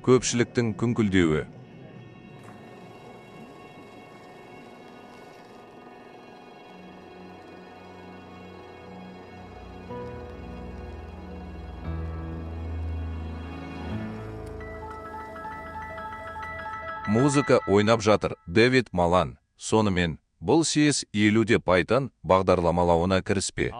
Көпшіліктің күңкілдеуі. Музыка ойнап жатыр. Дэвид Малан. Сонымен, бұл CS 50-де Python бағдарламалауына кіріспе.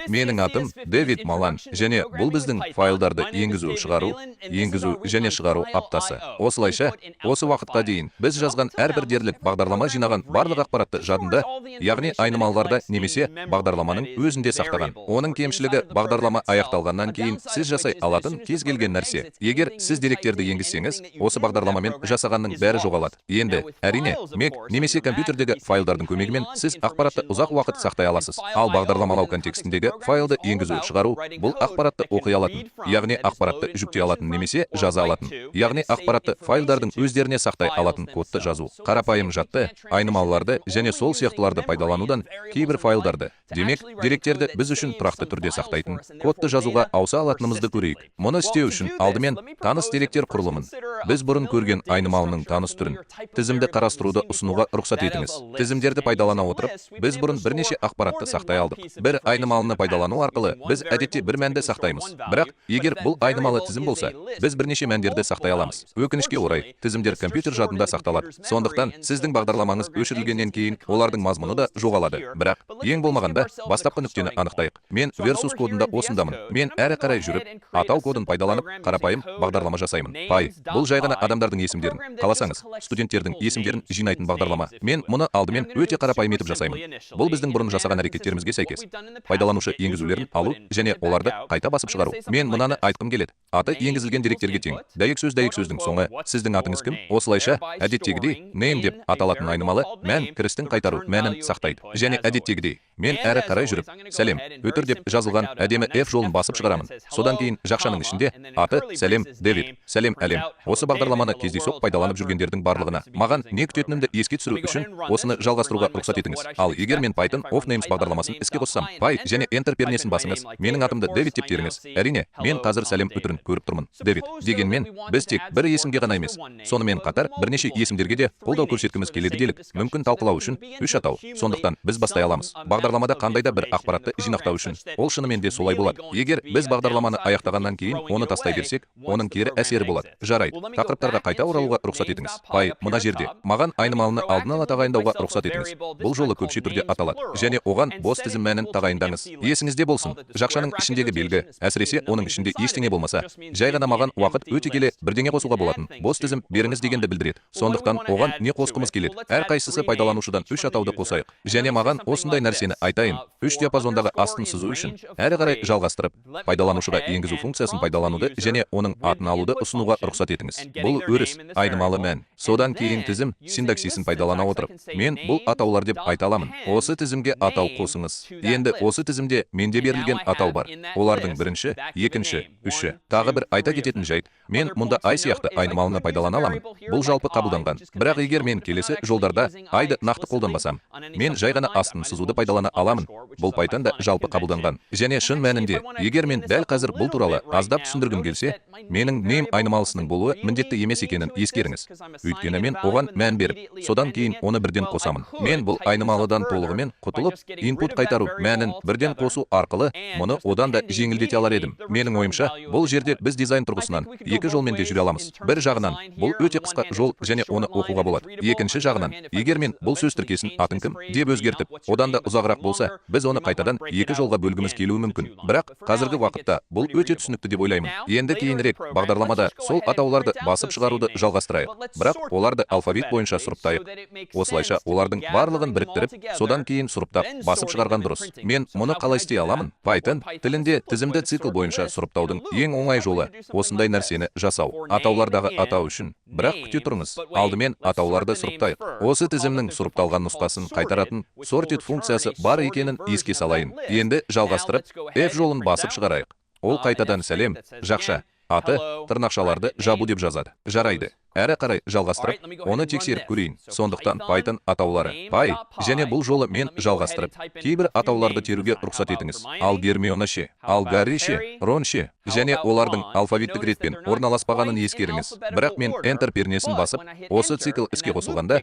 Менің атым Дэвид Малан және бұл біздің файлдарды енгізу шығару, енгізу және шығару аптасы. Осылайша, осы уақытқа дейін біз жазған әрбір дерлік бағдарлама жинаған барлық ақпаратты жадында, яғни айнымалыларда немесе бағдарламаның өзінде сақтаған. Оның кемшілігі бағдарлама аяқталғаннан кейін сіз жасай алатын кез келген нәрсе. Егер сіз деректерді енгізсеңіз, осы бағдарламамен жасағанның бәрі жоғалады. Енді, әрине, Mac немесе компьютердегі файлдардың көмегімен сіз ақпаратты ұзақ уақыт сақтай аласыз. Ал бағдарламалау контекстіндегі файлды енгізу шығару бұл ақпаратты оқи алатын, яғни ақпаратты жүктей алатын немесе жаза алатын, яғни ақпаратты файлдардың өздеріне сақтай алатын кодты жазу. Қарапайым жадты, айнымалыларды және сол сияқтыларды пайдаланудан кейбір файлдарды, демек, деректерді біз үшін тұрақты түрде сақтайтын кодты жазуға ауыса алатынымызды көрейік. Мұны істеу үшін алдымен таныс деректер құрылымын, біз бұрын көрген айнымалының таныс түрін, тізімді қарастыруды ұсынуға рұқсат етіңіз. Тізімдерді пайдалана отырып, біз бұрын бірнеше ақпаратты сақтай алдық. Бір айнымалыны пайдалану арқылы біз әдетте бір мәнді сақтаймыз. Бірақ егер бұл айнымалы тізім болса, біз бірнеше мәндерді сақтай аламыз. Өкінішке орай, тізімдер компьютер жадында сақталады. Сондықтан сіздің бағдарламаңыз өшірілгеннен кейін олардың мазмұны да жоғалады. Бірақ ең болмағанда бастапқы нүктені анықтайық. Мен versus кодында осындамын. Мен әрі қарай жүріп, атау кодын пайдаланып, қарапайым бағдарлама жасаймын. Py бұл жай ғана адамдардың есімдерін, қаласаңыз, студенттердің есімдерін жинайтын бағдарлама. Мен мұны алдымен өте қарапайым етіп жасаймын. Бұл біздің бұрын жасаған әрекеттерімізге сәйкес. Пайдаланушы енгізулерін алу және оларды қайта басып шығару. Мен мынаны айтқым келеді. Аты енгізілген деректерге тең. Дәйек сөз дәйек сөздің соңы. Сіздің атыңыз кім? Осылайша, әдеттегідей name деп аталатын айнымалы мән кірістің қайтару мәнін сақтайды. Және әдеттегідей мен әрі қарай жүріп, сәлем, өтір деп жазылған әдемі F жолын басып шығарамын. Содан кейін жақшаның ішінде аты сәлем Дэвид, сәлем әлем. Осы бағдарламаны кездейсоқ пайдаланып жүргендердің барлығына маған не күтетінімді еске түсіру үшін осыны жалғастыруға рұқсат етіңіз. Ал егер мен Python of Names бағдарламасын іске қоссам, Py және Enter пернесін басыңыз. Менің атымды Дэвид деп теріңіз. Әрине, мен қазір сәлем өтірін көріп тұрмын. Дэвид. Дегенмен, біз тек бір есімге ғана емес, сонымен қатар бірнеше есімдерге де қолдау көрсеткіміз келеді делік. Мүмкін талқылау үшін үш атау. Сондықтан біз бастай аламыз. Бағдарламада қандай да бір ақпаратты жинақтау үшін. Ол шынымен де солай болады. Егер біз бағдарламаны аяқтағаннан кейін оны тастай берсек, оның кері әсері болады. Жарайды. Тақырыптарға қайта оралуға рұқсат етіңіз. Py мына жерде. Маған айнымалыны алдын ала тағайындауға рұқсат етіңіз. Бұл жолы көпше түрде аталады және оған бос тізім мәнін тағайындаңыз. Есіңізде болсын, жақшаның ішіндегі белгі, әсіресе оның ішінде ештеңе болмаса, жай ғана маған уақыт өте келе бірдеңе қосуға болатын бос тізім беріңіз дегенді білдіреді. Сондықтан оған не қосқымыз келеді? Әрқайсысы пайдаланушыдан үш атауды қосайық. Және маған осындай нәрсені айтайын. Үш диапазондағы астын сызу үшін әрі қарай жалғастырып, пайдаланушыға енгізу функциясын пайдалануды және оның атын алуды ұсынуға рұқсат етіңіз. Бұл өріс, айнымалы мән. Содан кейін тізім синтаксисін пайдалана отырып, мен бұл атаулар деп айта аламын. Осы тізімге атау қосыңыз. Енді осы тізімде менде берілген атау бар. Олардың бірінші, екінші, үші. Тағы бір айта кететін жайт, мен мұнда ай сияқты айнымалыны пайдалана аламын. Бұл жалпы қабылданған. Бірақ егер мен келесі жолдарда айды нақты қолданбасам, мен жай ғана астын сызуды пайдалана аламын. Бұл Python-да жалпы қабылданған. Және шын мәнінде, егер мен дәл қазір бұл туралы аздап түсіндіргім келсе, менің name айнымалысының болуы міндетті емес екенін ескеріңіз. Өйткені мен оған мән беріп, содан кейін оны бірден қосамын. Мен бұл айнымалыдан толығымен құтылып, input қайтару мәнін бірден қосу арқылы мұны одан да жеңілдете алар едім. Менің ойымша, бұл жерде біз дизайн тұрғысынан екі жолмен де жүре аламыз. Бір жағынан, бұл өте қысқа жол және оны оқуға болады. Екінші жағынан, егер мен бұл сөз тіркесін атың кім деп өзгертіп, одан да ұзағырақ болса, біз оны қайтадан екі жолға бөлгіміз келуі мүмкін. Бірақ қазіргі уақытта бұл өте түсінікті деп ойлаймын. Енді кейінірек бағдарламада сол атауларды басып шығаруды жалғастырайық. Бірақ оларды алфавит бойынша сұрыптайық. Осылайша олардың барлығын біріктіріп, содан кейін сұрыптап басып шығарған дұрыс. Мен мұны қалай істей аламын? Python тілінде тізімді цикл бойынша сұрыптаудың ең оңай жолы осындай нәрсені жасау. Атаулардағы атау үшін. Бірақ күте тұрыңыз. Алдымен атауларды сұрыптайық. Осы тізімнің сұрыпталған нұсқасын қайтаратын sorted функциясы бар екенін еске салайын. Енді жалғастырып, F жолын басып шығарайық. Ол қайтадан сәлем, жақша, аты, тырнақшаларды жабу деп жазады. Жарайды. Әрі қарай жалғастырып, оны тексеріп көрейін. Сондықтан Python атаулары py, және бұл жолы мен жалғастырып, кейбір атауларды теруге рұқсат етіңіз. Ал Гермиона ше, ал Гарри ше, Рон ше, және олардың алфавиттік ретпен орналаспағанын ескеріңіз. Бірақ мен Enter пернесін басып, осы цикл іске қосылғанда,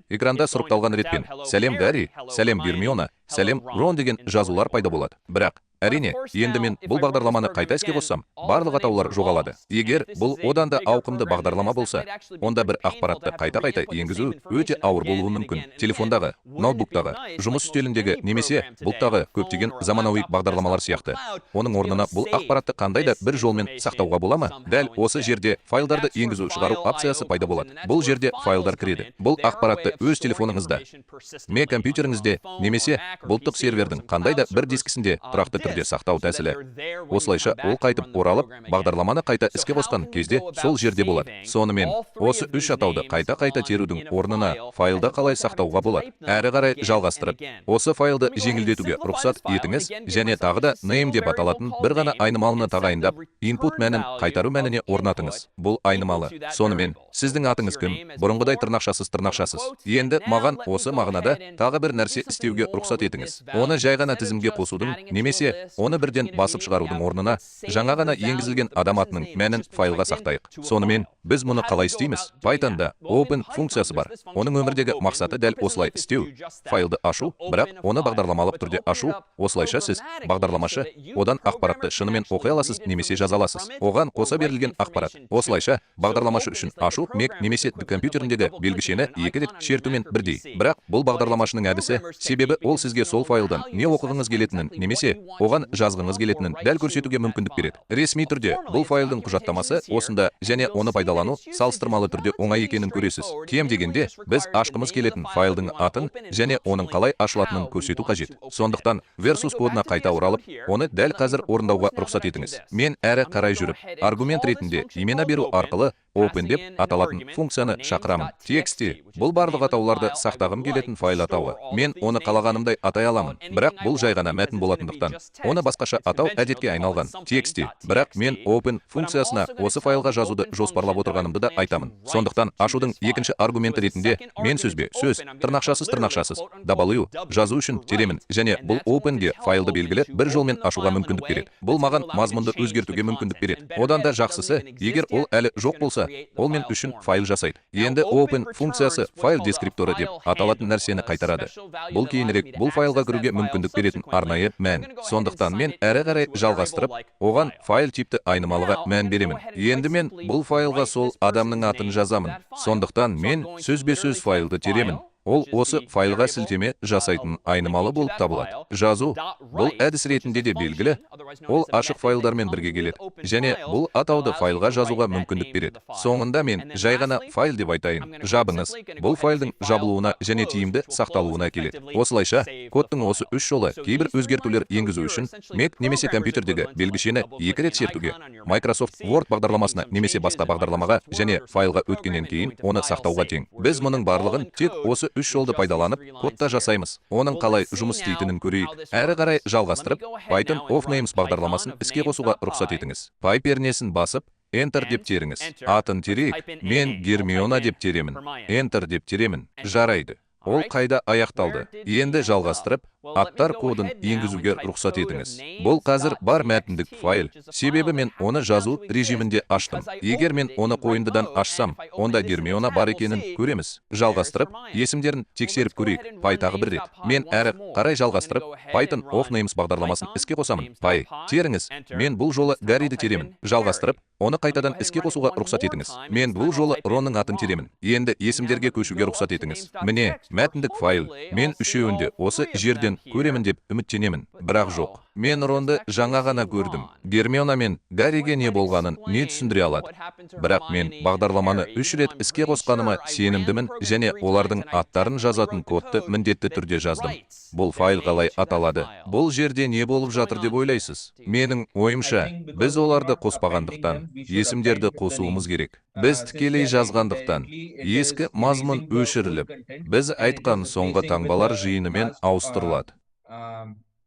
экранда сұрыпталған ретпен «Сәлем, Гарри», «Сәлем, Гермиона», «Сәлем, Рон» деген жазулар пайда болады. Бірақ әрине, енді мен бұл бағдарламаны қайта іске қоссам, барлық атаулар жоғалады. Егер бұл одан да ауқымды бағдарлама болса, онда бір ақпаратты қайта-қайта енгізу өте ауыр болуы мүмкін. Телефондағы, ноутбуктағы, жұмыс үстеліндегі немесе бұлттағы көптеген заманауи бағдарламалар сияқты. Оның орнына бұл ақпаратты қандай да бір жолмен сақтауға бола ма? Дәл осы жерде файлдарды енгізу шығару опциясы пайда болады. Бұл жерде файлдар кіреді. Бұл ақпаратты өз телефоныңызда, ме компьютеріңізде немесе бұлттық сервердің қандай да бір дискісінде тұрақты түрде сақтау тәсілі. Осылайша ол қайтып оралып, бағдарламаны қайта іске қосқан кезде сол жерде болады. Сонымен, осы үш атауды қайта-қайта терудің орнына файлда қалай сақтауға болады? Әрі қарай жалғастырып, осы файлды жеңілдетуге рұқсат етіңіз және тағы да name деп аталатын бір ғана айнымалыны тағайындап, input мәнін қайтару мәніне орнатыңыз. Бұл айнымалы. Сонымен, сіздің атыңыз кім? Бұрынғыдай тырнақшасыз, тырнақшасыз. Енді маған осы мағынада тағы бір нәрсе істеуге рұқсат етіңіз. Оны жай ғана тізімге қосудың немесе оны бірден басып шығарудың орнына жаңа ғана енгізілген адам атының мәнін файлға сақтайық. Сонымен, біз мұны қалай істейміз? Pythonда open функциясы бар. Оның өмірдегі мақсаты дәл осылай істеу. Файлды ашу, бірақ оны бағдарламалық түрде ашу. Осылайша сіз, бағдарламашы, одан ақпаратты шынымен оқи аласыз немесе жаза аласыз. Оған қоса берілген ақпарат. Осылайша, бағдарламашы үшін ашу Mac немесе компьютеріндегі белгішені екі рет шертумен бірдей. Бірақ бұл бағдарламашының әдісі, себебі ол сізге сол файлдан не оқығыңыз келетінін немесе оған жазғыңыз келетінін дәл көрсетуге мүмкіндік береді. Ресми түрде бұл файлдың құжаттамасы осында және оны пайдалану салыстырмалы түрде оңай екенін көресіз. Кем дегенде, біз ашқымыз келетін файлдың атын және оның қалай ашылатынын көрсету қажет. Сондықтан versus кодына қайта оралып, оны дәл қазір орындауға рұқсат етіңіз. Мен әрі қарай жүріп, аргумент ретінде имена беру арқылы open деп аталатын функцияны шақырамын. Текстте бұл барлық атауларды сақтағым келетін файл атауы. Мен оны қалағанымдай атай аламын, бірақ бұл жай ғана мәтін болатындықтан, оны басқаша атау әдетке айналған. Текстте, бірақ мен open функциясына осы файлға жазуды жоспарлап отырғанымды да айтамын. Сондықтан ашудың екінші аргументі ретінде мен сөзбе сөз, тырнақшасыз, тырнақшасыз, W жазу үшін теремін және бұл open-ге файлды белгілі бір жолмен ашуға мүмкіндік береді. Бұл маған мазмұнды өзгертуге мүмкіндік береді. Одан да жақсысы, егер ол әлі жоқ болса, ол мен үшін файл жасайды. Енді open функциясы файл дескрипторы деп аталатын нәрсені қайтарады. Бұл кейінірек бұл файлға кіруге мүмкіндік беретін арнайы мән. Сондықтан мен әрі қарай жалғастырып, оған файл типті айнымалыға мән беремін. Енді мен бұл файлға сол адамның атын жазамын. Сондықтан мен сөзбе-сөз файлды теремін. Ол осы файлға сілтеме жасайтын айнымалы болып табылады. Жазу бұл әдіс ретінде де белгілі, ол ашық файлдармен бірге келеді және бұл атауды файлға жазуға мүмкіндік береді. Соңында мен жай ғана файл деп айтайын. Жабыңыз. Бұл файлдың жабылуына және тиімді сақталуына келеді. Осылайша, кодтың осы үш жолы кейбір өзгертулер енгізу үшін Mac немесе компьютердегі белгішені екі рет шертуге, Microsoft Word бағдарламасына немесе басқа бағдарламаға және файлға өткеннен кейін оны сақтауға тең. Біз мұның барлығын тек осы үш жолды пайдаланып, кодта жасаймыз. Оның қалай жұмыс істейтінін көрейік. Әрі қарай жалғастырып, Python of Names бағдарламасын іске қосуға рұқсат етіңіз. Py пернесін басып, Enter деп теріңіз. Атын терейік. Мен Гермиона деп теремін. Enter деп теремін. Жарайды. Ол қайда аяқталды? Енді жалғастырып, аттар кодын енгізуге рұқсат етіңіз. Бұл қазір бар мәтіндік файл, себебі мен оны жазу режимінде аштым. Егер мен оны қойындыдан ашсам, онда Гермиона бар екенін көреміз. Жалғастырып, есімдерін тексеріп көрейік. Py тағы бір рет. Мен әрі қарай жалғастырып, Python of Names бағдарламасын іске қосамын. Py, теріңіз. Мен бұл жолы Гарриді теремін. Жалғастырып, оны қайтадан іске қосуға рұқсат етіңіз. Мен бұл жолы Ронның атын теремін. Енді есімдерге көшуге рұқсат етіңіз. Міне, мәтіндік файл. Мен үшеуінде осы жерден көремін деп үміттенемін. Бірақ жоқ. Мен Ронды жаңа ғана көрдім. Гермиона мен Гарриге не болғанын не түсіндіре алады? Бірақ мен бағдарламаны үш рет іске қосқаныма сенімдімін және олардың аттарын жазатын кодты міндетті түрде жаздым. Бұл файл қалай аталады? Бұл жерде не болып жатыр деп ойлайсыз? Менің ойымша, біз оларды қоспағандықтан, есімдерді қосуымыз керек. Біз тікелей жазғандықтан, ескі мазмұн өшіріліп, біз айтқан соңғы таңбалар жиынымен ауыстырылады.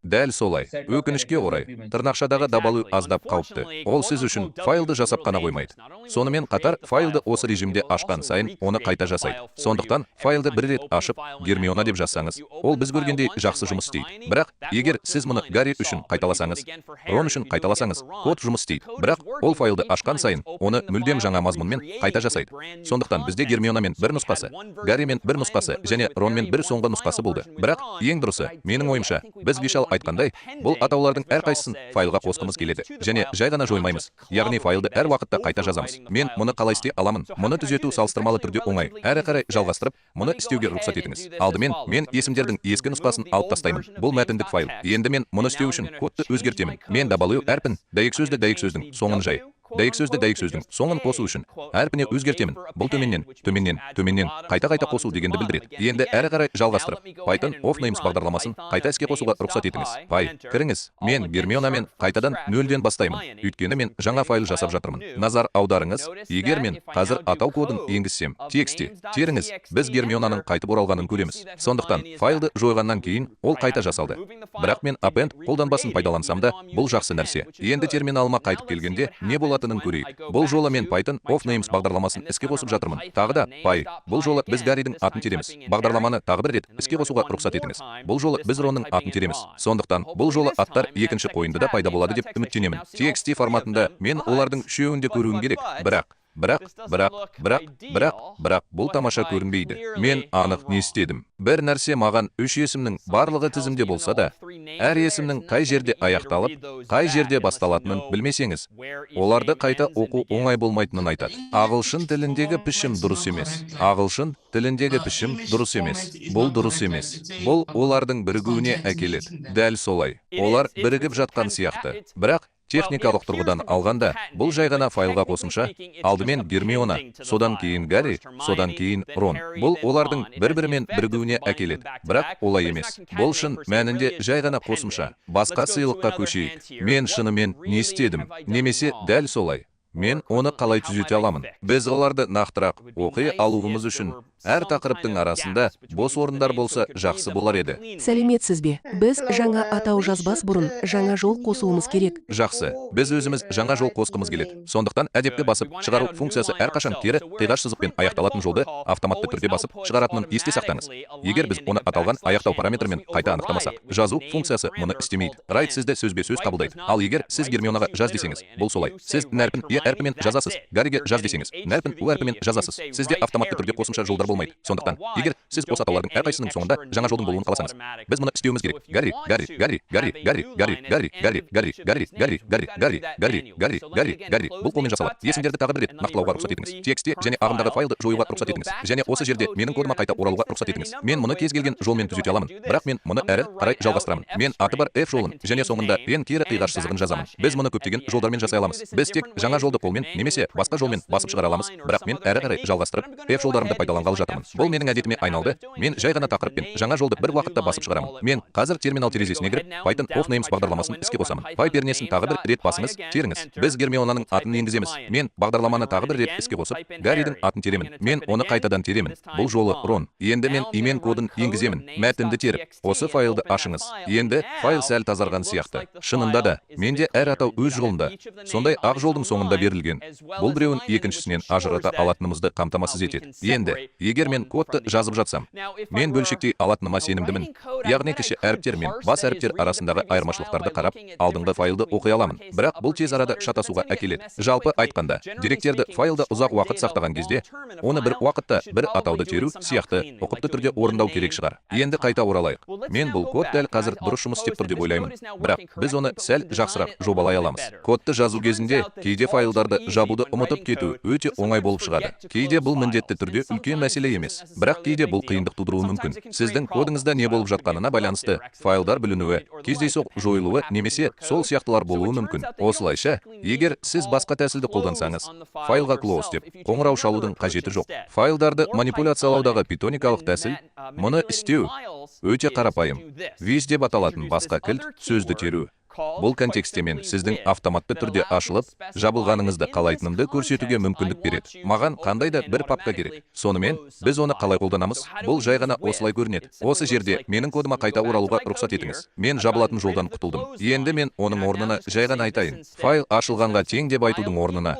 Дәл солай. Өкінішке орай, тырнақшадағы W аздап қауіпті. Ол сіз үшін файлды жасап қана қоймайды. Сонымен қатар файлды осы режимде ашқан сайын оны қайта жасайды. Сондықтан файлды бір рет ашып, Гермиона деп жазсаңыз, ол біз көргендей жақсы жұмыс істейді. Бірақ егер сіз мұны Гарри үшін қайталасаңыз, Рон үшін қайталасаңыз, код жұмыс істейді. Бірақ ол файлды ашқан сайын оны мүлдем жаңа мазмұнмен қайта жасайды. Сондықтан бізде Гермионамен бір нұсқасы, Гарримен бір нұсқасы және Ронмен бір соңғы нұсқасы болды. Бірақ ең дұрысы, менің ойымша, біз Вишал айтқандай, бұл атаулардың әрқайсысын файлға қосқымыз келеді және жай ғана жоймаймыз. Яғни файлды әр уақытта қайта жазамыз. Мен мұны қалай істей аламын? Мұны түзету салыстырмалы түрде оңай. Әрі қарай жалғастырып, мұны істеуге рұқсат етіңіз. Алдымен мен есімдердің ескі нұсқасын алып тастаймын. Бұл мәтіндік файл. Енді мен мұны істеу үшін кодты өзгертемін. Мен W әрпін дәйексөзді дәйексөздің соңын жай дәйексөзді дәйексөздің соңын қосу үшін әрпіне өзгертемін. Бұл төменнен, төменнен, төменнен қайта-қайта қосу дегенді білдіреді. Енді әрі қарай жалғастырып, Python of Names бағдарламасын қайта іске қосуға рұқсат етіңіз. Py, кіріңіз. Мен Гермионамен қайтадан нөлден бастаймын. Өйткені мен жаңа файл жасап жатырмын. Назар аударыңыз, егер мен қазір атау кодын енгізсем, текстте теріңіз, біз Гермионаның қайтып оралғанын көреміз. Сондықтан файлды жойғаннан кейін ол қайта жасалды. Бірақ мен append қолданбасын пайдалансам да, бұл жақсы нәрсе. Енді терминалыма қайтып келгенде не болатынын көрейік. Бұл жолы мен Python of Names бағдарламасын іске қосып жатырмын. Тағы да Py. Бұл жолы біз Гарридің атын тереміз. Бағдарламаны тағы бір рет іске қосуға рұқсат етіңіз. Бұл жолы біз Ронның атын тереміз. Сондықтан бұл жолы аттар екінші қойындыда пайда болады деп үміттенемін. TXT форматында мен олардың үшеуін де көруім керек. Бірақ, бірақ, бірақ, бірақ, бірақ, бірақ бұл тамаша көрінбейді. Мен анық не істедім? Бір нәрсе маған үш есімнің барлығы тізімде болса да, әр есімнің қай жерде аяқталып, қай жерде басталатынын білмесеңіз, оларды қайта оқу оңай болмайтынын айтады. Ағылшын тіліндегі пішім дұрыс емес. Ағылшын тіліндегі пішім дұрыс емес. Бұл дұрыс емес. Бұл олардың бірігуіне әкеледі. Дәл солай. Олар бірігіп жатқан сияқты. Бірақ техникалық тұрғыдан алғанда, бұл жай ғана файлға қосымша, алдымен Гермиона, содан кейін Гарри, содан кейін Рон. Бұл олардың бір-бірімен бірігуіне әкеледі. Бірақ олай емес. Бұл шын мәнінде жай ғана қосымша. Басқа сыйлыққа көшейік. Мен шынымен не істедім? Немесе дәл солай. Мен оны қалай түзете аламын? Біз оларды нақтырақ оқи алуымыз үшін әр тақырыптың арасында бос орындар болса, жақсы болар еді. Сәлеметсіз бе? Біз жаңа атау жазбас бұрын жаңа жол қосуымыз керек. Жақсы, біз өзіміз жаңа жол қосқымыз келеді. Сондықтан әдепкі басып шығару функциясы әрқашан кері қиғаш сызықпен аяқталатын жолды автоматты түрде басып шығаратынын есте сақтаңыз. Егер біз оны аталған аяқтау параметрімен қайта анықтамасақ, жазу функциясы мұны істемейді. Write сізді сөзбе сөз қабылдайды. Ал егер сіз Гермионаға жаз десеңіз, бұл солай. Сіз Н әрпін Е әрпімен жазасыз. Гарриге жаз десеңіз, Н әрпін У әрпімен жазасыз. Сізде автоматты түрде қосымша жолдар болмайды. Сондықтан, егер сіз осы атаулардың әрқайсысының соңында жаңа жолдың болуын қаласаңыз, біз мұны істеуіміз керек. Гарри, Гарри, Гарри, Гарри, Гарри, Гарри, Гарри, Гарри, Гарри, Гарри, Гарри, Гарри, Гарри, Гарри, Гарри, Гарри, Гарри. Бұл қолмен жасалады. Есімдерді тағы бір рет нақтылауға рұқсат етіңіз. Текстте және ағымдағы файлды жоюға рұқсат етіңіз. Және осы жерде менің кодыма қайта оралуға рұқсат етіңіз. Мен мұны кез келген жолмен түзете аламын, бірақ мен мұны әрі қарай жалғастырамын. Мен аты бар F жолын және соңында N кері қиғаш сызығын жазамын. Біз мұны көптеген жолдармен жасай аламыз. Біз тек жаңа жолды қолмен немесе басқа жолмен басып шығара аламыз, бірақ мен әрі қарай жалғастырып, F жолдарымды пайдаланғалы жатырмын. Бұл менің әдетіме айналды. Мен жай ғана тақырыппен жаңа жолды бір уақытта басып шығарамын. Мен қазір терминал терезесіне кіріп, Python of Names бағдарламасын іске қосамын. Py пернесін тағы бір рет басыңыз, теріңіз. Біз Гермионаның атын енгіземіз. Мен бағдарламаны тағы бір рет іске қосып, Гарридің атын теремін. Мен оны қайтадан теремін. Бұл жолы Рон. Енді мен имен кодын енгіземін. Мәтінді теріп, осы файлды ашыңыз. Енді файл сәл тазарған сияқты. Шынында да, менде әр атау өз жолында. Сондай ақ жолдың соңында берілген. Бұл біреуін екіншісінен ажырата алатынымызды қамтамасыз етеді. Енді, егер мен кодты жазып жатсам, мен бөлшектей алатыныма сенімдімін. Яғни кіші әріптер мен бас әріптер арасындағы айырмашылықтарды қарап, алдыңғы файлды оқи аламын. Бірақ бұл тез арада шатасуға әкеледі. Жалпы айтқанда, деректерді файлда ұзақ уақыт сақтаған кезде, оны бір уақытта бір атауды теру сияқты ұқыпты түрде орындау керек шығар. Енді қайта оралайық. Мен бұл код дәл қазір дұрыс жұмыс істеп тұр деп ойлаймын. Бірақ біз оны сәл жақсырақ жобалай аламыз. Кодты жазу кезінде кейде файлдарды жабуды ұмытып кету өте оңай болып шығады. Кейде бұл міндетті түрде үлкен мәселе емес, бірақ кейде бұл қиындық тудыруы мүмкін. Сіздің кодыңызда не болып жатқанына байланысты файлдар бүлінуі, кездейсоқ жойылуы немесе сол сияқтылар болуы мүмкін. Осылайша, егер сіз басқа тәсілді қолдансаңыз, файлға close деп қоңырау шалудың қажеті жоқ. Файлдарды манипуляциялаудағы питоникалық тәсіл мұны істеу өте қарапайым. With деп аталатын басқа кілт сөзді теру. Бұл контексте мен сіздің автоматты түрде ашылып, жабылғаныңызды қалайтынымды көрсетуге мүмкіндік береді. Маған қандай да бір папка керек. Сонымен, біз оны қалай қолданамыз? Бұл жай ғана осылай көрінеді. Осы жерде менің кодыма қайта оралуға рұқсат етіңіз. Мен жабылатын жолдан құтылдым. Енді мен оның орнына жай ғана айтайын. Файл ашылғанға тең деп айтудың орнына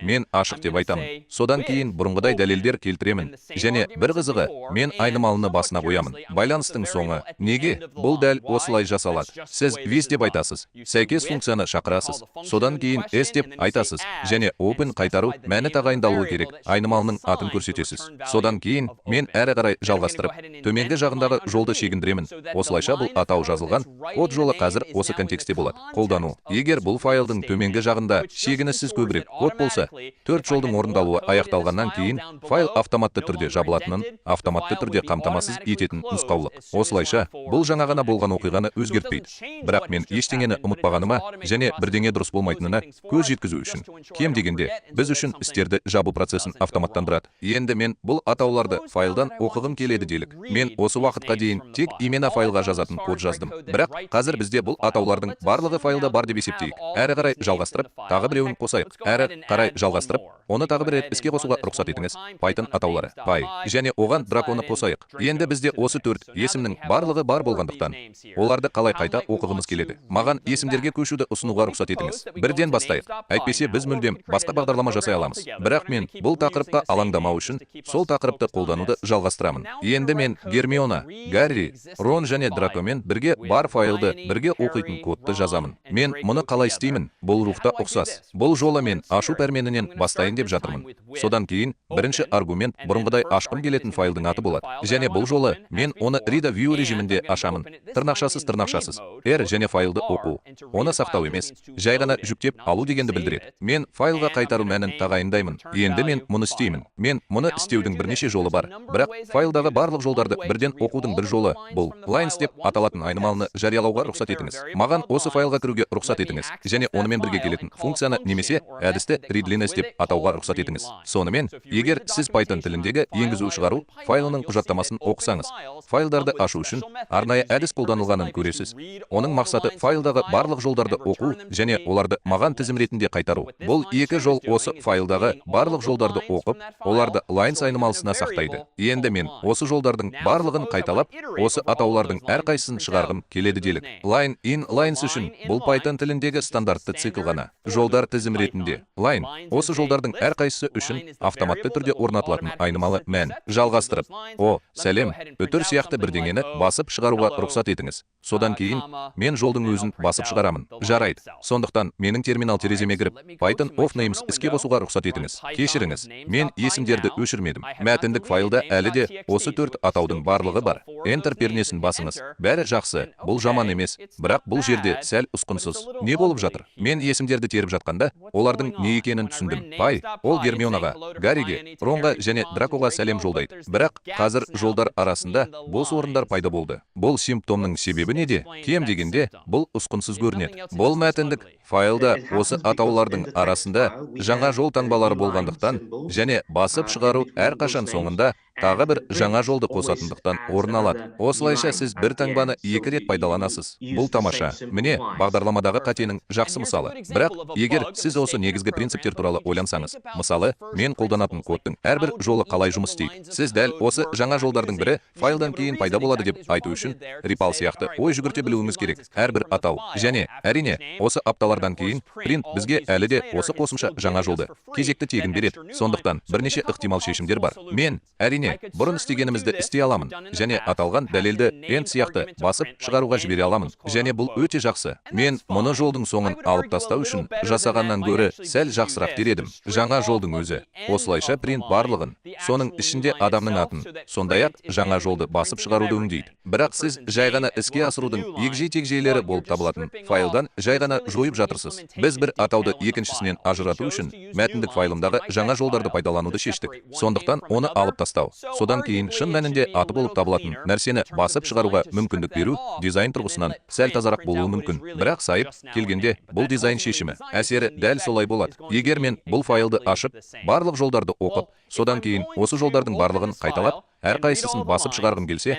мен ашық деп айтамын. Содан кейін бұрынғыдай дәлелдер келтіремін. Және бір қызығы, мен айнымалыны басына қоямын. Байланыстың соңы. Неге? Бұл дәл осылай жасалады. Сіз with деп айтасыз. Сәйкес функцияны шақырасыз. Содан кейін s деп айтасыз. Және open қайтару мәні тағайындалуы керек. Айнымалының атын көрсетесіз. Содан кейін мен әрі қарай жалғастырып, төменгі жағындағы жолды шегіндіремін. Осылайша бұл атау жазылған код жолы қазір осы контексте болады. Қолдану. Егер бұл файлдың төменгі жағында шегініссіз көбірек код болса, төрт жолдың орындалуы аяқталғаннан кейін файл автоматты түрде жабылатынын автоматты түрде қамтамасыз ететін нұсқаулық. Осылайша, бұл жаңа ғана болған оқиғаны өзгертпейді. Бірақ мен ештеңені ұмытпағаныма және бірдеңе дұрыс болмайтынына көз жеткізу үшін, кем дегенде, біз үшін істерді жабу процесін автоматтандырады. Енді мен бұл атауларды файлдан оқығым келеді делік. Мен осы уақытқа дейін тек имена файлға жазатын код жаздым. Бірақ қазір бізде бұл атаулардың барлығы файлда бар деп есептейік. Әрі қарай жалғастырып, тағы біреуін қосайық. Әрі қарай жалғастырып, оны тағы бір рет іске қосуға рұқсат етіңіз. Python атаулары, Py және оған драконы қосайық. Енді бізде осы төрт есімнің барлығы бар болғандықтан, оларды қалай қайта оқығымыз келеді. Маған есімдерге көшуді ұсынуға рұқсат етіңіз. Бірден бастайық. Әйтпесе біз мүлдем басқа бағдарлама жасай аламыз. Бірақ мен бұл тақырыпқа алаңдамау үшін сол тақырыпты қолдануды жалғастырамын. Енді мен Гермиона, Гарри, Рон және Дракомен бірге бар файлды бірге оқитын кодты жазамын. Мен мұны қалай істеймін? Бұл рухта ұқсас. Бұл жолы мен ашу пәрменінен бастайын деп жатырмын. Содан кейін бірінші аргумент бұрынғыдай ашқым келетін файлдың аты болады. Және бұл жолы мен оны read view режимінде ашамын. Тырнақшасыз, тырнақшасыз. R және файлды оқу. Оны сақтау емес, жай ғана жүктеп алу дегенді білдіреді. Мен файлға қайтару мәнін тағайындаймын. Енді мен мұны істеймін. Мен мұны істеудің бірнеше жолы бар. Бірақ файлдағы барлық жолдарды бірден оқудың бір жолы бұл lines деп аталатын айнымалыны жариялауға рұқсат етіңіз. Маған осы файлға кіруге рұқсат етіңіз және онымен бірге келетін функцияны немесе әдісті readlines деп атауға рұқсат етіңіз. Сонымен, егер сіз Python тіліндегі енгізу-шығару файлының құжаттамасын оқысаңыз, файлдарды ашу үшін арнайы әдіс қолданылғанын көресіз. Оның мақсаты файлдағы барлық жолдарды оқу және оларды маған тізім ретінде қайтару. Бұл екі жол осы файлдағы барлық жолдарды оқып, оларды lines айнымалысына сақтайды. Енді мен осы жолдардың барлығын қайталап, осы атаулардың әрқайсысын шығарғым келеді делік. Line in lines үшін бұл Python тіліндегі стандартты цикл ғана. Жолдар тізім ретінде. Line осы жолдардың әрқайсысы үшін автоматты түрде орнатылатын айнымалы мән. Жалғастырып, о, сәлем, үтір сияқты бірдеңені басып шығаруға рұқсат етіңіз. Содан кейін мен жолдың өзін басып шығарамын. Жарайды. Сондықтан менің терминал тереземе кіріп, Python of names іске қосуға рұқсат етіңіз. Кешіріңіз, мен есімдерді өшірмедім. Мәтіндік файлда әлі де осы төрт атаудың барлығы бар. Enter пернесін басыңыз. Бәрі жақсы, бұл жаман емес, бірақ бұл жерде сәл ұсқынсыз. Не болып жатыр? Мен есімдерді теріп жатқанда, олардың не екенін түсіндім. Пай, ол Гермионаға, Гарриге, Ронға және Дракоға сәлем жолдайды. Бірақ қазір жолдар арасында бос орындар пайда болды. Бұл симптомның себебі неде? Кем дегенде, бұл ұсқынсыз көрінеді. Бұл мәтіндік файлда осы атаулардың арасында жаңа жол таңбалары болғандықтан және басып шығару әрқашан соңында тағы бір жаңа жолды қосатындықтан орын алады. Осылайша сіз бір таңбаны екі рет пайдаланасыз. Бұл тамаша. Міне, бағдарламадағы қатенің жақсы мысалы. Бірақ егер сіз осы негізгі принциптер туралы ойлансаңыз, мысалы, мен қолданатын кодтың әрбір жолы қалай жұмыс істейді. Сіз дәл осы жаңа жолдардың бірі файлдан кейін пайда болады деп айту үшін рипал сияқты ой жүгірте білуіңіз керек. Әрбір атау. Және, әрине, осы апталардан кейін print бізге әлі де осы қосымша жаңа жолды кезекті тегін береді. Сондықтан бірнеше ықтимал шешімдер бар. Мен, әрине, бұрын істегенімізді істей аламын және аталған дәлелді end сияқты басып шығаруға жібере аламын. Және бұл өте жақсы. Мен мұны жолдың соңын алып тастау үшін жасағаннан гөрі сәл жақсырақ дер едім. Жаңа жолдың өзі. Осылайша print барлығын, соның ішінде адамның атын, сондай-ақ жаңа жолды басып шығаруды өңдейді. Бірақ сіз жай ғана іске асырудың егжей-тегжейлері болып табылатын файлдан жай ғана жойып жатырсыз. Біз бір атауды екіншісінен ажырату үшін мәтіндік файлымдағы жаңа жолдарды пайдалануды шештік. Сондықтан оны алып тастау. Содан кейін шын мәнінде аты болып табылатын нәрсені басып шығаруға мүмкіндік беру дизайн тұрғысынан сәл тазарақ болуы мүмкін. Бірақ сайып келгенде бұл дизайн шешімі әсері дәл солай болады. Егер мен бұл файлды ашып, барлық жолдарды оқып, содан кейін осы жолдардың барлығын қайталап, Әрқайсысын басып шығарғым келсе,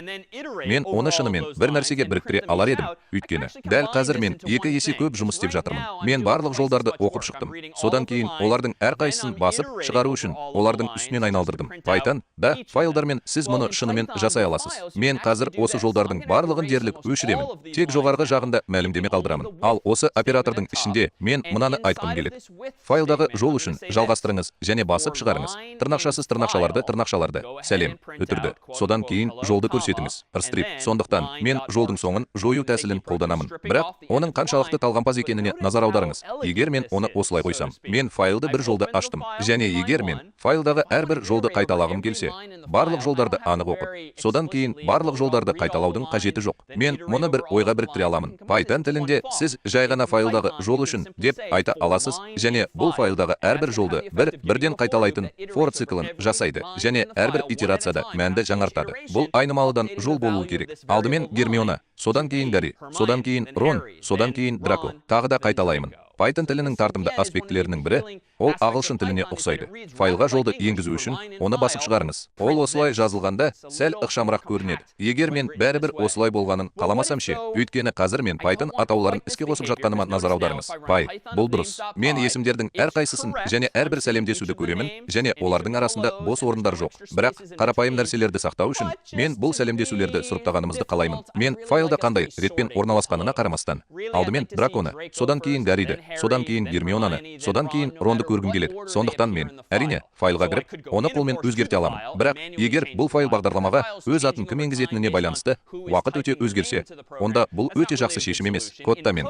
мен оны шынымен бір нәрсеге біріктіре алар едім, өйткені дәл қазір мен 2 есе көп жұмыс істеп жатырмын. Мен барлық жолдарды оқып шықтым, содан кейін олардың әрқайсысын басып шығару үшін олардың үстінен айналдырдым. Python да файлдармен сіз мұны шынымен жасай аласыз. Мен қазір осы жолдардың барлығын дерлік өшіремін, тек жоғарғы жағында мәлімдеме қалдырамын. Ал осы оператордың ішінде мен мынаны айтқым келеді: файлдағы жол үшін жалғастырыңыз және басып шығарыңыз тырнақшасыз тырнақшаларды, тырнақшаларды, сәлем, үтірді, содан кейін жолды көрсетіңіз, rstrip. Сондықтан мен жолдың соңын жою тәсілін қолданамын. Бірақ оның қаншалықты талғампаз екеніне назар аударыңыз. Егер мен оны осылай қойсам, мен файлды бір жолды аштым және егер мен файлдағы әрбір жолды қайталағым келсе, барлық жолдарды анық оқып, содан кейін барлық жолдарды қайталаудың қажеті жоқ, мен мұны бір ойға біріктіре аламын. Python тілінде сіз жай ғана файлдағы жол үшін деп айта аласыз және бұл файлдағы әрбір жолды бір бірден қайталайтын for циклін жасайды және әрбір итерацияда мәнді жаңартады. Бұл айнымалыдан жол болуы керек: алдымен Гермиона, содан кейін Гарри, содан кейін Рон, содан кейін Драко. Тағы да қайталаймын, Python тілінің тартымды аспектілерінің бірі — ол ағылшын тіліне ұқсайды. Файлға жолды енгізу үшін оны басып шығарыңыз. Ол осылай жазылғанда сәл ықшамырақ көрінеді. Егер мен бәрібір осылай болғанын қаламасам ше? Өйткені қазір мен Python атауларын іске қосып жатқаныма назар аударыңыз. Py, бұл дұрыс. Мен есімдердің әрқайсысын және әрбір сәлемдесуді көремін және олардың арасында бос орындар жоқ. Бірақ қарапайым нәрселерді сақтау үшін мен бұл сәлемдесулерді сұрыптағанымызды қалаймын. Мен файлда қандай ретпен орналасқанына қарамастан, алдымен Драконы, содан кейін Гарриді, содан кейін Гермионаны, содан кейін Ронды көргім келеді. Сондықтан мен, әрине, файлға кіріп, оны қолмен өзгерте аламын. Бірақ егер бұл файл бағдарламаға өз атын кім енгізетініне байланысты уақыт өте өзгерсе, онда бұл өте жақсы шешім емес. Кодта мен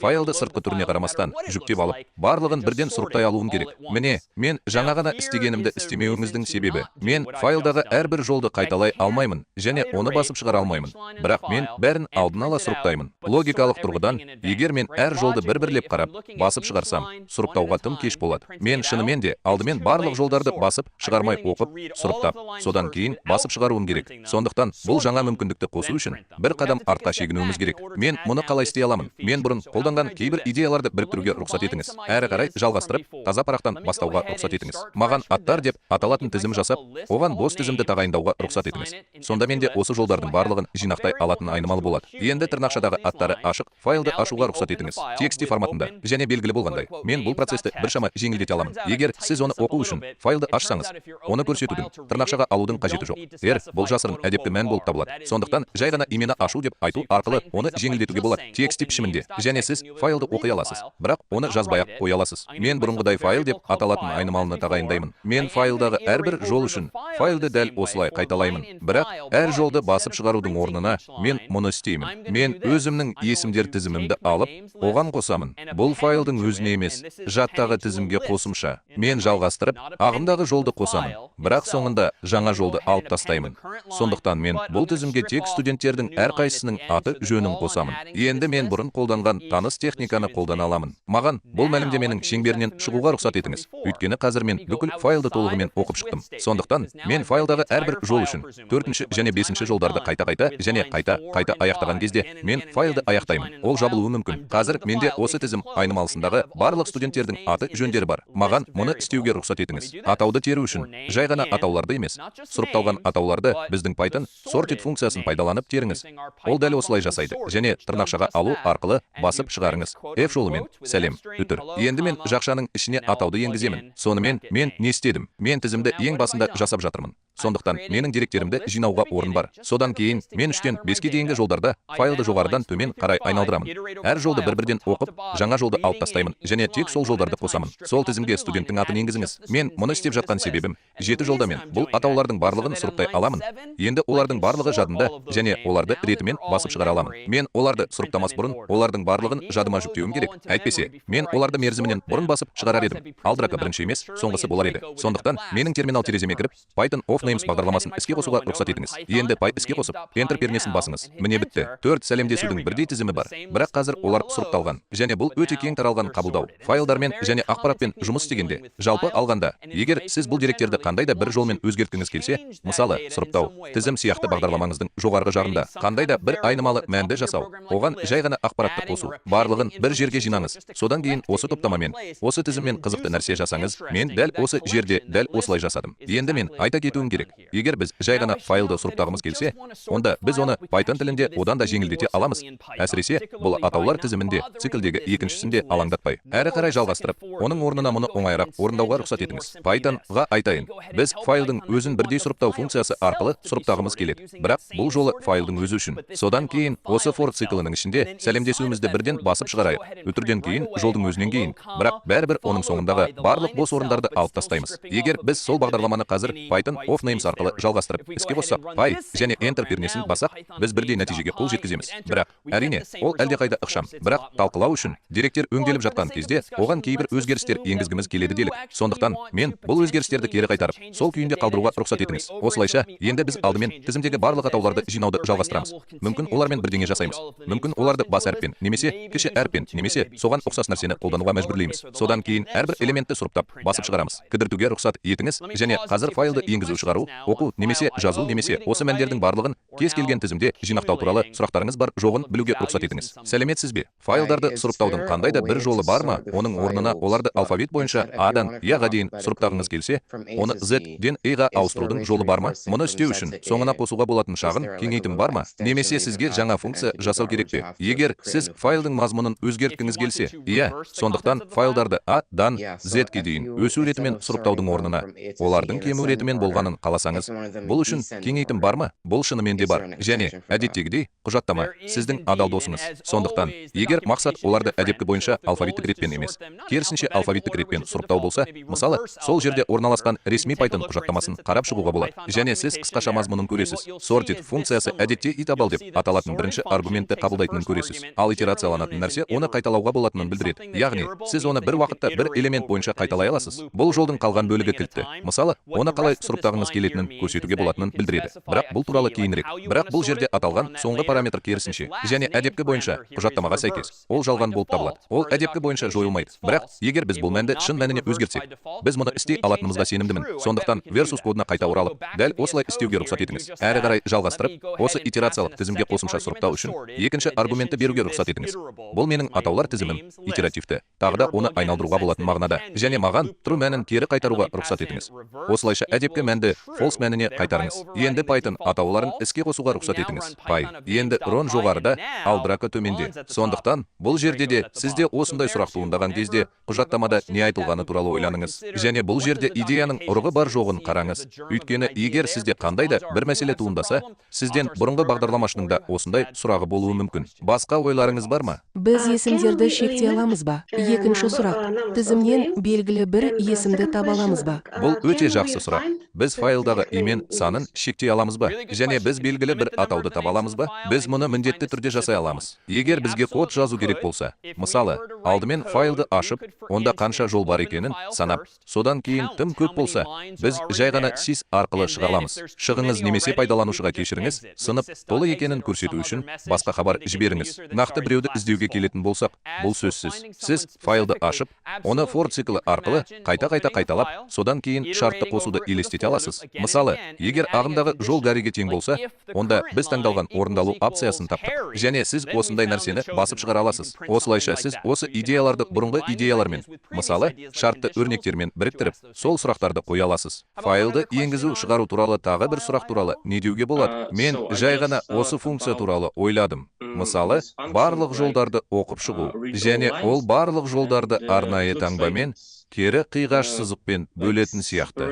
файлды сыртқы түріне қарамастан жүктеп алып, барлығын бірден сұрыптай алуым керек. Міне, мен жаңа ғана істегенімді істемеуіңіздің себебі: мен файлдағы әрбір жолды қайталай алмаймын және оны басып шығара алмаймын, бірақ мен бәрін алдын ала сұрыптаймын. Логикалық тұрғыдан, егер мен әр жолды бір-бірлеп қарап, басып шығарсам, сұрыптауға тым кеш болады. Мен шынымен де алдымен барлық жолдарды басып шығармай оқып, сұрыптап, содан кейін басып шығаруым керек. Сондықтан бұл жаңа мүмкіндікті қосу үшін бір қадам артқа шегінуіміз керек. Мен мұны қалай істей аламын? Мен бұрын қолданған кейбір идеяларды біріктіруге рұқсат етіңіз. Әрі қарай жалғастырып, таза парақтан бастауға рұқсат етіңіз. Маған аттар деп аталатын тізім жасап, оған бос тізімді тағайындауға рұқсат етіңіз. Сонда менде осы жолдардың барлығын жинақтай алатын айнымалы болады. Енді тырнақшадағы аттары ашық файлды ашуға рұқсат етіңіз, txt форматында. Және белгілі болғандай, мен бұл процесті біршама жеңілдете аламын. Егер сіз оны оқу үшін файлды ашсаңыз, оны көрсетудің, тырнақшаға алудың қажеті жоқ. R бұл жасырын әдепкі мән болып табылады. Сондықтан жай ғана имена ашу деп айту арқылы оны жеңілдетуге болады, txt пішімінде, және сіз файлды оқи аласыз, бірақ оны жазбай ақ қоя аласыз. Мен бұрынғыдай файл деп аталатын айнымалыны тағайындаймын. Мен файлдағы әрбір жол үшін файлды дәл осылай қайталаймын, бірақ әр жолды басып шығарудың орнына мен мұны істеймін: мен өзімнің есімдер тізімімді алып, оған қосамын. Бұл файлдың өзіне емес, жадтағы тізімге қосымша. Мен жалғастырып, ағымдағы жолды қосамын, бірақ соңында жаңа жолды алып тастаймын. Сондықтан мен бұл тізімге тек студенттердің әрқайсысының аты жөнін қосамын. Енді мен бұрын қолданған таныс техниканы қолдана аламын. Маған бұл мәлімдеменің шеңберінен шығуға рұқсат етіңіз, өйткені қазір мен бүкіл файлды толығымен оқып шықтым. Сондықтан мен файлдағы әрбір жол үшін төртінші және бесінші жолдарды қайта-қайта және қайта-қайта аяқтаған кезде, мен файлды аяқтаймын, ол жабылуы мүмкін. Қазір менде осы тізім айнымалысындағы барлық студенттердің аты жөндері бар. Маған мұны істеуге рұқсат етіңіз. Атауды теру үшін жай ғана атауларды емес, сұрыпталған атауларды біздің Python sorted функциясын пайдаланып теріңіз. Ол дәл осылай жасайды. Және тырнақшаға алу арқылы басып шығарыңыз f жолымен сәлем, үтір. Енді мен жақшаның ішіне атауды енгіземін. Сонымен, мен не істедім? Мен тізімді ең басында жасап жатырмын, сондықтан менің деректерімді жинауға орын бар. Содан кейін мен 3-тен 5-ке дейінгі жолдарда файлды жоғарыдан төмен қарай айналдырамын, әр жолды бір-бірден оқып, жаңа жолды алып тастаймын және тек сол жолдарды қосамын. Сол тізімге студенттің атын енгізіңіз. Мен мұны істеп жатқан себебім: жеті жолда мен бұл атаулардың барлығын сұрыптай аламын. Енді олардың барлығы жадымда және оларды ретімен басып шығара аламын. Мен оларды сұрыптамас бұрын олардың барлығын жадыма жүктеуім керек, әйтпесе мен оларды мерзімінен бұрын басып шығарар едім, ал Драко бірінші емес, соңғысы болар еді. Сондықтан менің терминал тереземе кіріп, Python of names бағдарламасын іске қосуға рұқсат етіңіз. Енді py іске қосып, Enter пернесін басыңыз. Міне, бітті. Төрт сәлемдесудің бірдей тізімі бар, бірақ қазір олар сұрыпталған. Және бұл өте кең таралған қабылдау файлдармен және ақпаратпен жұмыс істегенде. Жалпы алғанда, егер сіз бұл деректерді қандай да да бір жолмен өзгерткіңіз келсе, мысалы, сұрыптау, тізім сияқты бағдарламаңыздың жоғарғы жағында қандай да бір айнымалы мәнді жасау, оған жай ғана ақпаратты қосу, барлығын бір жерге жинаңыз. Содан кейін осы топтамамен, осы тізіммен қызықты нәрсе жасаңыз. Мен дәл осы жерде дәл осылай жасадым. Енді мен айта кетуім керек, егер біз жай ғана файлды сұрыптағымыз келсе, онда біз оны Python тілінде одан да жеңілдете аламыз. Әсіресе, бұл атаулар тізімінде циклдегі екіншісінде алаңдатпай. Әрі қарай жалғастырып, оның орнына мұны оңайырақ орындауға рұқсат етіңіз. Python-ға айтайын, біз файлдың өзін бірдей сұрыптау функциясы арқылы сұрыптағымыз келеді. Бірақ бұл жолы файлдың өзі үшін. Содан кейін осы for циклінің ішінде сәлемдесуімізді бірден басып шығарайық. Үтірден кейін, жолдың өзінен кейін. Бірақ бәрібір оның соңындағы барлық бос орындарды алып тастаймыз. Егер біз сол бағдарламаны қазір Python of names арқылы жалғастырып іске қоссақ, py және Enter пернесін бассақ, біз бірдей нәтижеге қол жеткіземіз. Бірақ, әрине, ол әлдеқайда ықшам. Бірақ талқылау үшін деректер өңделіп жатқан кезде оған кейбір өзгерістер енгізгіміз келеді делік. Сондықтан мен бұл өзгерістерді кері қайтарып, сол күйінде қалдыруға рұқсат етіңіз. Осылайша, енді біз алдымен тізімдегі барлық атауларды жинауды жалғастырамыз. Мүмкін, олармен бірдеңе жасаймыз. Мүмкін, оларды бас әріппен немесе кіші әріппен немесе соған ұқсас нәрсені қолдануға мәжбүрлейміз. Содан кейін әрбір элементті сұрыптап, басып шығарамыз. Кідіртуге рұқсат етіңіз және қазір файлды енгізу, шығару, оқу немесе жазу немесе осы мәндердің барлығын кез келген тізімде жинақтау туралы сұрақтарыңыз бар жоғын білуге рұқсат етіңіз. Сәлеметсіз бе? Файлдарды сұрыптаудың қандай да бір жолы бар ма? Оның орнына оларды алфавит бойынша А-дан Я-ға дейін сұрыптағыңыз келсе, оны Z-ден E-ға ауыстырудың жолы бар ма? Мұны істеу үшін соңына қосуға болатын шағын кеңейтім бар ма? Немесе сізге жаңа функция жасау керек пе? Егер сіз файлдың мазмұнын өзгерткіңіз келсе, иә, сондықтан файлдарды А-дан Z-ке дейін өсу ретімен сұрыптаудың орнына олардың кему ретімен болғанын қаласаңыз, бұл үшін кеңейтім бар ма? Бұл шынымен де бар. Және әдеттегідей құжаттама сіздің адал досыңыз. Сондықтан, егер мақсат оларды әдепкі бойынша алфавиттік ретпен емес, керісінше алфавиттік ретпен сұрыптау болса, мысалы, сол жерде орналасқан ресми Python құжаттамасын қарап шығуға болады. Және сіз қысқаша мазмұнын көресіз. Sorted функциясы әдетте iterable деп аталатын бірінші аргументті қабылдайтынын көресіз. Ал итерацияланатын нәрсе оны қайталауға болатынын білдіреді. Яғни, сіз оны бір уақытта бір элемент бойынша қайталай аласыз. Бұл жолдың қалған бөлігі кілтті. Мысалы, оны қалай сұрыптағыңыз келетінін көрсетуге болатынын білдіреді. Бірақ бұл туралы кейінірек. Бірақ бұл жерде аталған соңғы параметр керісінше және әдепкі бойынша құжаттамаға сәйкес ол жалған болып табылады. Ол әдепкі бойынша жойылмайды. Бірақ егер біз бұл мәнді шын мәніне өзгертсек, біз мұны істей алатынымызға сенімдімін. Сондықтан versus кодына қайта оралып, дәл осылай істеуге рұқсат етіңіз. Әрі қарай жалғастырып, осы итерациялық тізімге қосымша сұрыптау үшін екінші аргументті беруге рұқсат етіңіз. Бұл менің атаулар тізімім итеративті. Тағы да оны айналдыруға болатын мағынада. Және маған true мәнін кері қайтаруға рұқсат етіңіз. Осылайша әдепкі мәнді false мәніне қайтарыңыз. Енді Python атауларын іске қосуға рұқсат етіңіз. Py. Енді Рон жоғарыда, ал Драко төменде. Сондықтан бұл жерде де сізде осындай сұрақ туындаған кезде құжаттамада не айтылғаны туралы ойланыңыз. Және бұл жерде идеяның ұрығы бар жоғын қараңыз. Өйткені егер сізде қандай да бір мәселе туындаса, сізден бұрынғы бағдарламашының да осындай сұрағы болуы мүмкін. Басқа ойларыңыз бар ма? Біз есімдерді шектей аламыз ба? Екінші сұрақ. Тізімнен белгілі бір есімді таба аламыз ба? Бұл өте жақсы сұрақ. Біз файлдағы имен санын шектей аламыз ба? Және біз белгілі бір атауды таба аламыз ба? Біз мұны міндетті түрде жасай аламыз. Егер бізге код жазу керек болса, мысалы, алдымен файлды ашып, онда қанша жол бар екенін санап, содан кейін тым көп болса, біз жай ғана sys арқылы шыға аламыз. Шығыңыз немесе пайдаланушыға кешіріңіз, сынып толы екенін көрсету үшін басқа хабар жіберіңіз. Нақты біреуді іздеуге келетін болсақ, бұл сөзсіз. Сіз файлды ашып, оны for циклі арқылы қайта-қайта қайталап, содан кейін шартты қосуды елестете аласыз. Мысалы, егер ағымдағы жол Гарриге тең болса, онда біз таңдалған орындалу опциясын таптық. Және сіз осындай нәрсені басып шығара аласыз. Осылайша сіз осы идеяларды бұрынғы идеялармен, мысалы, шартты өрнектермен біріктіріп, сол сұрақтарды қоя аласыз. Файлды енгізу шығару туралы тағы бір сұрақ туралы не деуге болады? Мен жай ғана осы функция туралы ойладым. Мысалы, барлық жолдарды оқып шығу және ол барлық жолдарды арнайы таңбамен, кері қиғаш сызықпен бөлетін сияқты.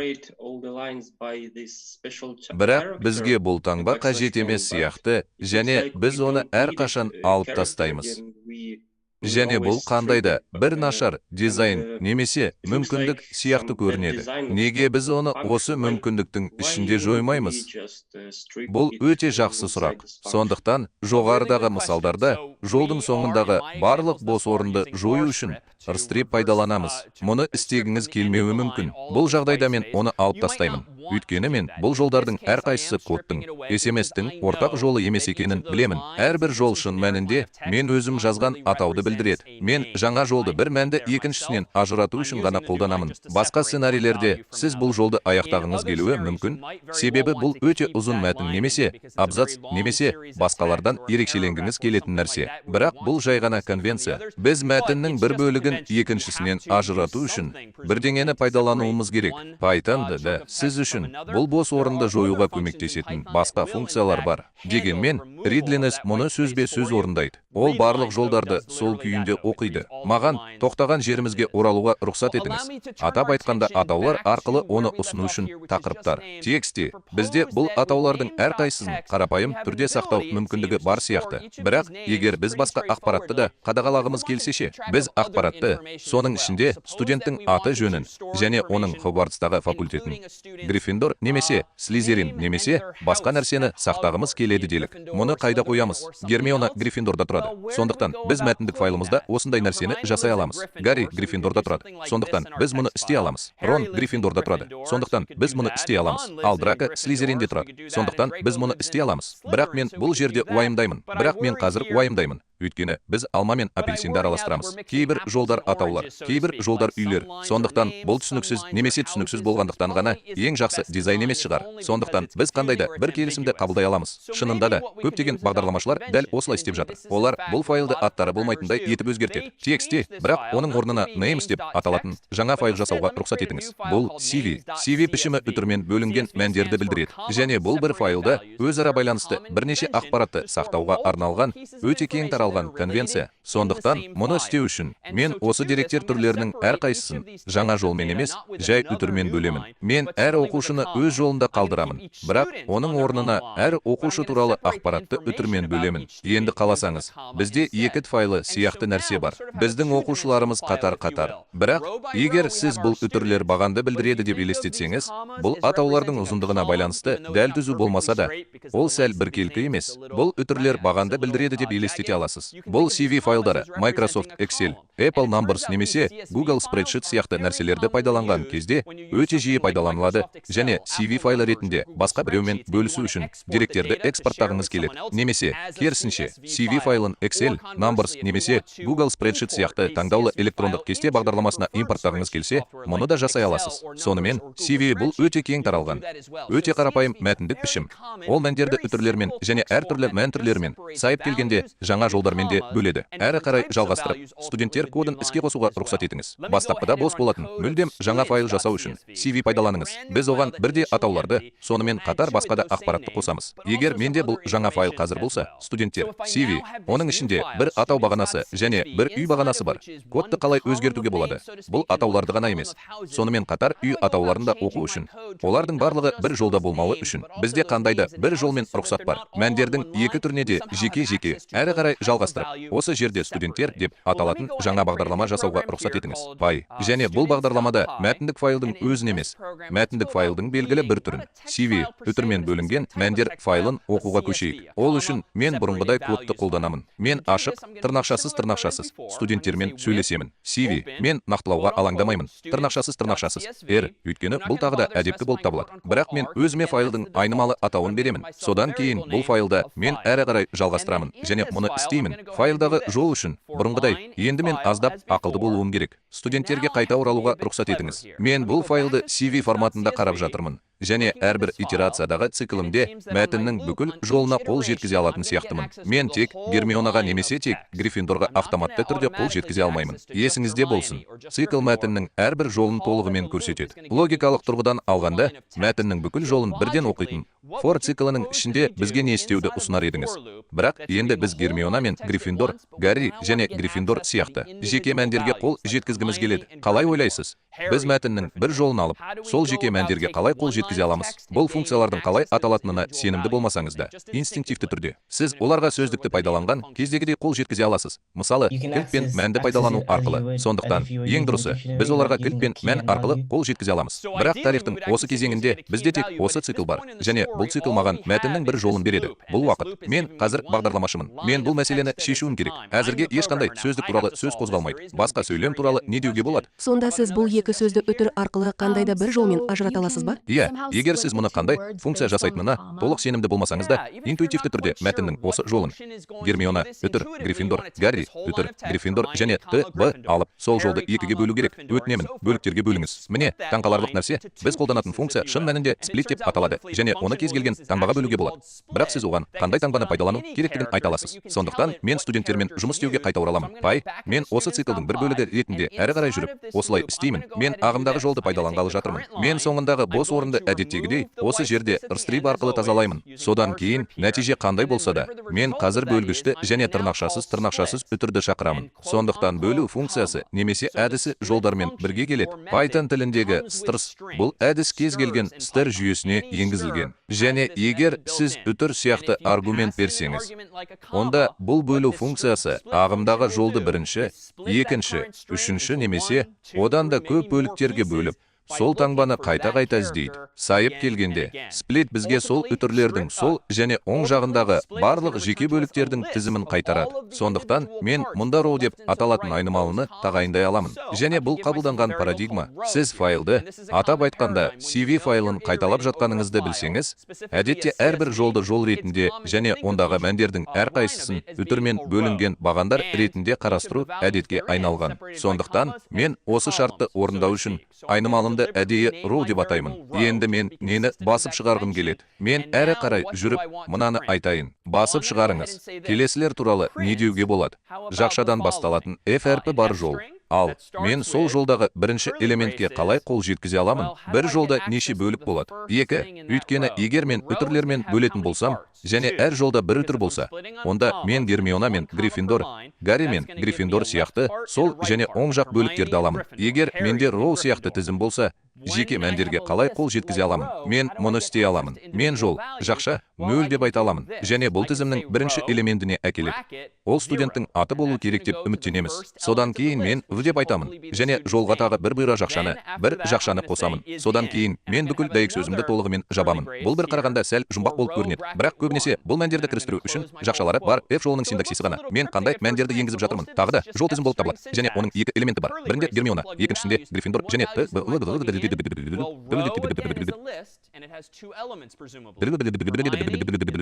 Бірақ бізге бұл таңба қажет емес сияқты және біз оны әрқашан алып тастаймыз. Және бұл қандай да бір нашар дизайн немесе мүмкіндік сияқты көрінеді. Неге біз оны осы мүмкіндіктің ішінде жоймаймыз? Бұл өте жақсы сұрақ. Сондықтан жоғарыдағы мысалдарда жолдың соңындағы барлық бос орынды жою үшін rstrip пайдаланамыз. Мұны істегіңіз келмеуі мүмкін. Бұл жағдайда мен оны алып тастаймын. Өйткені мен бұл жолдардың әрқайсысы кодтың, SMS-тің ортақ жолы емес екенін білемін. Әрбір жол шын мәнінде мен өзім жазған атауды білдіреді. Мен жаңа жолды бір мәнді екіншісінен ажырату үшін ғана қолданамын. Басқа сценарийлерде сіз бұл жолды аяқтағыңыз келуі мүмкін, себебі бұл өте ұзын мәтін немесе абзац немесе басқалардан ерекшеленгіңіз келетін нәрсе. Бірақ бұл жай ғана конвенция. Біз мәтіннің бір бөлігін екіншісінен ажырату үшін бірдеңені пайдалануымыз керек. Pythonда да сіз үшін бұл бос орынды жоюға көмектесетін басқа функциялар бар. Дегенмен, readlines мұны сөзбе-сөз орындайды. Ол барлық жолдарды сол күйінде оқиды. Маған тоқтаған жерімізге оралуға рұқсат етіңіз. Атап айтқанда, атаулар арқылы оны ұсыну үшін тақырыптар. Тексте бізде бұл атаулардың әрқайсысын қарапайым түрде сақтау мүмкіндігі бар сияқты. Бірақ егер біз басқа ақпаратты да қадағалағымыз келсе ше, біз ақпаратты, соның ішінде студенттің аты жөнін және оның Хогвартстағы факультетін, Гриффиндор немесе Слизерин немесе басқа нәрсені сақтағымыз келеді делік. Мұны қайда қоямыз? Гермиона Гриффиндорда тұрады. Сондықтан біз мәтіндік файлымызда осындай нәрсені жасай аламыз. Гарри Гриффиндорда тұрады. Сондықтан біз мұны істей аламыз. Рон Гриффиндорда тұрады. Сондықтан біз мұны істей аламыз. Ал Драко Слизеринде тұрады. Сондықтан біз мұны істей аламыз. Бірақ мен бұл жерде уайымдаймын. Бірақ мен қазір уайымдаймын. Өйткені біз алма мен апельсинді араластырамыз. Кейбір жолдар атаулар, кейбір жолдар үйлер. Сондықтан бұл түсініксіз немесе түсініксіз болғандықтан ғана ең жақсы дизайн емес шығар. Сондықтан біз қандай да бір келісімді қабылдай аламыз. Шынында да, көптеген бағдарламашылар дәл осылай істеп жатыр. Олар бұл файлды аттары болмайтындай етіп өзгертеді. Тексте, бірақ оның орнына names деп аталатын жаңа файл жасауға рұқсат етіңіз. Бұл CV. CV пішімі үтірмен бөлінген мәндерді білдіреді. Және бұл бір файлда өзара байланысты бірнеше ақпаратты сақтауға арналған өте кең таралған конвенция. Сондықтан мұны істеу үшін мен осы деректер түрлерінің әрқайсысын жаңа жолмен емес, жай үтірмен бөлемін. Мен әр оқушыны өз жолында қалдырамын, бірақ оның орнына әр оқушы туралы ақпаратты үтірмен бөлемін. Енді қаласаңыз, бізде екі файлы сияқты нәрсе бар. Біздің оқушыларымыз қатар-қатар. Бірақ егер сіз бұл үтірлер бағанды білдіреді деп елестетсеңіз, бұл атаулардың ұзындығына байланысты дәл түзу болмаса да, ол сәл біркелкі емес. Бұл үтірлер бағанды білдіреді деп елестете аласыз. Бұл CV файлдары Microsoft Excel, Apple Numbers немесе Google Spreadsheet сияқты нәрселерді пайдаланған кезде өте жиі пайдаланылады және CV файлы ретінде басқа біреумен бөлісу үшін деректерді экспорттағыңыз келеді. Немесе керісінше, CV файлын Excel, Numbers немесе Google Spreadsheet сияқты таңдаулы электрондық кесте бағдарламасына импорттағыңыз келсе, мұны да жасай аласыз. Сонымен, CV бұл өте кең таралған, өте қарапайым мәтіндік пішім. Ол мәндерді үтірлермен және әртүрлі мән түрлерімен, сайып келгенде жаңа жолдармен де бөледі. Әрі қарай жалғастырып, студенттер кодын іске қосуға рұқсат етіңіз. Бастапқыда бос болатын мүлдем жаңа файл жасау үшін CV пайдаланыңыз. Біз оған бірде атауларды, сонымен қатар басқа да ақпаратты қосамыз. Егер менде бұл жаңа файл қазір болса, студенттер CV, оның ішінде бір атау бағанасы және бір үй бағанасы бар. Кодты қалай өзгертуге болады? Бұл атауларды ғана емес, сонымен қатар үй атауларын да оқу үшін. Олардың барлығы бір жолда болмауы үшін бізде қандай да бір жолмен рұқсат бар. Мәндердің екі түріне де жеке-жеке әрі қарай жалғастырып, осы жерде студенттер деп аталатын жаңа бағдарлама жасауға рұқсат етіңіз. Py. Және бұл бағдарламада мәтіндік файлдың өзін емес, мәтіндік файлдың белгілі бір түрін, CV үтірмен бөлінген мәндер файлын оқуға көшейік. Ол үшін мен бұрынғыдай кодты қолданамын. Мен ашық, тырнақшасыз тырнақшасыз студенттермен сөйлесемін. CV мен нақтылауға алаңдамаймын. Тырнақшасыз тырнақшасыз R, өйткені бұл тағы да әдепкі болып табылады. Бірақ мен өзіме файлдың айнымалы атауын беремін. Содан кейін бұл файлда мен әрі қарай жалғастырамын және мұны істеймін. Файлдағы жол үшін бұрынғыдай енді мен аздап ақылды болуым керек. Студенттерге қайта оралуға рұқсат етіңіз. Мен бұл файлды CV форматында қарап жатырмын. Және әрбір итерациядағы циклімде мәтіннің бүкіл жолына қол жеткізе алатын сияқтымын. Мен тек Гермионаға немесе тек Гриффиндорға автоматты түрде қол жеткізе алмаймын. Есіңізде болсын, цикл мәтіннің әрбір жолын толығымен көрсетеді. Логикалық тұрғыдан алғанда, мәтіннің бүкіл жолын бірден оқитын for циклінің ішінде бізге не істеуді ұсынар едіңіз? Бірақ енді біз Гермиона мен Гриффиндор, Гарри және Гриффиндор сияқты жеке мәндерге қол жеткізгіміз келеді. Қалай ойлайсыз? Біз мәтіннің бір жолын алып, сол жеке мәндерге қалай қол жеткізе аламыз? Бұл функциялардың қалай аталатынына сенімді болмасаңыз да, инстинктивті түрде сіз оларға сөздікті пайдаланған кездегідей қол жеткізе аласыз. Мысалы, кілт пен мәнді пайдалану арқылы. Сондықтан ең дұрысы, біз оларға кілт пен мән арқылы қол жеткізе аламыз. Бірақ тарихтың осы кезеңінде бізде тек осы цикл бар және бұл цикл маған мәтіннің бір жолын береді. Бұл уақыт. Мен қазір бағдарламашымын. Мен бұл мәселені шешуім керек. Әзірге ешқандай сөздік туралы сөз қозғалмайды. Басқа сөйлем туралы не деуге болады? Сонда сіз бұл екі сөзді үтір арқылы қандай да бір жолмен ажырата аласыз ба? Иә, егер сіз мұны қандай функция жасайтынына толық сенімді болмасаңыз да, интуитивті түрде мәтіннің осы жолын Гермиона, үтір, Гриффиндор, Гарри, үтір, Гриффиндор және Т, Б алып, сол жолды екіге бөлу керек. Өтінемін, бөліктерге бөліңіз. Міне, таңқаларлық нәрсе, біз қолданатын функция шын мәнінде split деп аталады және оны кез келген таңбаға бөлуге болады. Бірақ сіз оған қандай таңбаны пайдалану керектігін айта аласыз. Сондықтан мен студенттермен жұмыс істеуге қайта ораламын. Пай, мен осы циклдың бір бөлігі ретінде әрі қарай жүріп, осылай істеймін. Мен ағымдағы жолды пайдаланғалы жатырмын. Мен соңындағы бос орынды әдеттегідей осы жерде rstrip арқылы тазалаймын. Содан кейін нәтиже қандай болса да, мен қазір бөлгішті және тырнақшасыз тырнақшасыз үтірді шақырамын. Сондықтан бөлу функциясы немесе әдісі жолдармен бірге келеді. Python тіліндегі strс бұл әдіс кез келген str жүйесіне енгізілген. Және егер сіз үтір сияқты аргумент берсеңіз, онда бұл бөлу функциясы ағымдағы жолды бірінші, екінші, үшінші немесе одан да көп бөліктерге бөліп, сол таңбаны қайта-қайта іздейді. Сайып келгенде, split бізге сол үтірлердің сол және оң жағындағы барлық жеке бөліктердің тізімін қайтарады. Сондықтан мен мұнда row деп аталатын айнымалыны тағайындай аламын. Және бұл қабылданған парадигма. Сіз файлды, атап айтқанда CV файлын қайталап жатқаныңызды білсеңіз, әдетте әрбір жолды жол ретінде және ондағы мәндердің әрқайсысын үтірмен бөлінген бағандар ретінде қарастыру әдетке айналған. Сондықтан мен осы шартты орындау үшін айнымалымды әдейі row деп атаймын. Енді мен нені басып шығарғым келеді? Мен әрі қарай жүріп мынаны айтайын. Басып шығарыңыз. Келесілер туралы не деуге болады? Жақшадан басталатын F әрпі бар жол. Ал мен сол жолдағы бірінші элементке қалай қол жеткізе аламын? Бір жолда неше бөлік болады? Екі. Өйткені егер мен үтірлермен бөлетін болсам, және әр жолда бір үтір болса, онда мен Гермиона мен Гриффиндор, Гарри мен Гриффиндор сияқты сол және оң жақ бөліктерді аламын. Егер менде row сияқты тізім болса, жеке мәндерге қалай қол жеткізе аламын? Мен мұны істей аламын. Мен жол, жақша, нөл деп айта аламын. Және бұл тізімнің бірінші элементіне әкеледі. Ол студенттің аты болу керек деп үміттенеміз. Содан кейін мен в деп айтамын. Және жолға тағы бір бұйра жақшаны, бір жақшаны қосамын. Содан кейін мен бүкіл дәйек сөзімді толығымен жабамын. Бұл бір қарағанда сәл жұмбақ болып көрінеді. Бірақ көбінесе бұл мәндерді кірістіру үшін жақшалары бар f жолының синтаксисі ғана. Мен қандай мәндерді енгізіп жатырмын? Тағы да жол тізім болып табылады. Және оның екі элементі бар. Бірінде Гермиона, екіншісінде Гриффиндор және Т, Б, Л, Д, Д, Д, Д, Д, Well, row again is a list, and it has two elements, presumably. Hermione in one and Gryffindor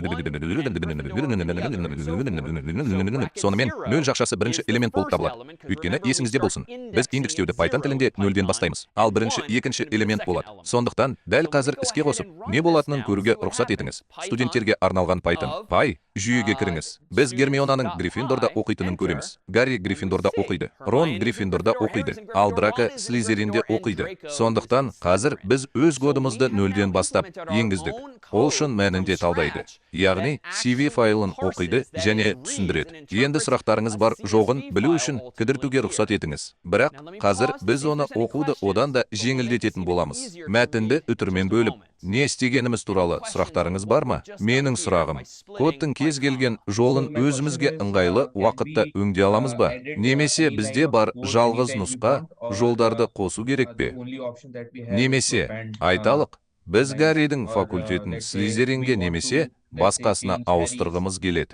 in the other, and so forth. So Сонымен bracket нөл жақшасы бірінші is the элемент болып first табылады. element, 'cause Өйткені remember, we есіңізде start болсын, біз indexing индекстеуді at Python zero тілінде in нөлден Python, бастаймыз. Ал and бірінші, one екінші is gonna be the элемент second болады. element. Сондықтан дәл So we қазір go іске ahead қосып, and run не this болатынын now and көруге see what рұқсат happens. етіңіз. Python Студенттерге арналған Python of, Py жүйеге кіріңіз. Біз Гермионаның Гриффиндорда students.py, оқитынын enter, көреміз. Гарри and we Гриффиндорда see оқиды. Рон Hermione is in Гриффиндорда Gryffindor, оқиды. Harry's in Ал Gryffindor, Драко Ron is in Слизеринде Gryffindor, and оқиды. Draco is Сондықтан in қазір Slytherin. біз өз So we кодымызды have now нөлден бастап implemented our енгіздік. own Ол code шын from мәнінде талдайды. scratch Яғни that CV actually файлын оқиды parses, that және is, reads түсіндіреді. and Енді interprets сұрақтарыңыз a бар жоғын CSV білу file үшін ultimately кідіртуге рұқсат here. етіңіз. Бірақ Now let me қазір pause to біз see if оны there's any оқуды одан questions, да but we'll make this жеңілдететін even боламыз. easier to Мәтінді read in үтірмен just a бөліп, moment. не істегеніміз туралы Any questions сұрақтарыңыз on бар what ма? we've just done Менің here сұрағым, by splitting кодтың by кез келген comma? жолын So my өзімізге question is, ыңғайлы can уақытта we өңдей аламыз ба? edit Немесе any line бізде of бар code жалғыз anytime we нұсқа want, or жолдарды қосу керек the пе? only option that we have is to Немесе, append айталық, біз lines, Гарридің or факультетін let's say we Слизеринге want немесе to, let's say, басқасына change Harry's ауыстырғымыз келеді.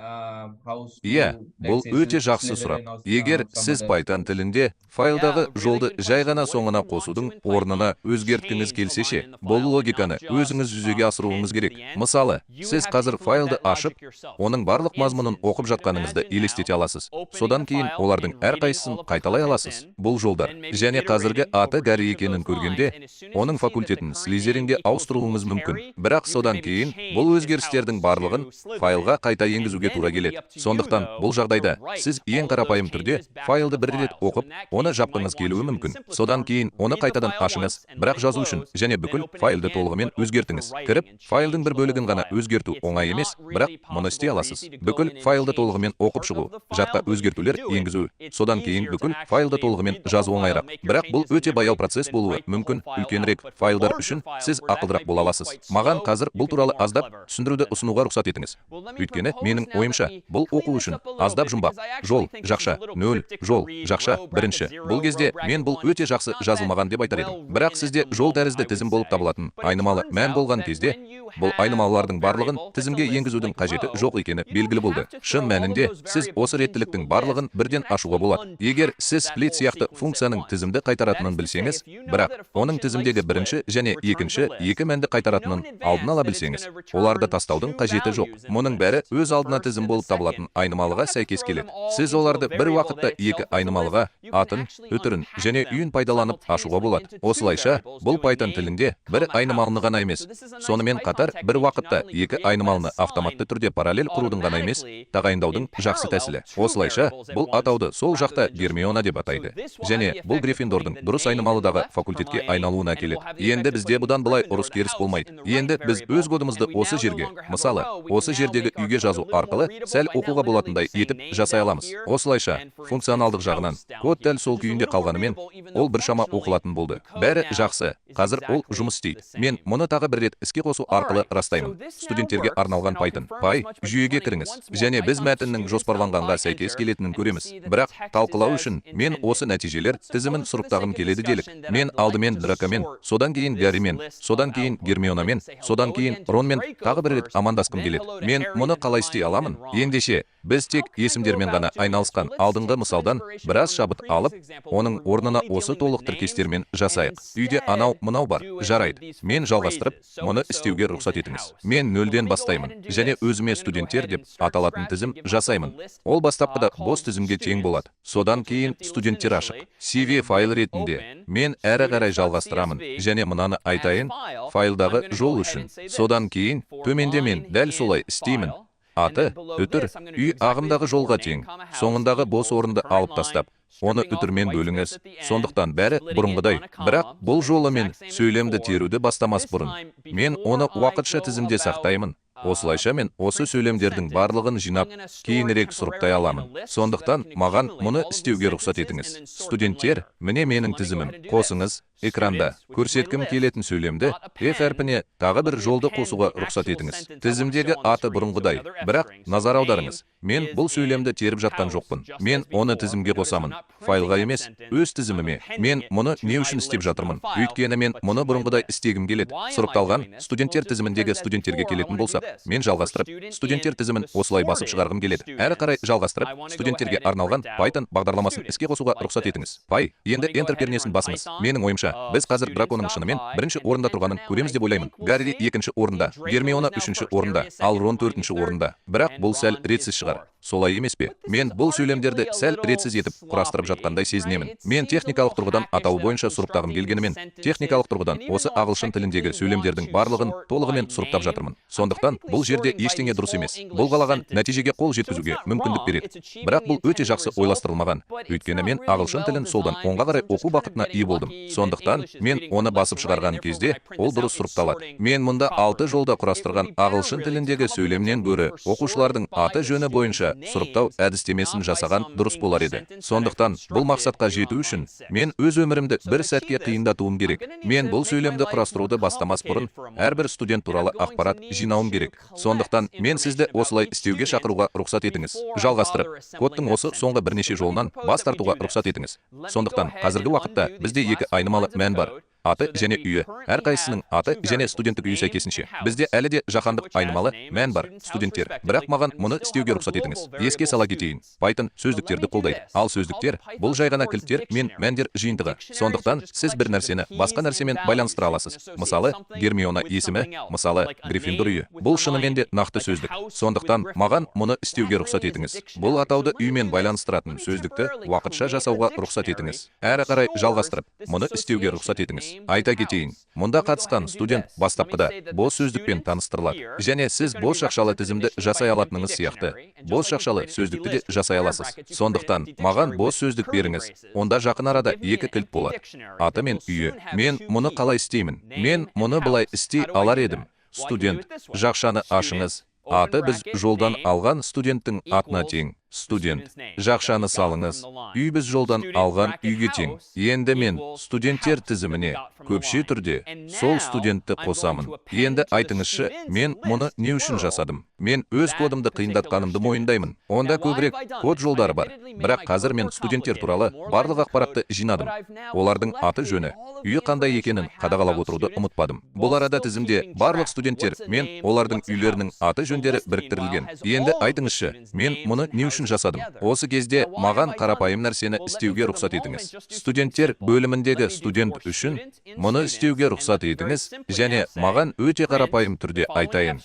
House Иә, to, бұл let's say, өте жақсы Slytherin сұрақ. or Егер some сіз other Python house. тілінде файлдағы жолды жай ғана соңына қосудың орнына өзгерткіңіз келсе ше, бұл логиканы өзіңіз жүзеге асыруыңыз керек. Мысалы, сіз қазір файлды ашып, оның барлық мазмұнын оқып жатқаныңызды елестете аласыз. Содан кейін олардың әрқайсысын қайталай аласыз. Бұл жолдар және қазіргі аты Гарри екенін көргенде, оның факультетін Слизеринге ауыстыруыңыз мүмкін. Бірақ содан кейін бұл өзгерістердің барлығын файлға қайта енгізуге тура келеді. Сондықтан бұл жағдайда сіз ең қарапайым түрде файлды бір рет оқып, оны жапқыңыз келуі мүмкін. Содан кейін оны қайтадан ашыңыз, бірақ жазу үшін және бүкіл файлды толығымен өзгертіңіз. Кіріп, файлдың бір бөлігін ғана өзгерту оңай емес, бірақ мұны істей аласыз. Бүкіл файлды толығымен оқып шығу, жадқа өзгертулер енгізу, содан кейін бүкіл файлды толығымен жазу оңайырақ. Бірақ бұл өте баяу процесс болуы мүмкін. Үлкенірек файлдар үшін сіз ақылдырақ бола аласыз. Маған қазір бұл туралы аздап түсіндіруді ұсынуға ұсынуға рұқсат етіңіз. Өйткені менің ойымша, бұл оқу үшін аздап жұмбақ. Жол, жақша, 0, жол, жақша, бірінші. Бұл кезде мен бұл өте жақсы жазылмаған деп айтар едім. Бірақ сізде жол тәрізді тізім болып табылатын айнымалы мән болған кезде, бұл айнымалылардың барлығын тізімге енгізудің қажеті жоқ екені белгілі болды. Шын мәнінде, сіз осы реттіліктің барлығын бірден ашуға болады. Егер сіз split сияқты функцияның тізімді қайтаратынын білсеңіз, бірақ оның тізімдегі бірінші және екінші екі мәнді қайтаратынын алдын ала білсеңіз, оларды тастаудың қажеті жоқ. Мұның бәрі өз алдына тізім болып табылатын айнымалыға сәйкес келеді. Сіз оларды бір уақытта екі айнымалыға атын, үтірін және үйін пайдаланып ашуға болады. Осылайша, бұл Python тілінде бір айнымалыны ғана емес, сонымен қатар бір уақытта екі айнымалыны автоматты түрде параллель құрудың ғана емес, тағайындаудың жақсы тәсілі. Осылайша, бұл атауды сол жақта Гермиона деп атайды. Және бұл Гриффиндордың дұрыс айнымалыдағы факультетке айналуына әкеледі. Енді бізде бұдан былай ұрыс-керіс болмайды. Енді біз өз кодымызды осы жерге, мысалы, осы жердегі үйге жазу арқылы сәл оқуға болатындай етіп жасай аламыз. Осылайша, функционалдық жағынан код дәл сол күйінде қалғанымен, ол біршама оқылатын болды. Бәрі жақсы. Қазір ол жұмыс істейді. Мен мұны тағы бір рет іске қосу арқылы растаймын. Студенттерге арналған Python. Py жүйеге кіріңіз. Және біз мәтіннің жоспарланғанға сәйкес келетінін көреміз. Бірақ талқылау үшін мен осы нәтижелер тізімін сұрыптағым келеді делік. Мен алдымен Дракомен, содан кейін Гарримен, содан кейін Гермионамен, содан кейін Ронмен тағы бір рет амандасқым келеді. Мен мұны қалай істей аламын? Ендеше, біз тек есімдермен ғана айналысқан алдыңғы мысалдан біраз шабыт алып, оның орнына осы толық тіркестермен жасайық. Үйде анау мынау бар. Жарайды. Мен жалғастырып, мұны істеуге рұқсат етіңіз. Мен нөлден бастаймын және өзіме студенттер деп аталатын тізім жасаймын. Ол бастапқыда бос тізімге тең болады. Содан кейін студенттер ашық. CV файл ретінде мен әрі қарай жалғастырамын және мынаны айтайын, файлдағы жол үшін. Содан кейін төменде мен дәл солай істеймін. Аты, үтір, үй ағымдағы жолға тең. Соңындағы бос орынды алып тастап, оны үтірмен бөліңіз. Сондықтан бәрі бұрынғыдай. Бірақ бұл жолы мен сөйлемді теруді бастамас бұрын, мен оны уақытша тізімде сақтаймын. Осылайша мен осы сөйлемдердің барлығын жинап, кейінірек сұрыптай аламын. Сондықтан маған мұны істеуге рұқсат етіңіз. Студенттер, міне менің тізімім. Қосыңыз, экранда көрсеткім келетін сөйлемді F әрпіне тағы бір жолды қосуға рұқсат етіңіз. Тізімдегі аты бұрынғыдай, бірақ назар аударыңыз. Мен бұл сөйлемді теріп жатқан жоқпын. Мен оны тізімге қосамын. Файлға емес, өз тізіміме. Мен мұны не үшін істеп жатырмын? Өйткені мен мұны бұрынғыдай істегім келеді. Сұрыпталған студенттер тізіміндегі студенттерге келетін болсақ, мен жалғастырып, студенттер тізімін осылай басып шығарғым келеді. Әрі қарай жалғастырып, студенттерге арналған Python бағдарламасын іске қосуға рұқсат етіңіз. Py, енді Enter пернесін басыңыз. Менің ойымша, біз қазір Драконың шынымен бірінші орында тұрғанын көреміз деп ойлаймын. Гарри екінші орында, Гермиона үшінші орында, ал Рон төртінші орында. Бірақ бұл сәл ретсіз шығар. Солай емес пе? Мен бұл сөйлемдерді сәл ретсіз етіп құрастырып жатқандай сезінемін. Мен техникалық тұрғыдан атауы бойынша сұрыптағым келгенімен, техникалық тұрғыдан осы ағылшын тіліндегі сөйлемдердің барлығын толығымен сұрыптап жатырмын. Сондықтан бұл жерде ештеңе дұрыс емес. Бұл қалаған нәтижеге қол жеткізуге мүмкіндік береді. Бірақ бұл өте жақсы ойластырылмаған. Өйткені мен ағылшын тілін солдан оңға қарай оқу бақытына ие болдым. Сондықтан мен оны басып шығарған кезде ол дұрыс сұрыпталады. Мен мұнда 6 жолда құрастырған ағылшын тіліндегі сөйлемнен гөрі оқушылардың аты жөні бойынша сұрыптау әдістемесін жасаған дұрыс болар еді. Сондықтан бұл мақсатқа жету үшін мен өз өмірімді бір сәтке қиындатуым керек. Мен бұл сөйлемді құрастыруды бастамас бұрын әрбір студент туралы ақпарат жинауым керек. Сондықтан мен сізді осылай істеуге шақыруға рұқсат етіңіз. Жалғастырып, кодтың осы соңғы бірнеше жолынан бас тартуға рұқсат етіңіз. Сондықтан қазіргі уақытта бізде екі айнымалы мән бар. Аты және үйі. Әрқайсысының аты және студенттік үйі сәйкесінше. Бізде әлі де жаһандық айнымалы мән бар, студенттер. Бірақ маған мұны істеуге рұқсат етіңіз. Еске сала кетейін. Python сөздіктерді қолдайды. Ал сөздіктер бұл жай ғана кілттер мен мәндер жиынтығы. Сондықтан сіз бір нәрсені басқа нәрсемен байланыстыра аласыз. Мысалы, Гермиона есімі, мысалы, Гриффиндор үйі. Бұл шынымен де нақты сөздік. Сондықтан маған мұны істеуге рұқсат етіңіз. Бұл атауды үймен байланыстыратын сөздікті уақытша жасауға рұқсат етіңіз. Әрі қарай жалғастырып, мұны істеуге рұқсат етіңіз. Айта кетейін, мұнда қатысқан студент бастапқыда бос сөздікпен таныстырылады. Және сіз бос жақшалы тізімді жасай алатыныңыз сияқты, бос жақшалы сөздікті де жасай аласыз. Сондықтан маған бос сөздік беріңіз. Онда жақын арада екі кілт болады. Аты мен үйі. Мен мұны қалай істеймін? Мен мұны былай істей алар едім. Студент, жақшаны ашыңыз. Аты біз жолдан алған студенттің атына тең. Студент жақшаны салыңыз, үй біз жолдан алған үйге тең. Енді мен студенттер тізіміне көпше түрде сол студентті қосамын. Енді айтыңызшы, мен мұны не үшін жасадым? Мен өз кодымды қиындатқанымды мойындаймын. Онда көбірек код жолдары бар. Бірақ қазір мен студенттер туралы барлық ақпаратты жинадым. Олардың аты жөні, үйі қандай екенін қадағалап отыруды ұмытпадым. Бұл арада тізімде барлық студенттер мен олардың үйлерінің аты жөндері біріктірілген. Енді айтыңызшы, мен мұны не үшін жасадым? Осы кезде маған қарапайым нәрсені істеуге рұқсат етіңіз. Студенттер бөліміндегі студент үшін мұны істеуге рұқсат етіңіз және маған өте қарапайым түрде айтайын.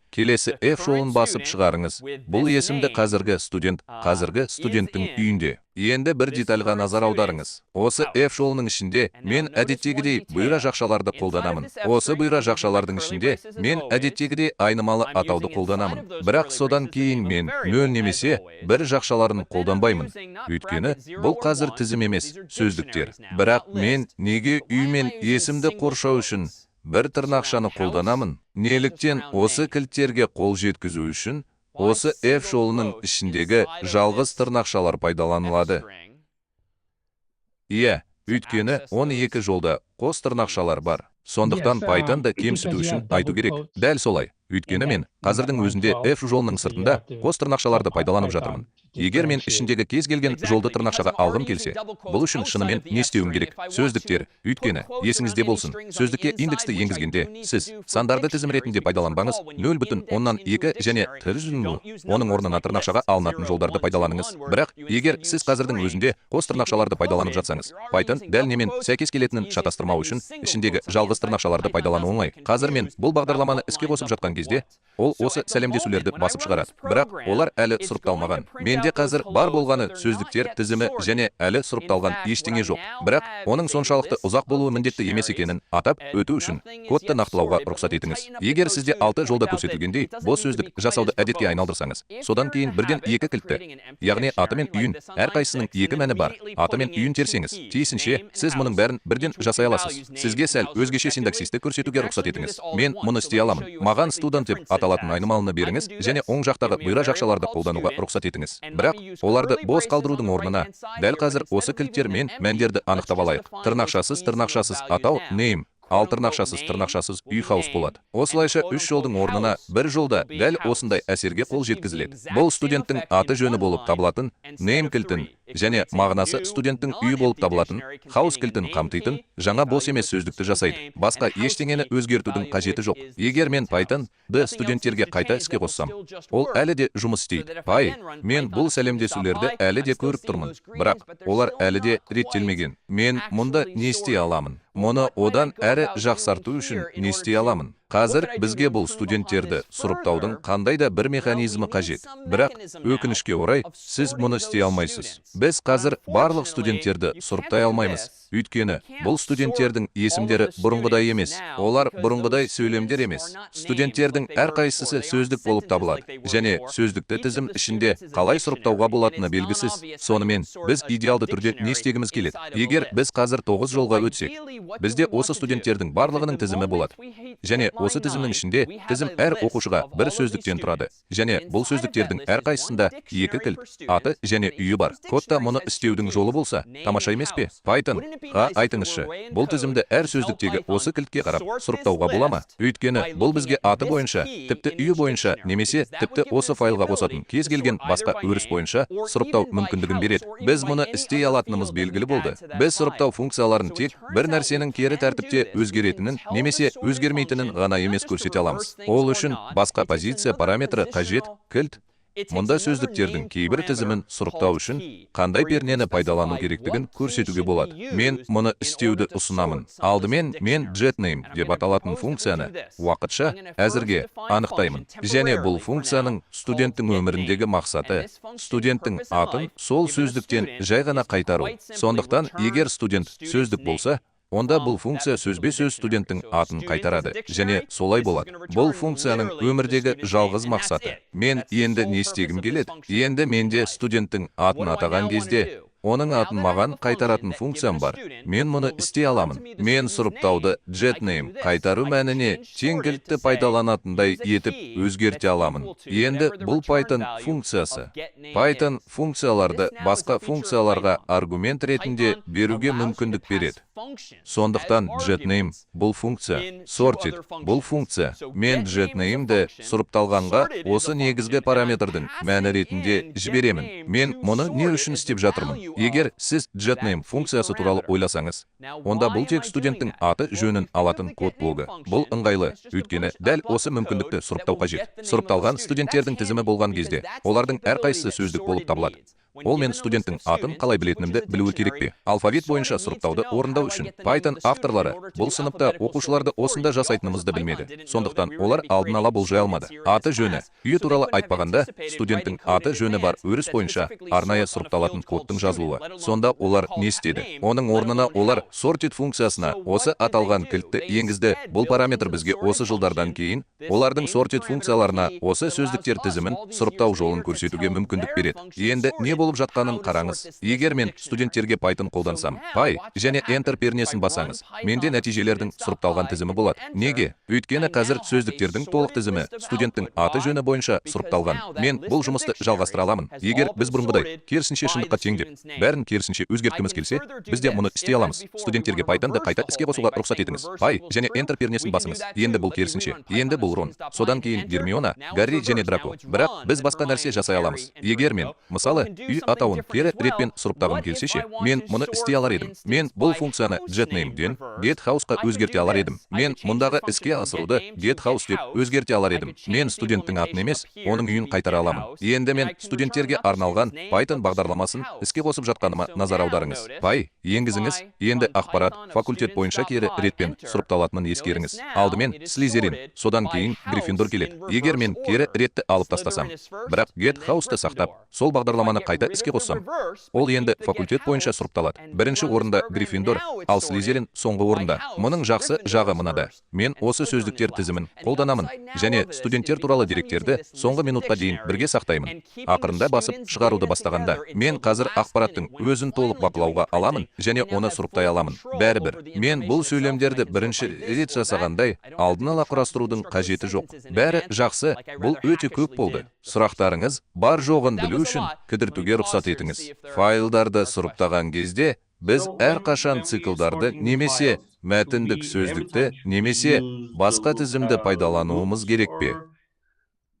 Келесі F жолын басып шығарыңыз. Бұл есімді қазіргі студент, қазіргі студенттің үйінде. Енді бір детальға назар аударыңыз. Осы F жолының ішінде мен әдеттегідей бұйра жақшаларды қолданамын. Осы бұйра жақшалардың ішінде мен әдеттегідей айнымалы атауды қолданамын. Бірақ содан кейін мен 0 немесе 1 жақшаларын қолданбаймын. Өйткені бұл қазір тізім емес, сөздіктер. Бірақ мен неге үй мен есімді қоршау үшін бір тырнақшаны қолданамын? Неліктен осы кілттерге қол жеткізу үшін осы F жолының ішіндегі жалғыз тырнақшалар пайдаланылады? Иә, өйткені 12 жолда қос тырнақшалар бар. Сондықтан Pythonды кемсіту үшін айту керек. Дәл солай. Өйткені мен қазірдің өзінде F жолының сыртында қос тырнақшаларды пайдаланып жатырмын. Егер мен ішіндегі кез келген жолды тырнақшаға алғым келсе, бұл үшін шынымен не істеуім керек? Сөздіктер. Өйткені, есіңізде болсын, сөздікке индексті енгізгенде, сіз сандарды тізім ретінде пайдаланбаңыз, 0,2 және оның орнына тырнақшаға алынатын жолдарды пайдаланыңыз. Бірақ, егер сіз қазірдің өзінде қос тырнақшаларды пайдаланып жатсаңыз, Python дәл немен сәйкес келетінін шатастырмау үшін ішіндегі жалғыз тырнақшаларды пайдалану оңай. Қазір мен бұл бағдарламаны іске қосып жатқан кезде, ол осы сәлемдесулерді басып шығарады. Бірақ олар әлі сұрыпталмаған. Менде қазір бар болғаны сөздіктер тізімі және әлі сұрыпталған ештеңе жоқ. Бірақ оның соншалықты ұзақ болуы міндетті емес екенін атап өту үшін кодты нақтылауға рұқсат етіңіз. Егер сізде 6 жолда көрсетілгендей бос сөздік жасауды әдетке айналдырсаңыз, содан кейін бірден екі кілтті, яғни аты мен үйін, әрқайсысының екі мәні бар, аты мен үйін терсеңіз, тиісінше сіз мұның бәрін бірден жасай аласыз. Сізге сәл өзгеше синтаксисті көрсетуге рұқсат етіңіз. Мен мұны істей аламын. Маған студент деп аталатын айнымалыны беріңіз және оң жақтағы бұйра жақшаларды қолдануға рұқсат етіңіз. Бірақ оларды бос қалдырудың орнына дәл қазір осы кілттер мен мәндерді анықтап алайық. Тырнақшасыз, тырнақшасыз атау name, ал тырнақшасыз, тырнақшасыз үй house болады. Осылайша үш жолдың орнына бір жолда дәл осындай әсерге қол жеткізіледі. Бұл студенттің аты жөні болып табылатын name кілтін және мағынасы студенттің үйі болып табылатын house кілтін қамтитын жаңа бос емес сөздікті жасайды. Басқа ештеңені өзгертудің қажеті жоқ. Егер мен Python-ды студенттерге қайта іске қоссам, ол әлі де жұмыс істейді. Пай, мен бұл сәлемдесулерді әлі де көріп тұрмын, бірақ олар әлі де реттелмеген. Мен мұнда не істей аламын? Мұны одан әрі жақсарту үшін не істей аламын? Қазір бізге бұл студенттерді сұрыптаудың қандай да бір механизмі қажет. Бірақ өкінішке орай, сіз мұны істей алмайсыз. Біз қазір барлық студенттерді сұрыптай алмаймыз. Өйткені бұл студенттердің есімдері бұрынғыдай емес. Олар бұрынғыдай сөйлемдер емес. Студенттердің әрқайсысы сөздік болып табылады. Және сөздікті тізім ішінде қалай сұрыптауға болатыны белгісіз. Сонымен, біз идеалды түрде не істегіміз келеді? Егер біз қазір 9 жолға өтсек, бізде осы студенттердің барлығының тізімі болады. Және осы тізімнің ішінде тізім әр оқушыға бір сөздіктен тұрады. Және бұл сөздіктердің әрқайсысында екі кілт, аты және үйі бар. Кодта мұны істеудің жолы болса, тамаша емес пе? Python-ға айтыңызшы, бұл тізімді әр сөздіктегі осы кілтке қарап сұрыптауға бола ма? Өйткені бұл бізге аты бойынша, тіпті үйі бойынша немесе тіпті осы файлға қосатын кез келген басқа өріс бойынша сұрыптау мүмкіндігін береді. Біз мұны істей алатынымыз белгілі болды. Біз сұрыптау функцияларын тек бір нәрсенің кері тәртіпте өзгеретінін немесе өзгермейтінін ғана емес көрсете аламыз. Ол үшін басқа позиция параметрі қажет, кілт. Мұнда сөздіктердің кейбір тізімін сұрыптау үшін қандай пернені пайдалану керектігін көрсетуге болады. Мен мұны істеуді ұсынамын. Алдымен мен getName деп аталатын функцияны уақытша әзірге анықтаймын. Және бұл функцияның студенттің өміріндегі мақсаты студенттің атын сол сөздіктен жай ғана қайтару. Сондықтан егер студент сөздік болса, онда бұл функция сөзбе-сөз студенттің атын қайтарады және солай болады. Бұл функцияның өмірдегі жалғыз мақсаты. Мен енді не істегім келеді? Енді менде студенттің атын атаған кезде Оның атын маған қайтаратын функциям бар. Мен мұны істей аламын. Мен сұрыптауды getName қайтару мәніне тең кілтті пайдаланатындай етіп өзгерте аламын. Енді бұл Python функциясы. Python функцияларды басқа функцияларға аргумент ретінде беруге мүмкіндік береді. Сондықтан getName бұл функция, sorted бұл функция. Мен getName'ді сұрыпталғанға осы негізгі параметрдің мәні ретінде жіберемін. Мен мұны не үшін істеп жатырмын? Егер сіз getName функциясы туралы ойласаңыз, онда бұл тек студенттің аты жөнін алатын код блогы. Бұл ыңғайлы, өйткені дәл осы мүмкіндікті сұрыптау қажет. Сұрыпталған студенттердің тізімі болған кезде, олардың әрқайсысы сөздік болып табылады. Ол мен студенттің атын қалай білетінімді білуі керек пе? Алфавит бойынша сұрыптауды орындау үшін Python авторлары бұл сыныпта оқушыларды осында жасайтынымызды білмеді. Сондықтан олар алдын ала болжай алмады. Аты жөні, үйі туралы айтпағанда, студенттің аты жөні бар өріс бойынша арнайы сұрыпталатын кодтың жазылуы. Сонда олар не істеді? Оның орнына олар sorted функциясына осы аталған кілтті енгізді. Бұл параметр бізге осы жылдардан кейін олардың sorted функцияларына осы сөздіктер тізімін сұрыптау жолын көрсетуге мүмкіндік береді. Енді не болып жатқанын қараңыз. Егер мен студенттерге Python қолдансам, py және Enter пернесін бассаңыз, менде нәтижелердің сұрыпталған тізімі болады. Неге? Өйткені қазір сөздіктердің толық тізімі студенттің аты жөні бойынша сұрыпталған. Мен бұл жұмысты жалғастыра аламын. Егер біз бұрынғыдай керісінше шындыққа тең деп, бәрін керісінше өзгерткіміз келсе, біз де мұны істей аламыз. Студенттерге Pythonды қайта іске қосуға рұқсат етіңіз. Py және Enter пернесін басыңыз. Енді бұл керісінше. Енді бұл Рон. Содан кейін Гермиона, Гарри және Драко. Бірақ біз басқа нәрсе жасай аламыз. Егер мен, мысалы, үй атауын кері ретпен сұрыптағым келсе ше, мен мұны істей алар едім. Мен бұл функцияны getName'ден getHouse-қа өзгерте алар едім. Мен мұндағы іске асыруды getHouse деп өзгерте алар едім. Мен студенттің атын емес, оның үйін қайтара аламын. Енді мен студенттерге арналған Python бағдарламасын іске қосып жатқаныма назар аударыңыз. Py енгізіңіз, енді ақпарат факультет бойынша кері ретпен сұрыпталатынын ескеріңіз. Алдымен Слизерин, содан кейін Гриффиндор келеді. Егер мен кері ретті алып тастасам, бірақ getHouse-ты сақтап, сол бағдарламаны қайта іске қоссам, ол енді факультет бойынша сұрыпталады. Бірінші орында Гриффиндор, ал Слизерин соңғы орында. Мұның жақсы жағы мынада: мен осы сөздіктер тізімін қолданамын және студенттер туралы деректерді соңғы минутқа дейін бірге сақтаймын. Ақырында басып шығаруды бастағанда, мен қазір ақпараттың өзін толық бақылауға аламын және оны сұрыптай аламын. Бәрібір, мен бұл сөйлемдерді бірінші рет жасағандай, алдын ала құрастырудың қажеті жоқ. Бәрі жақсы, бұл өте көп болды. Сұрақтарыңыз бар жоғын білу үшін кідіртуге рұқсат етіңіз. Файлдарды сұрыптаған кезде біз әрқашан циклдарды немесе мәтіндік сөздікті немесе басқа тізімді пайдалануымыз керек пе?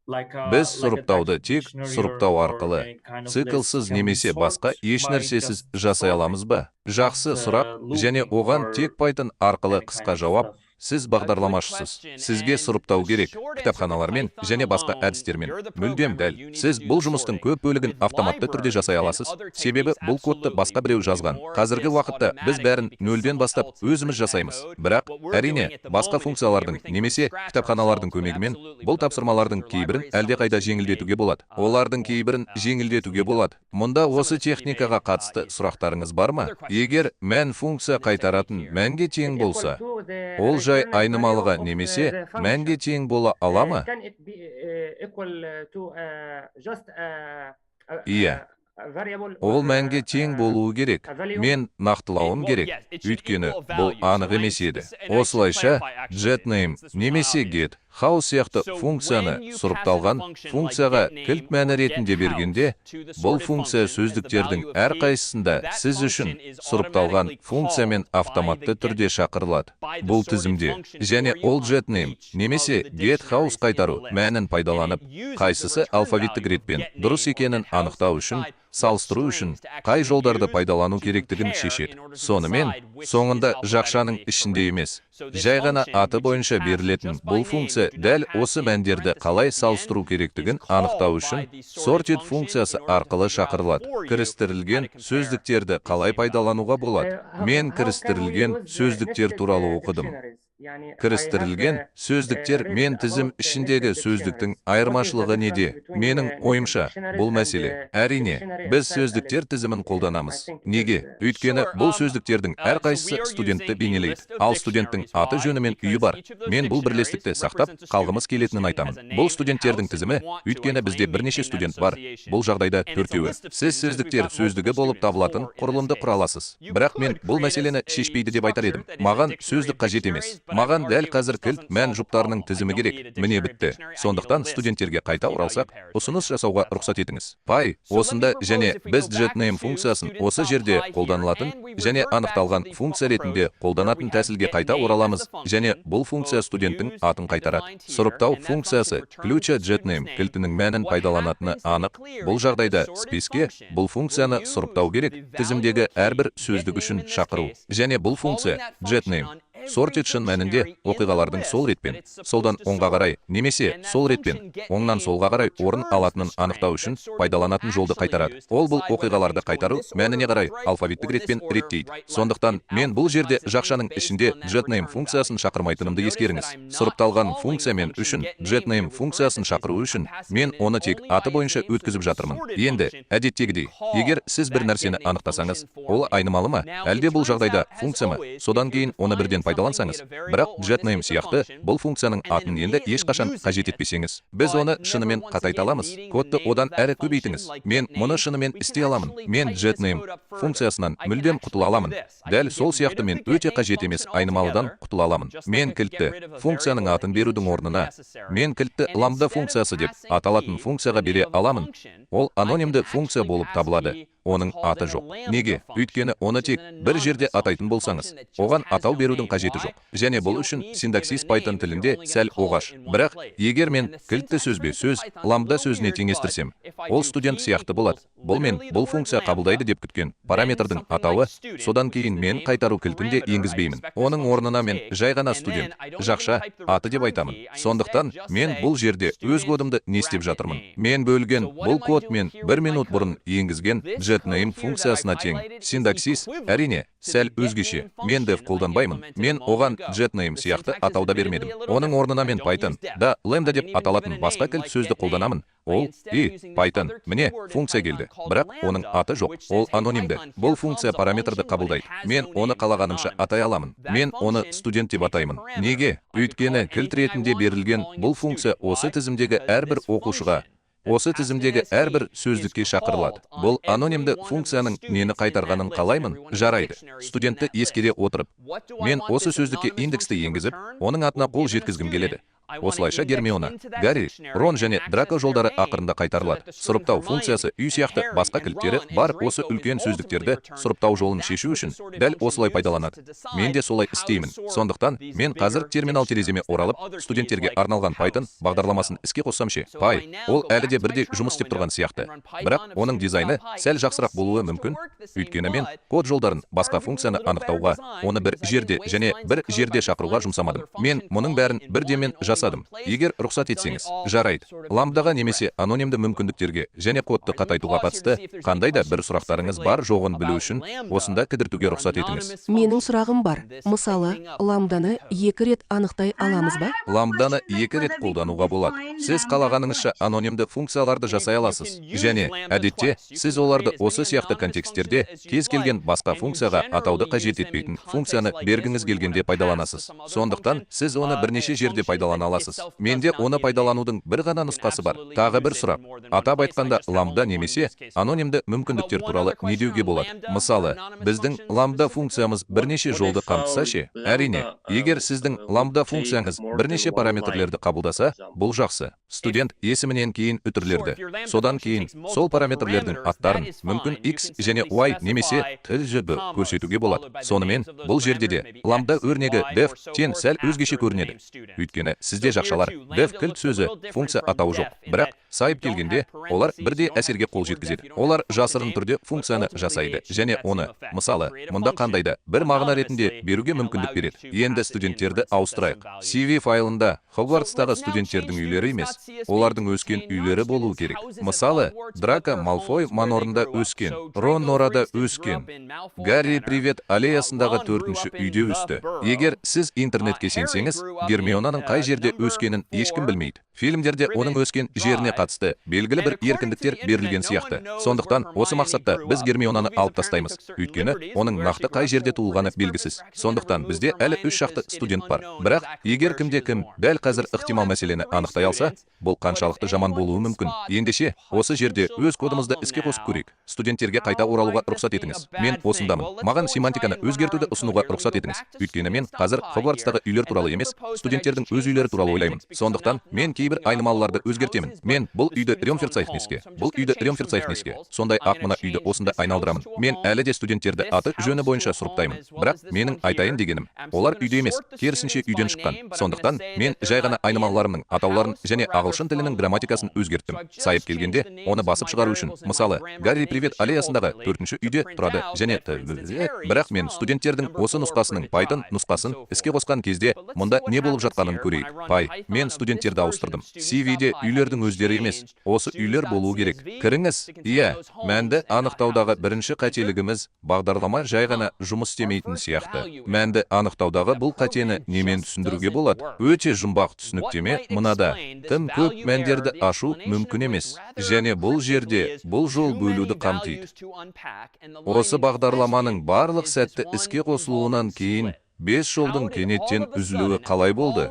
Біз сұрыптауды тек сұрыптау арқылы, циклсыз немесе басқа ешнәрсесіз жасай аламыз ба? Жақсы сұрақ және оған тек Python арқылы қысқа жауап: сіз бағдарламашысыз, сізге сұрыптау керек кітапханалармен және басқа әдістермен. Мүлдем дәл. Сіз бұл жұмыстың көп бөлігін автоматты түрде жасай аласыз, себебі бұл кодты басқа біреу жазған. Қазіргі уақытта біз бәрін нөлден бастап өзіміз жасаймыз. Бірақ, әрине, басқа функциялардың немесе кітапханалардың көмегімен бұл тапсырмалардың кейбірін әлдеқайда жеңілдетуге болады. Олардың кейбірін жеңілдетуге болады. Мұнда осы техникаға қатысты сұрақтарыңыз бар ма? Егер мән функция қайтаратын мәнге тең болса, ол жай айнымалыға немесе мәнге тең бола ала ма? Иә, ол мәнге тең болуы керек. Мен нақтылауым керек, өйткені бұл анық емес еді. Осылайша, getName немесе getHouse сияқты функцияны сұрыпталған функцияға кілт мәні ретінде бергенде, бұл функция сөздіктердің әрқайсысында сіз үшін сұрыпталған функциямен автоматты түрде шақырылады бұл тізімде және ол getName немесе getHouse қайтару мәнін пайдаланып, қайсысы алфавиттік ретпен дұрыс екенін анықтау үшін, салыстыру үшін қай жолдарды пайдалану керектігін шешеді. Сонымен, соңында жақшаның ішінде емес, жай ғана аты бойынша берілетін бұл функция дәл осы мәндерді қалай салыстыру керектігін анықтау үшін sorted функциясы арқылы шақырылады. Кірістірілген сөздіктерді қалай пайдалануға болады? Мен кірістірілген сөздіктер туралы оқыдым. Кірістірілген сөздіктер мен тізім ішіндегі сөздіктің айырмашылығы неде? Менің ойымша, бұл мәселе. Әрине, біз сөздіктер тізімін қолданамыз. Неге? Өйткені бұл сөздіктердің әрқайсысы студентті бейнелейді. Ал студенттің аты жөні мен үйі бар. Мен бұл бірлестікті сақтап қалғымыз келетінін айтамын. Бұл студенттердің тізімі, өйткені бізде бірнеше студент бар. Бұл жағдайда төртеуі. Сіз сөздіктер сөздігі болып табылатын құрылымды құра аласыз. Бірақ мен бұл мәселені шешпейді деп айтар едім. Маған сөздік қажет емес. Маған дәл қазір кілт мән жұптарының тізімі керек. Міне, бітті. Сондықтан студенттерге қайта оралсақ, ұсыныс жасауға рұқсат етіңіз. Py осында және біз getName функциясын осы жерде қолданылатын және анықталған функция ретінде қолданатын тәсілге қайта ораламыз және бұл функция студенттің атын қайтарады. Сұрыптау функциясы ключа getName кілтінің мәнін пайдаланатыны анық. Бұл жағдайда списке бұл функцияны сұрыптау керек, тізімдегі әрбір сөздік үшін шақыру. Және бұл функция getName sorted шын мәнінде оқиғалардың сол ретпен солдан оңға қарай немесе сол ретпен оңнан солға қарай орын алатынын анықтау үшін пайдаланатын жолды қайтарады. Ол бұл оқиғаларды қайтару мәніне қарай алфавиттік ретпен реттейді. Сондықтан мен бұл жерде жақшаның ішінде getName функциясын шақырмайтынымды ескеріңіз. Сұрыпталған функция мен үшін getName функциясын шақыру үшін мен оны тек аты бойынша өткізіп жатырмын. Енді әдеттегідей, егер сіз бір нәрсені анықтасаңыз, ол айнымалы ма, әлде бұл жағдайда функция ма, содан кейін оны бірден пайдалансаңыз, бірақ getName сияқты бұл функцияның атын енді ешқашан қажет етпесеңіз, біз оны шынымен қатайта аламыз. Кодты одан әрі көбейтіңіз. Мен мұны шынымен істей аламын. Мен getName функциясынан мүлдем құтыла аламын. Дәл сол сияқты мен өте қажет емес айнымалыдан құтыла аламын. Мен кілтті функцияның атын берудің орнына мен кілтті ламбда функциясы деп аталатын функцияға бере аламын. Ол анонимді функция болып табылады, оның аты жоқ. Неге? Өйткені оны тек бір жерде атайтын болсаңыз, оған атау берудің қажеті жоқ. Және бұл үшін синтаксис Python тілінде сәл оғаш. Бірақ егер мен кілтті сөзбе сөз ламбда сөзіне теңестірсем, ол студент сияқты болады. Бұл мен бұл функция қабылдайды деп күткен параметрдің атауы. Содан кейін мен қайтару кілтін де енгізбеймін. Оның орнына мен жай ғана студент жақша аты деп айтамын. Сондықтан мен бұл жерде өз кодымды не істеп жатырмын? Мен бөлген бұл код мен бір минут бұрын енгізген getName функциясына тең. Синтаксис, әрине, сәл өзгеше. Мен def қолданбаймын. Мен оған getName сияқты атауда бермедім. Оның орнына мен Python да lambda деп аталатын басқа кілт сөзді қолданамын. Ол и Python, міне, функция келді, бірақ оның аты жоқ, ол анонимді. Бұл функция параметрді қабылдайды. Мен оны қалағанымша атай аламын. Мен оны студент деп атаймын. Неге? Өйткені кілт ретінде берілген бұл функция осы тізімдегі әрбір оқушыға, осы тізімдегі әрбір сөздікке шақырылады. Бұл анонимді функцияның нені қайтарғанын қалаймын. Жарайды, студентті ескере отырып, мен осы сөздікке индексті енгізіп, оның атына қол жеткізгім келеді. Осылайша, Гермиона, Гарри, Рон және Драко жолдары ақырында қайтарылады. Сұрыптау функциясы үй сияқты басқа кілттері бар осы үлкен сөздіктерді сұрыптау жолын шешу үшін дәл осылай пайдаланады. Мен де солай істеймін. Сондықтан мен қазір терминал тереземе оралып, студенттерге арналған Python бағдарламасын іске қоссам ше? Py ол әлі де бірдей жұмыс істеп тұрған сияқты, бірақ оның дизайны сәл жақсырақ болуы мүмкін, өйткені мен код жолдарын басқа функцияны анықтауға, оны бір жерде және бір жерде шақыруға жұмсамадым. Мен мұның бәрін бірдемен жасадым, егер рұқсат етсеңіз. Жарайды, ламбдаға немесе анонимді мүмкіндіктерге және кодты қатайтуға қатысты қандай да бір сұрақтарыңыз бар жоғын білу үшін осында кідіртуге рұқсат етіңіз. Менің сұрағым бар. Мысалы, ламбданы екі рет анықтай аламыз ба? Ламбданы екі рет қолдануға болады. Сіз қалағаныңызша анонимді функцияларды жасай аласыз және әдетте сіз оларды осы сияқты контексттерде кез келген басқа функцияға атауды қажет етпейтін функцияны бергіңіз келгенде пайдаланасыз. Сондықтан сіз оны бірнеше жерде пайдалана аласыз. Менде оны пайдаланудың бір ғана нұсқасы бар. Тағы бір сұрақ: атап айтқанда, ламбда немесе анонимді мүмкіндіктер туралы не деуге болады? Мысалы, біздің ламбда функциямыз бірнеше жолды қамтыса ше? Әрине, егер сіздің ламбда функцияңыз бірнеше параметрлерді қабылдаса, бұл жақсы. Студент есімінен кейін үтірлерді, содан кейін сол параметрлердің аттарын, мүмкін, x және y немесе т ж б көрсетуге болады. Сонымен, бұл жерде де ламбда өрнегі def тен сәл өзгеше көрінеді, өйткені сізде жақшалар, def кілт сөзі, функция атауы жоқ, бірақ Сайып келгенде, олар бірдей әсерге қол жеткізеді. Олар жасырын түрде функцияны жасайды және оны, мысалы, мұнда қандай да бір мағына ретінде беруге мүмкіндік береді. Енді студенттерді ауыстырайық. CV файлында Хогвартстағы студенттердің үйлері емес, олардың өскен үйлері болуы керек. Мысалы, Драко Малфой Манорында өскен, Рон Норада өскен, Гарри Привет аллеясындағы төртінші үйде өсті. Егер сіз интернетке сенсеңіз, Гермионаның қай жерде өскенін ешкім білмейді. Фильмдерде оның өскен жеріне қатысты белгілі бір еркіндіктер берілген сияқты. Сондықтан осы мақсатта біз Гермионаны алып тастаймыз. Өйткені оның нақты қай жерде туылғаны белгісіз. Сондықтан бізде әлі үш шақты студент бар. Бірақ егер кімде кім дәл қазір ықтимал мәселені анықтай алса, бұл қаншалықты жаман болуы мүмкін? Ендеше, осы жерде өз кодымызды іске қосып көрейік. Студенттерге қайта оралуға рұқсат етіңіз. Мен осындамын. Маған семантиканы өзгертуді ұсынуға рұқсат етіңіз. Өйткені мен қазір Хогвартстағы үйлер туралы емес, студенттердің өз үйлері туралы ойлаймын. Сондықтан мен кейбір айнымалыларды өзгертемін. Мен бұл үйді Рёмферцайхнеске, бұл үйді Рёмферцайхнеске, сондай ақ мына үйді осында айналдырамын. Мен әлі де студенттерді аты жөні бойынша сұрыптаймын. Бірақ менің айтайын дегенім, олар үйде емес, керісінше үйден шыққан. Сондықтан мен жай ғана айнымалыларымның атауларын және ағылшын тілінің грамматикасын өзгерттім. Сайып келгенде, оны басып шығару үшін, мысалы, Гарри Привет аллеясындағы төртінші үйде тұрады және бірақ мен студенттердің осы нұсқасының Python нұсқасын іске қосқан кезде мұнда не болып жатқанын көрейік. Py, мен студенттерді ауыстырдым. CV-де үйлердің өздері емес, осы үйлер болуы керек. Кіріңіз. Иә, мәнді анықтаудағы бірінші қателігіміз: бағдарлама жай ғана жұмыс істемейтін сияқты. Мәнді анықтаудағы бұл қатені немен түсіндіруге болады? Өте жұмбақ түсініктеме мынада: тым көп мәндерді ашу мүмкін емес. Және бұл жерде бұл жол бөлуді қамтиды. Осы бағдарламаның барлық сәтті іске қосылуынан кейін бес жолдың кенеттен үзілуі қалай болды?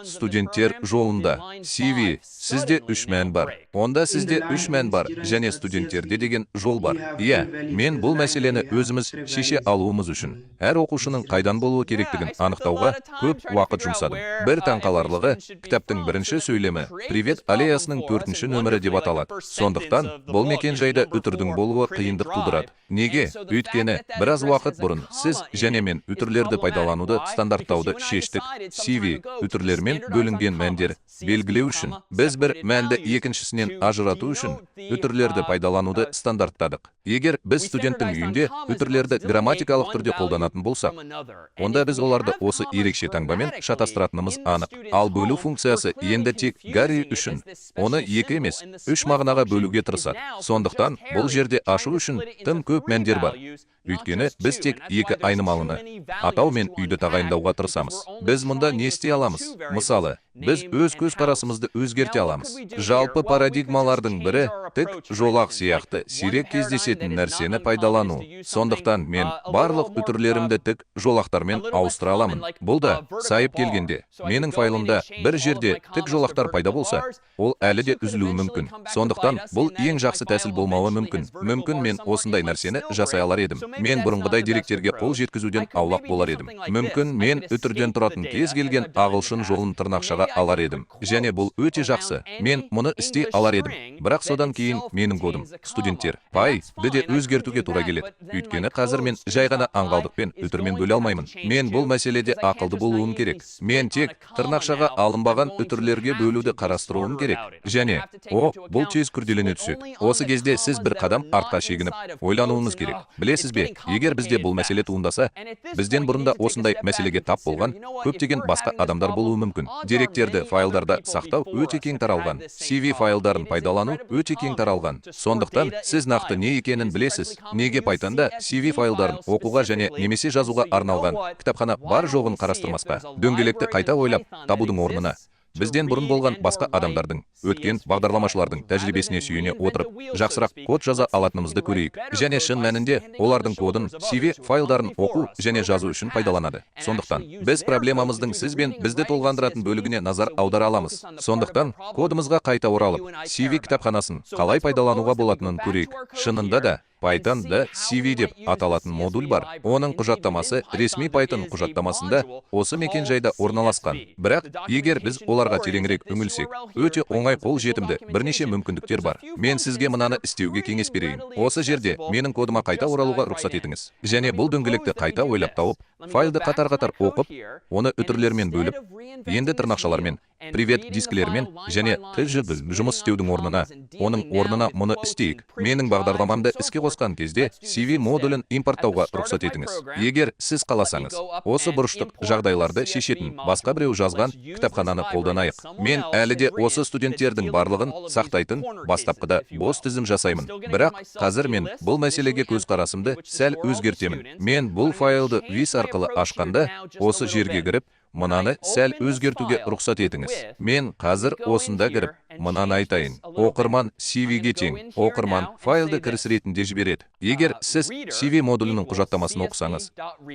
Студенттер жолында CV, сізде үш мән бар. Онда сізде үш мән бар және студенттерде деген жол бар. Иә, мен бұл мәселені өзіміз шеше алуымыз үшін әр оқушының қайдан болуы керектігін анықтауға көп уақыт жұмсадым. Бір таңқаларлығы, кітаптың бірінші сөйлемі Привет аллеясының төртінші нөмірі деп аталады. Сондықтан бұл мекен-жайда үтірдің болуы қиындық тудырады. Неге? Өйткені біраз уақыт бұрын сіз және мен үтірлерді пайдалануды стандарттауды шештік. CV үтірлермен бөлінген мәндер белгілеу үшін, біз бір мәнді екіншісінен ажырату үшін үтірлерді пайдалануды стандарттадық. Егер біз студенттің үйінде үтірлерді грамматикалық түрде қолданатын болсақ, онда біз оларды осы ерекше таңбамен шатастыратынымыз анық. Ал бөлу функциясы енді тек Гарри үшін оны екі емес, үш мағынаға бөлуге тырысады. Сондықтан бұл жерде ашу үшін тым көп мәндер бар. Өйткені біз тек екі айнымалыны, атау мен үйді тағайындауға тырысамыз. Біз мұнда не істей аламыз? Мысалы, біз өз көзқарасымызды өзгерте аламыз. Жалпы парадигмалардың бірі тік жолақ сияқты сирек кездесетін нәрсені пайдалану. Сондықтан мен барлық үтірлерімді тік жолақтармен ауыстыра аламын. Бұл да, сайып келгенде, менің файлымда бір жерде тік жолақтар пайда болса, ол әлі де үзілуі мүмкін. Сондықтан бұл ең жақсы тәсіл болмауы мүмкін. Мүмкін, мен осындай нәрсені жасай алар едім. Мен бұрынғыдай деректерге қол жеткізуден аулақ болар едім. Мүмкін, мен үтірден тұратын кез келген ағылшын жолын тырнақшаға алар едім. Және бұл өте жақсы. Мен мұны істей алар едім. Бірақ содан кейін менің кодым студенттер py ді де өзгертуге тура келеді. Өйткені қазір мен жай ғана аңғалдықпен үтірмен бөле алмаймын. Мен бұл мәселеде ақылды болуым керек. Мен тек тырнақшаға алынбаған үтірлерге бөлуді қарастыруым керек. Және о, бұл тез күрделене түседі. Осы кезде сіз бір қадам артқа шегініп, ойлануыңыз керек. Білесіз бе, егер бізде бұл мәселе туындаса, бізден бұрын да осындай мәселеге тап болған көптеген басқа адамдар болуы мүмкін. Деректерді файлдарда сақтау өте кең таралған. CV файлдарын пайдалану өте кең таралған. Сондықтан сіз нақты не екенін білесіз. Неге Pythonда CV файлдарын оқуға және немесе жазуға арналған кітапхана бар жоғын қарастырмасқа? Дөңгелекті қайта ойлап табудың орнына, бізден бұрын болған басқа адамдардың, өткен бағдарламашылардың тәжірибесіне сүйене отырып, жақсырақ код жаза алатынымызды көрейік. Және шын мәнінде олардың кодын CV файлдарын оқу және жазу үшін пайдаланады. Сондықтан біз проблемамыздың сіз бен бізді толғандыратын бөлігіне назар аудара аламыз. Сондықтан кодымызға қайта оралып, CV кітапханасын қалай пайдалануға болатынын көрейік. Шынында да Python-да CV деп аталатын модуль бар. Оның құжаттамасы ресми Python құжаттамасында осы мекен-жайда орналасқан. Бірақ егер біз оларға тереңірек үңілсек, өте оңай қол жетімді бірнеше мүмкіндіктер бар. Мен сізге мынаны істеуге кеңес берейін. Осы жерде менің кодыма қайта оралуға рұқсат етіңіз. Және бұл дөңгелекті қайта ойлап тауып, файлды қатар-қатар оқып, оны үтірлермен бөліп, енді тырнақшалармен Привет дискілермен және ТЖБ жұмыс істеудің орнына, оның орнына мұны істейік. Менің бағдарламамды іске қосқан кезде CV модулін импорттауға рұқсат етіңіз. Егер сіз қаласаңыз, осы бұрыштық жағдайларды шешетін басқа біреу жазған кітапхананы қолданайық. Мен әлі де осы студенттердің барлығын сақтайтын бастапқыда бос тізім жасаймын. Бірақ қазір мен бұл мәселеге көзқарасымды сәл өзгертемін. Мен бұл файлды VIS арқылы ашқанда, осы жерге кіріп, мынаны сәл өзгертуге рұқсат етіңіз. Мен қазір осында кіріп, мынаны айтайын. Оқырман CV-ге тең. Оқырман файлды кіріс ретінде жібереді. Егер сіз CV модулінің құжаттамасын оқысаңыз,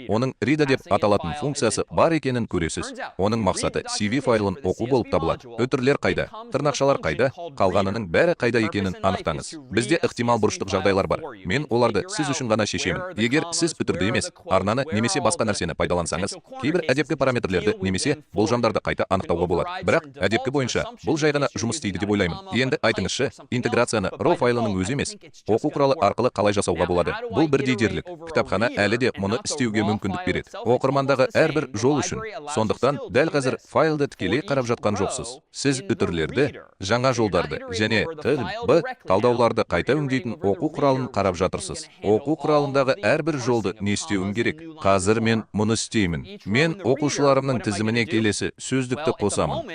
оның read деп аталатын функциясы бар екенін көресіз. Оның мақсаты CV файлын оқу болып табылады. Үтірлер қайда, тырнақшалар қайда, қалғанының бәрі қайда екенін анықтаңыз. Бізде ықтимал бұрыштық жағдайлар бар. Мен оларды сіз үшін ғана шешемін. Егер сіз үтірді емес, арнаны немесе басқа нәрсені пайдалансаңыз, кейбір әдепкі параметрлерді немесе болжамдарды қайта анықтауға болады. Бірақ әдепкі бойынша бұл жай ғана жұмыс істейді деп ойлаймын. Енді айтыңызшы, интеграцияны RAW файлының өзі емес, оқу құралы арқылы қалай жасауға болады? Бұл бірдей дерлік. Кітапхана әлі де мұны істеуге мүмкіндік береді. Оқырмандағы әрбір жол үшін. Сондықтан дәл қазір файлды тікелей қарап жатқан жоқсыз. Сіз үтірлерді, жаңа жолдарды және Т, Б талдауларды қайта өңдейтін оқу құралын қарап жатырсыз. Оқу құралындағы әрбір жолды не істеуім керек? Қазір мен мұны істеймін. Мен оқушыларымның тізіміне келесі сөздікті қосамын.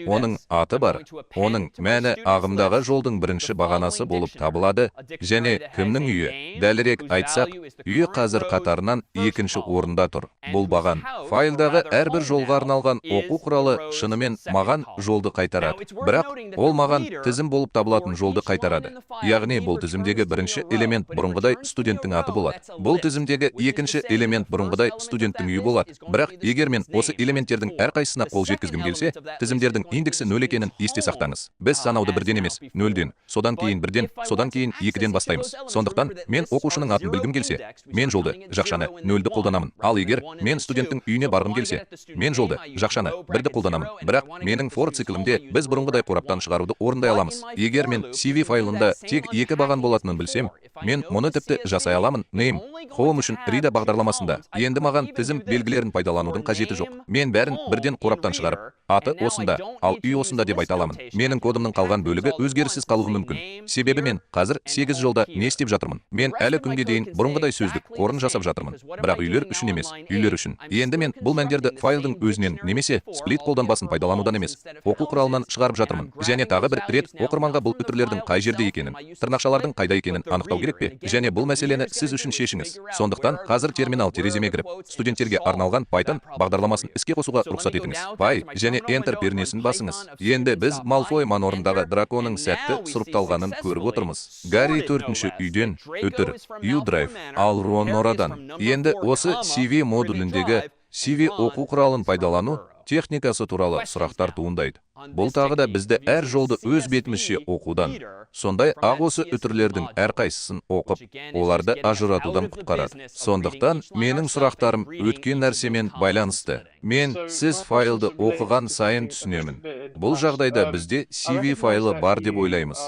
Оның аты бар, оның мәні ағымдағы жолдың бірінші бағанасы болып табылады және кімнің үйі, дәлірек айтсақ, үйі қазір қатарынан екінші орында тұр. Бұл баған. Файлдағы әрбір жолға арналған оқу құралы шынымен маған жолды қайтарады. Бірақ ол маған тізім болып табылатын жолды қайтарады. Яғни бұл тізімдегі бірінші элемент бұрынғыдай студенттің аты болады. Бұл тізімдегі екінші элемент бұрынғыдай студенттің үйі болады. Бірақ егер мен осы элементтердің әрқайсысына қол жеткізгім келсе, тізімдердің индексі 0 екенін есте сақтаңыз. Біз санауды бірден емес, нөлден, содан кейін бірден, содан кейін екіден бастаймыз. Сондықтан мен оқушының атын білгім келсе, мен жолды, жақшаны, нөлді қолданамын. Ал егер мен студенттің үйіне барғым келсе, мен жолды, жақшаны, бірді қолданамын. Бірақ менің for циклімде біз бұрынғыдай қораптан шығаруды орындай аламыз. Егер мен CV файлында тек екі баған болатынын білсем, мен мұны тіпті жасай аламын. Name, home үшін read бағдарламасында. Енді маған тізім белгілерін пайдаланудың қажеті жоқ. Мен бәрін бірден қораптан шығарып, аты осында, ал үй осында деп айта аламын. Менің кодымның қалған бөлігі өзгеріссіз қалуы мүмкін. Себебі мен қазір 8 жолда не істеп жатырмын? Мен әлі күнге дейін бұрынғыдай сөздік қорын жасап жатырмын. Бірақ үйлер үшін емес, үйлер үшін. Енді мен бұл мәндерді файлдың өзінен немесе split қолданбасын пайдаланудан емес, оқу құралынан шығарып жатырмын. Және тағы бір рет оқырманға бұл үтірлердің қай жерде екенін, тырнақшалардың қайда екенін анықтау керек пе? Және бұл мәселені сіз үшін шешіңіз. Сондықтан қазір терминал тереземе кіріп, студенттерге арналған Python бағдарламасын іске қосуға рұқсат етіңіз. Py және Enter пернесін басыңыз. Енді біз Малфой манорындағы драконың сәтті сұрыпталғанын көріп отырмыз. Гарри төртінші үйден, үтір, U-Drive, ал Рон Норадан. Енді осы CV модуліндегі CV оқу құралын пайдалану техникасы туралы сұрақтар туындайды. Бұл тағы да бізді әр жолды өз бетімізше оқудан, сондай ақ осы үтірлердің әрқайсысын оқып, оларды ажыратудан құтқарады. Сондықтан менің сұрақтарым өткен нәрсемен байланысты. Мен сіз файлды оқыған сайын түсінемін. Бұл жағдайда бізде CV файлы бар деп ойлаймыз.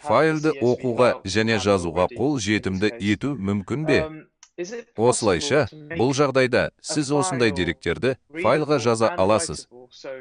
Файлды оқуға және жазуға қол жетімді ету мүмкін бе? Осылайша, бұл жағдайда сіз осындай деректерді файлға жаза аласыз.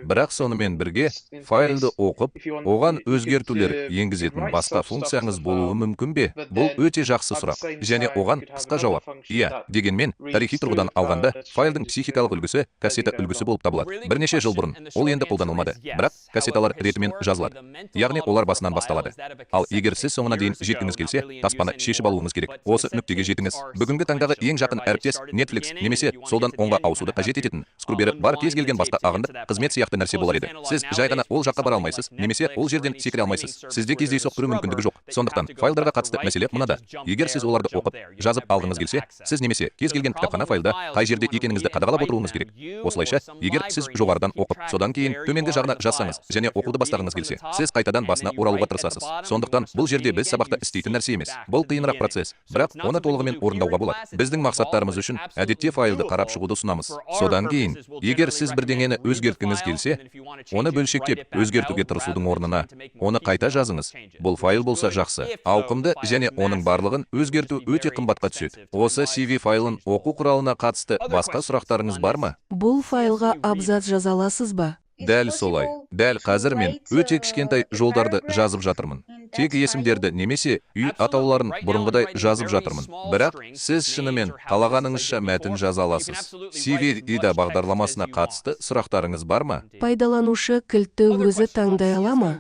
Бірақ сонымен бірге файлды оқып, оған өзгертулер енгізетін басқа функцияңыз болуы мүмкін бе? Бұл өте жақсы сұрақ. Және оған қысқа жауап. Иә, дегенмен, тарихи тұрғыдан алғанда, файлдың психикалық үлгісі кассета үлгісі болып табылады. Бірнеше жыл бұрын ол енді қолданылмады, бірақ кассеталар ретімен жазылады. Яғни олар басынан басталады. Ал егер сіз соңына дейін жеткіңіз келсе, таспаны шешіп алуыңыз керек. Осы нүктеге жетіңіз. Бүгінгі таңдағы ең жақын әріптес Netflix немесе солдан оңға ауысуды қажет ететін скрубері бар кез келген басқа ағындық қызмет сияқты нәрсе болар еді. Сіз жай ғана ол жаққа бара алмайсыз, немесе ол жерден секіре алмайсыз. Сізде кездейсоқ кіру мүмкіндігі жоқ. Сондықтан файлдарға қатысты мәселе мынада. Егер сіз оларды оқып, жазып алғыңыз келсе, сіз немесе кез келген кітапхана файлда қай жерде екеніңізді қадағалап отыруыңыз керек. Осылайша, егер сіз жоғарыдан оқып, содан кейін төменгі жағына жазсаңыз және оқуды бастағыңыз келсе, сіз қайтадан басына оралуға тырысасыз. Сондықтан бұл жерде біз сабақта істейтін нәрсе емес. Бұл қиынырақ процесс, бірақ оны толығымен орындауға болады. Біздің мақсаттарымыз үшін әдетте файлды қарап шығуды ұсынамыз. Содан кейін, егер сіз бірдеңені өзгерткіңіз өзгерткіңіз келсе, оны бөлшектеп өзгертуге тырысудың орнына, оны қайта жазыңыз. Бұл файл болса жақсы, ауқымды және оның барлығын өзгерту өте қымбатқа түседі. Осы CSV файлын оқу құралына қатысты басқа сұрақтарыңыз бар ма? Бұл файлға абзац жаза аласыз ба? Дәл солай. Дәл қазір мен өте кішкентай жолдарды жазып жатырмын. Тек есімдерді немесе үй атауларын бұрынғыдай жазып жатырмын. Бірақ сіз шынымен қалағаныңызша мәтін жаза аласыз. CSV Reader бағдарламасына қатысты сұрақтарыңыз бар ма? Пайдаланушы кілтті өзі таңдай ала ма?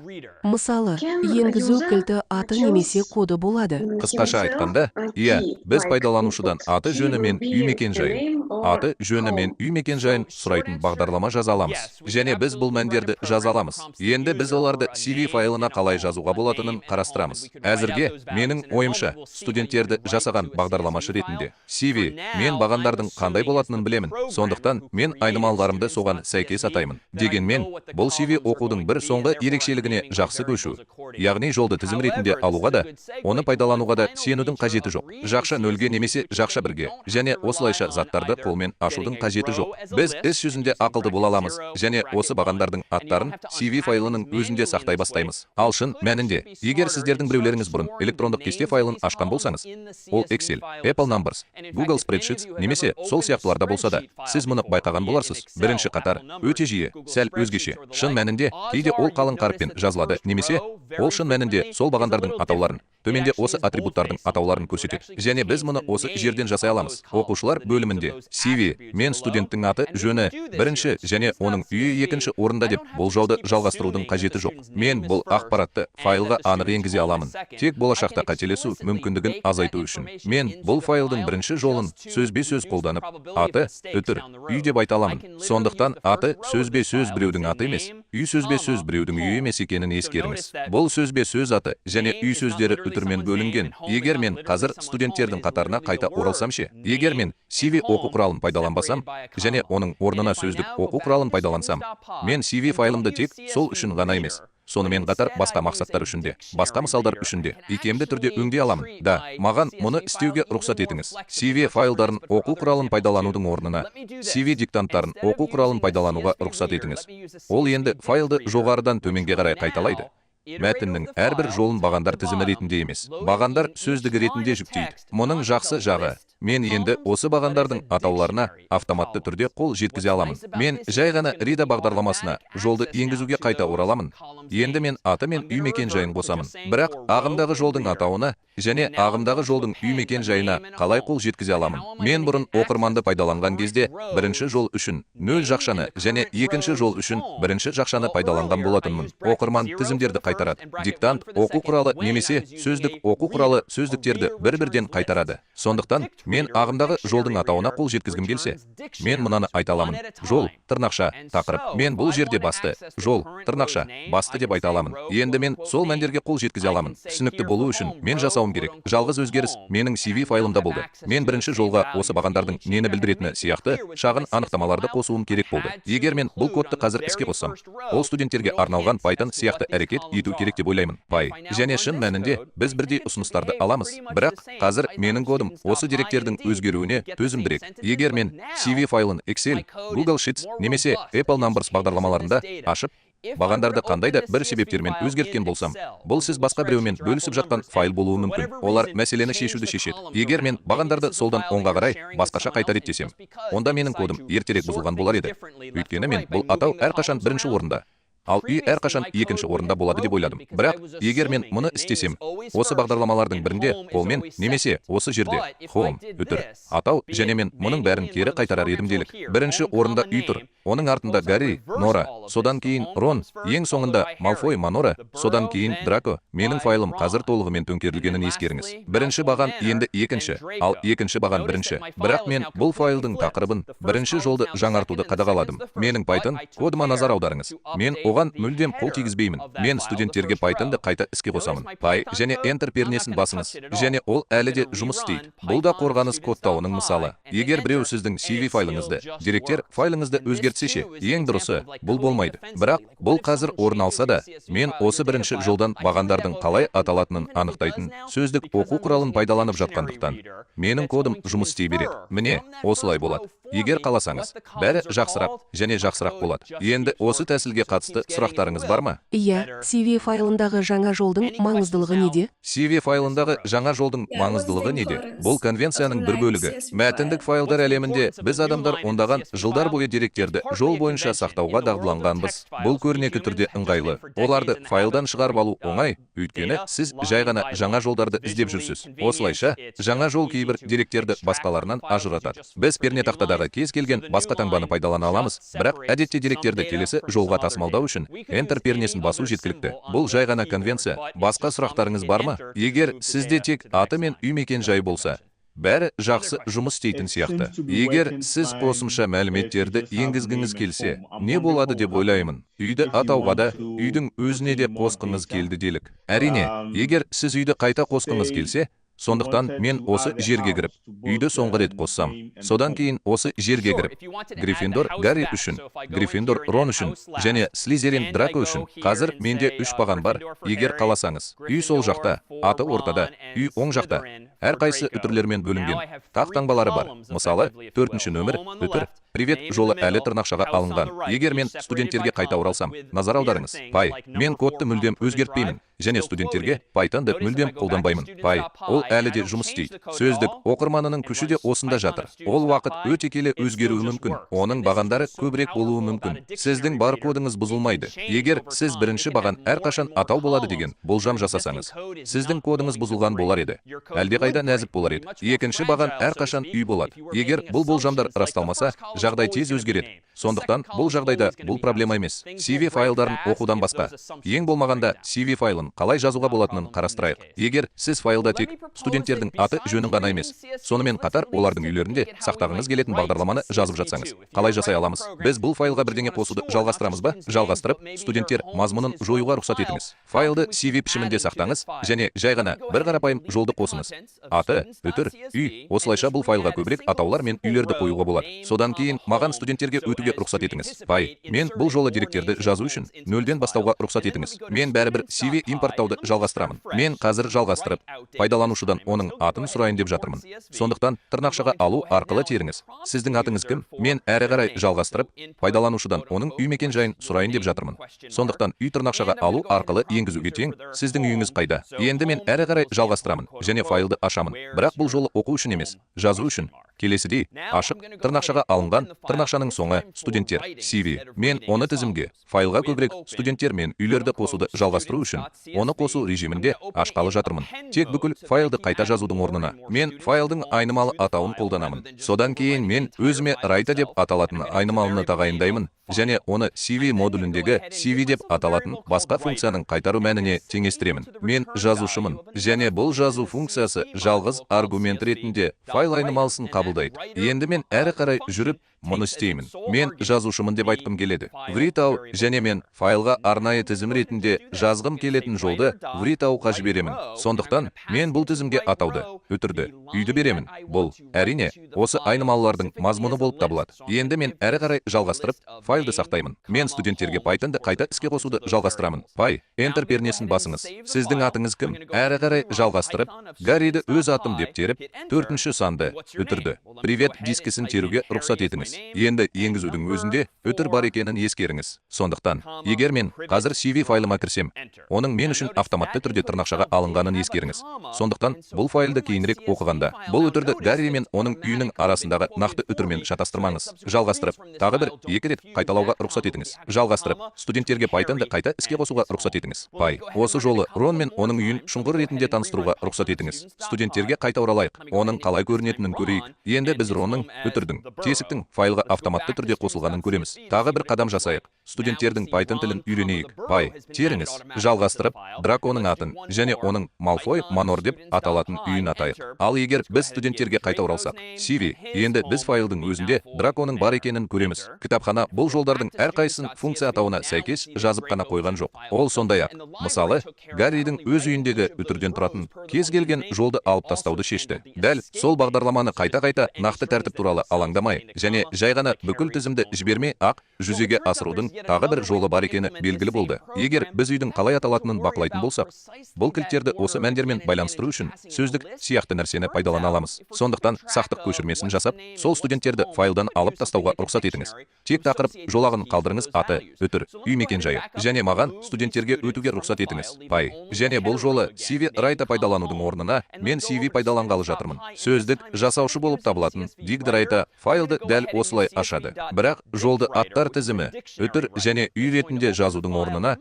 Мысалы, енгізу кілті аты немесе коды болады. Қысқаша айтқанда, иә, біз пайдаланушыдан аты жөні мен үй мекен-жайын, аты жөні мен үй мекен-жайын сұрайтын бағдарлама жаза аламыз. Және біз бұл мәндерді жаза аламыз. Енді біз оларды CSV файлына қалай жазуға болатынын қарастырамыз. Әзірге, менің ойымша, студенттерді жасаған бағдарламашы ретінде CSV мен бағандардың қандай болатынын білемін. Сондықтан мен айнымалыларымды соған сәйкес атаймын. Дегенмен, бұл CSV оқудың бір соңғы ерекшелігіне жақсы көшу. Яғни жолды тізім ретінде алуға да, оны пайдалануға да сенудің қажеті жоқ. Жақша нөлге немесе жақша бірге және осылайша заттарды қолмен ашудың қажеті жоқ. Біз іс жүзінде ақылды бола аламыз және осы бағандардың аттарын CSV файлының өзінде сақтай бастаймыз. Ал шын мәнінде, егер сіздердің біреулеріңіз бұрын электрондық кесте файлын ашқан болсаңыз, ол Excel, Apple Numbers, Google Spreadsheets немесе сол сияқтыларда болса да, сіз мұны байқаған боларсыз. Бірінші қатар өте жиі, сәл өзгеше. Шын мәнінде, кейде ол қалың қаріппен жазылады немесе ол шын мәнінде сол бағандардың атауларын, төменде осы атрибуттардың атауларын көрсетеді. Және біз мұны осы жерден жасай аламыз. Оқушылар бөлімінде CSV мен студенттің аты жөні бірінші және оның үйі екінші орында деп болжауды жалғастырудың қажеті жоқ. Мен бұл ақпаратты файлға анық енгізе аламын. Тек болашақта қателесу мүмкіндігін азайту үшін. Мен бұл файлдың бірінші жолын сөзбе-сөз қолданып, аты, үтір, үй деп айта аламын. Сондықтан аты сөзбе-сөз біреудің аты емес, үй сөзбе-сөз біреудің үйі емес екенін ескеріңіз. Бұл сөзбе-сөз аты және үй сөздері үтірмен бөлінген. Егер мен қазір студенттердің қатарына қайта оралсам ше? Егер мен CSV оқу құралын пайдаланбасам және оның орнына сөздік оқу құралын пайдалансам, мен CSV файлымды тек сол үшін ғана емес, сонымен қатар басқа мақсаттар үшін де, басқа мысалдар үшін де икемді түрде өңдей аламын. Да, маған мұны істеуге рұқсат етіңіз. CSV файлдарын оқу құралын пайдаланудың орнына CSV диктанттарын оқу құралын пайдалануға рұқсат етіңіз. Ол енді файлды жоғарыдан төменге қарай қайталайды. Мәтіннің әрбір жолын бағандар тізімі ретінде емес, бағандар сөздігі ретінде жүктейді. Мұның жақсы жағы, мен енді осы бағандардың атауларына автоматты түрде қол жеткізе аламын. Мен жай ғана Reader бағдарламасына жолды енгізуге қайта ораламын. Енді мен аты мен үй мекен жайын қосамын. Бірақ ағымдағы жолдың атауына және ағымдағы жолдың үй мекен жайына қалай қол жеткізе аламын? Мен бұрын оқырманды пайдаланған кезде бірінші жол үшін нөл жақшаны және екінші жол үшін бірінші жақшаны пайдаланған болатынмын. Оқырман тізімдерді қайтарады. Диктант оқу құралы немесе сөздік оқу құралы сөздіктерді бір-бірден қайтарады. Сондықтан мен ағымдағы жолдың атауына қол жеткізгім келсе, мен мынаны айта аламын. Жол, тырнақша, тақырып. Мен бұл жерде басты, жол, тырнақша, басты деп айта аламын. Енді мен сол мәндерге қол жеткізе аламын. Түсінікті болу үшін мен жасауым керек. Жалғыз өзгеріс менің CSV файлымда болды. Мен бірінші жолға осы бағандардың нені білдіретіні сияқты шағын анықтамаларды қосуым керек болды. Егер мен бұл кодты қазір іске қоссам, ол студенттерге арналған Python сияқты әрекет ету керек деп ойлаймын. Py. Және шын мәнінде біз бірдей ұсыныстарды аламыз. Бірақ қазір менің кодым осы деректердің өзгеруіне төзімдірек. Егер мен CSV файлын Excel, Google Sheets немесе Apple Numbers бағдарламаларында ашып, бағандарды қандай да бір себептермен өзгерткен болсам, бұл сіз басқа біреумен бөлісіп жатқан файл болуы мүмкін. Олар мәселені шешуді шешеді. Егер мен бағандарды солдан оңға қарай басқаша қайта реттесем, онда менің кодым ертерек бұзылған болар еді. Өйткені мен бұл атау әрқашан бірінші орында, ал үй әрқашан екінші орында болады деп ойладым. Бірақ егер мен мұны істесем, осы бағдарламалардың бірінде қолмен немесе осы жерде home, үтір, атау және мен мұның бәрін кері қайтарар едім делік. Бірінші орында үй тұр, оның артында Гарри, Нора, содан кейін Рон, ең соңында Малфой Манора, содан кейін Драко. Менің файлым қазір толығымен төңкерілгенін ескеріңіз. Бірінші баған енді екінші, ал екінші баған бірінші. Бірақ мен бұл файлдың тақырыбын, бірінші жолды жаңартуды қадағаладым. Менің Python кодыма назар аударыңыз. Мен оған мүлдем қол тигізбеймін. Мен студенттерге Pythonды қайта іске қосамын. Py және Enter пернесін басыңыз. Және ол әлі де жұмыс істейді. Бұл да қорғаныс кодтауының мысалы. Егер біреу сіздің CSV файлыңызды, деректер файлыңызды өзгертсе, Өзгертсе ше? Ең дұрысы, бұл болмайды. Бірақ бұл қазір орын алса да, мен осы бірінші жолдан бағандардың қалай аталатынын анықтайтын сөздік оқу құралын пайдаланып жатқандықтан, менің кодым жұмыс істей береді. Міне, осылай болады. Егер қаласаңыз, бәрі жақсырақ және жақсырақ болады. Енді осы тәсілге қатысты сұрақтарыңыз бар ма? Иә, CSV файлындағы жаңа жолдың маңыздылығы неде? CSV файлындағы жаңа жолдың маңыздылығы неде? Бұл конвенцияның бір бөлігі. Мәтіндік файлдар әлемінде біз, адамдар, ондаған жылдар бойы деректерді жол бойынша сақтауға дағдыланғанбыз. Бұл көрнекі түрде ыңғайлы. Оларды файлдан шығарып алу оңай, өйткені сіз жай ғана жаңа жолдарды іздеп жүрсіз. Осылайша, жаңа жол кейбір деректерді басқаларынан ажыратады. Біз пернетақтадағы кез келген басқа таңбаны пайдалана аламыз, бірақ әдетте деректерді келесі жолға тасымалдау үшін Enter пернесін басу жеткілікті. Бұл жай ғана конвенция. Басқа сұрақтарыңыз бар ма? Егер сізде тек аты мен үй мекен жайы болса, бәрі жақсы жұмыс істейтін сияқты. Егер сіз қосымша мәліметтерді енгізгіңіз келсе, не болады деп ойлаймын? Үйді атауға да, үйдің өзіне де қосқыңыз келді делік. Әрине, егер сіз үйді қайта қосқыңыз келсе, сондықтан мен осы жерге кіріп, үйді соңғы рет қоссам, содан кейін осы жерге кіріп, Гриффиндор Гарри үшін, Гриффиндор Рон үшін және Слизерин Драко үшін. Қазір менде үш баған бар, егер қаласаңыз. Үй сол жақта, аты ортада, үй оң жақта. Әрқайсысы үтірлермен бөлінген. Тақ таңбалары бар. Мысалы, төртінші нөмір, үтір, привет жолы әлі тырнақшаға алынған. Егер мен студенттерге қайта оралсам, назар аударыңыз. Py, мен кодты мүлдем өзгертпеймін және студенттерге Pythonды мүлдем қолданбаймын. Py, ол әлі де жұмыс істейді. Сөздік оқырманының күші де осында жатыр. Ол уақыт өте келе өзгеруі мүмкін. Оның бағандары көбірек болуы мүмкін. Сіздің бар кодыңыз бұзылмайды. Егер сіз бірінші баған әрқашан атау болады деген болжам жасасаңыз, сіздің кодыңыз бұзылған болар еді. Әлдеқайда нәзік болар еді. Екінші баған әрқашан үй болады. Егер бұл болжамдар расталмаса, жағдай тез өзгереді. Сондықтан бұл жағдайда бұл проблема емес. CSV файлдарын оқудан басқа. Ең болмағанда CSV файлын қалай жазуға болатынын қарастырайық. Егер сіз файлда тек студенттердің аты жөнін ғана емес, сонымен қатар олардың үйлерінде сақтағыңыз келетін бағдарламаны жазып жатсаңыз, қалай жасай аламыз? Біз бұл файлға бірдеңе қосуды жалғастырамыз ба? Жалғастырып, студенттер мазмұнын жоюға рұқсат етіңіз. Файлды CSV пішімінде сақтаңыз және жай ғана бір қарапайым жолды қосыңыз. Аты, үтір, үй. Осылайша бұл файлға көбірек атаулар мен үйлерді қоюға болады. Содан кейін маған студенттерге өтуге рұқсат етіңіз. Py, мен бұл жолы деректерді жазу үшін нөлден бастауға рұқсат етіңіз. Мен бәрібір CSV импорттауды жалғастырамын. Мен қазір жалғастырып, пайдаланушыдан оның атын сұрайын деп жатырмын. Сондықтан тырнақшаға алу арқылы теріңіз. Сіздің атыңыз кім? Мен әрі қарай жалғастырып, пайдаланушыдан оның үй мекен жайын сұрайын деп жатырмын. Сондықтан үй тырнақшаға алу арқылы енгізуге тең. Сіздің үйіңіз қайда? Енді мен әрі қарай жалғастырамын және файлды ашамын. Бірақ бұл жолы оқу үшін емес, жазу үшін. Келесідей: ашық, тырнақшаға алынған, тырнақшаның соңы, студенттер, CSV. Мен оны тізімге, файлға көбірек студенттер мен үйлерді қосуды жалғастыру үшін, оны қосу режимінде ашқалы жатырмын. Тек бүкіл файлды қайта жазудың орнына, мен файлдың айнымалы атауын қолданамын. Содан кейін мен өзіме writer деп аталатын айнымалыны тағайындаймын және оны CSV модуліндегі CSV деп аталатын басқа функцияның қайтару мәніне теңестіремін. Мен жазушымын және бұл жазу функциясы жалғыз аргумент ретінде файл айнымалысын қабылдайды. Енді мен әрі қарай жүріп, мұны істеймін. Мен жазушымын деп айтқым келеді. Write және мен файлға арнайы тізім ретінде жазғым келетін жолды write-ға жіберемін. Сондықтан мен бұл тізімге атауды, үтірді, үйді беремін. Бұл, әрине, осы айнымалылардың мазмұны болып табылады. Енді мен әрі қарай жалғастырып, файлды сақтаймын. Мен студенттерге Pythonды қайта іске қосуды жалғастырамын. Py, Enter пернесін басыңыз. Сіздің атыңыз кім? Әрі қарай жалғастырып, Гарриді өз атым деп теріп, төртінші санды, үтірді, привет дискісін теруге рұқсат етіңіз. Енді енгізудің өзінде үтір бар екенін ескеріңіз. Сондықтан, егер мен қазір CSV файлыма кірсем, оның мен үшін автоматты түрде тырнақшаға алынғанын ескеріңіз. Сондықтан бұл файлды кейінірек оқығанда, бұл үтірді Гарри мен оның үйінің арасындағы нақты үтірмен шатастырмаңыз. Жалғастырып, тағы бір екі рет қайталауға рұқсат етіңіз. Жалғастырып, студенттерге Pythonды қайта іске қосуға рұқсат етіңіз. Py, осы жолы Рон мен оның үйін шұңқыр ретінде таныстыруға рұқсат етіңіз. Студенттерге қайта оралайық. Оның қалай көрінетінін көрейік. Енді біз Ронның, үтірдің, тесіктің файлға автоматты түрде қосылғанын көреміз. Тағы бір қадам жасайық. Студенттердің Python тілін үйренейік. Py, теріңіз, жалғастырып, Драконың атын және оның Малфой Манор деп аталатын үйін атайық. Ал егер біз студенттерге қайта оралсақ, CV, енді біз файлдың өзінде Драконың бар екенін көреміз. Кітапхана бұл жолдардың әрқайсысын функция атауына сәйкес жазып қана қойған жоқ. Ол сондай-ақ, мысалы, Гарридің өз үйіндегі үтірден тұратын кез келген жолды алып тастауды шешті. Дәл сол бағдарламаны қайта-қайта нақты тәртіп туралы алаңдамай және жай ғана бүкіл тізімді жібермей ақ жүзеге асырудың тағы бір жолы бар екені белгілі болды. Егер біз үйдің қалай аталатынын бақылайтын болсақ, бұл кілттерді осы мәндермен байланыстыру үшін сөздік сияқты нәрсені пайдалана аламыз. Сондықтан сақтық көшірмесін жасап, сол студенттерді файлдан алып тастауға рұқсат етіңіз. Тек тақырып жолағын қалдырыңыз: аты, үтір, үй мекен-жайы. Және маған студенттерге өтуге рұқсат етіңіз. Py. Және бұл жолы CV Writer пайдаланудың орнына мен CV пайдаланғалы жатырмын. Сөздік жасаушы болып табылатын DictWriter файлды дәл осылай ашады. Бірақ жолды аттар тізімі, үтір және үй ретінде жазудың орнына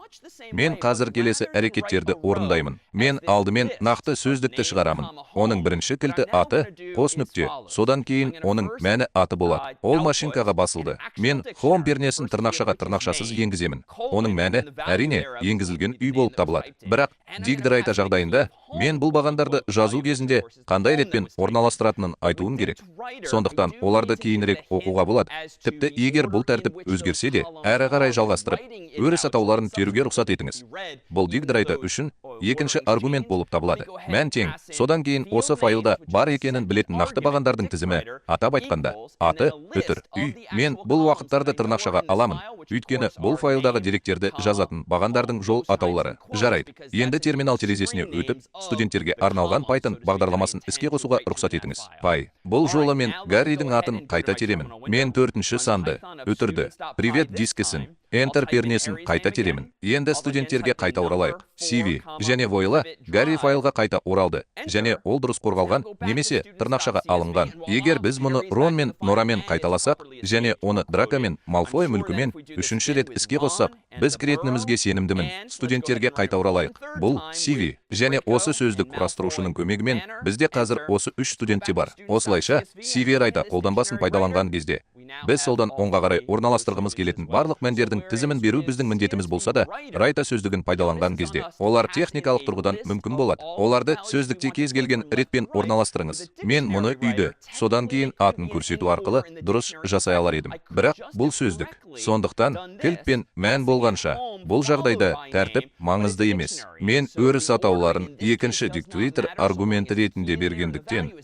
мен қазір келесі әрекеттерді орындаймын. Мен алдымен нақты сөздікті шығарамын. Оның бірінші кілті аты қос нүкте, содан кейін оның мәні аты болады. Ол машинкаға басылды. Мен home пернесін тырнақшаға тырнақшасыз енгіземін. Оның мәні, әрине, енгізілген үй болып табылады. Бірақ DictWriter жағдайында мен бұл бағандарды жазу кезінде қандай ретпен орналастыратынын айтуым керек. Сондықтан оларды кейінірек оқуға болады. Тіпті егер бұл тәртіп өзгерсе де, әрі қарай жалғастырып, өріс атауларын теруге рұқсат етіңіз. Бұл DictWriter үшін екінші аргумент болып табылады. Мән тең, содан кейін осы файлда бар екенін білетін нақты бағандардың тізімі, атап айтқанда, аты, үтір, үй. Мен бұл уақыттарды тырнақшаға аламын, өйткені бұл файлдағы деректерді жазатын бағандардың жол атаулары. Жарайды, енді терминал терезесіне өтіп, студенттерге арналған Python бағдарламасын іске қосуға рұқсат етіңіз. Py. Бұл жолы мен Гарридің атын қайта теремін. Мен төртінші санды, үтірді, привет дискісін, Enter пернесін қайта теремін. Енді студенттерге қайта оралайық. CV және вуаля, Гарри файлға қайта оралды және ол дұрыс қорғалған немесе тырнақшаға алынған. Егер біз мұны Рон мен Норамен қайталасақ және оны Драко мен Малфой мүлкімен үшінші рет іске қоссақ, біз кіретінімізге сенімдімін. Студенттерге қайта оралайық. Бұл CV және осы сөздік құрастырушының көмегімен бізде қазір осы үш студентте бар. Осылайша, CV Writer қолданбасын пайдаланған кезде біз солдан оңға қарай орналастырғымыз келетін барлық мәндердің тізімін беру біздің міндетіміз болса да, Writer сөздігін пайдаланған кезде олар техникалық тұрғыдан мүмкін болады. Оларды сөздікте кез келген ретпен орналастырыңыз. Мен мұны үйді, содан кейін атын көрсету арқылы дұрыс жасай алар едім. Бірақ бұл сөздік. Сондықтан кілт пен мән болғанша, бұл жағдайда тәртіп маңызды емес. Мен өріс атауларын екінші DictWriter аргументі ретінде бергендіктен,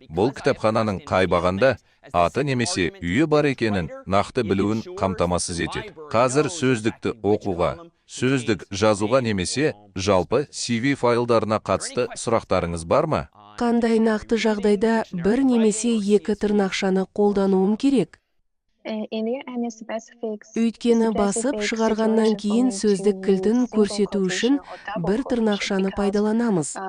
бұл кітапхананың қай бағанда аты немесе үйі бар екенін нақты білуін қамтамасыз етеді. Қазір сөздікті оқуға, сөздік жазуға немесе жалпы CV файлдарына қатысты сұрақтарыңыз бар ма? Қандай нақты жағдайда бір немесе екі тырнақшаны қолдануым керек? Өйткені басып шығарғаннан кейін сөздік кілтін көрсету үшін бір тырнақшаны пайдаланамыз.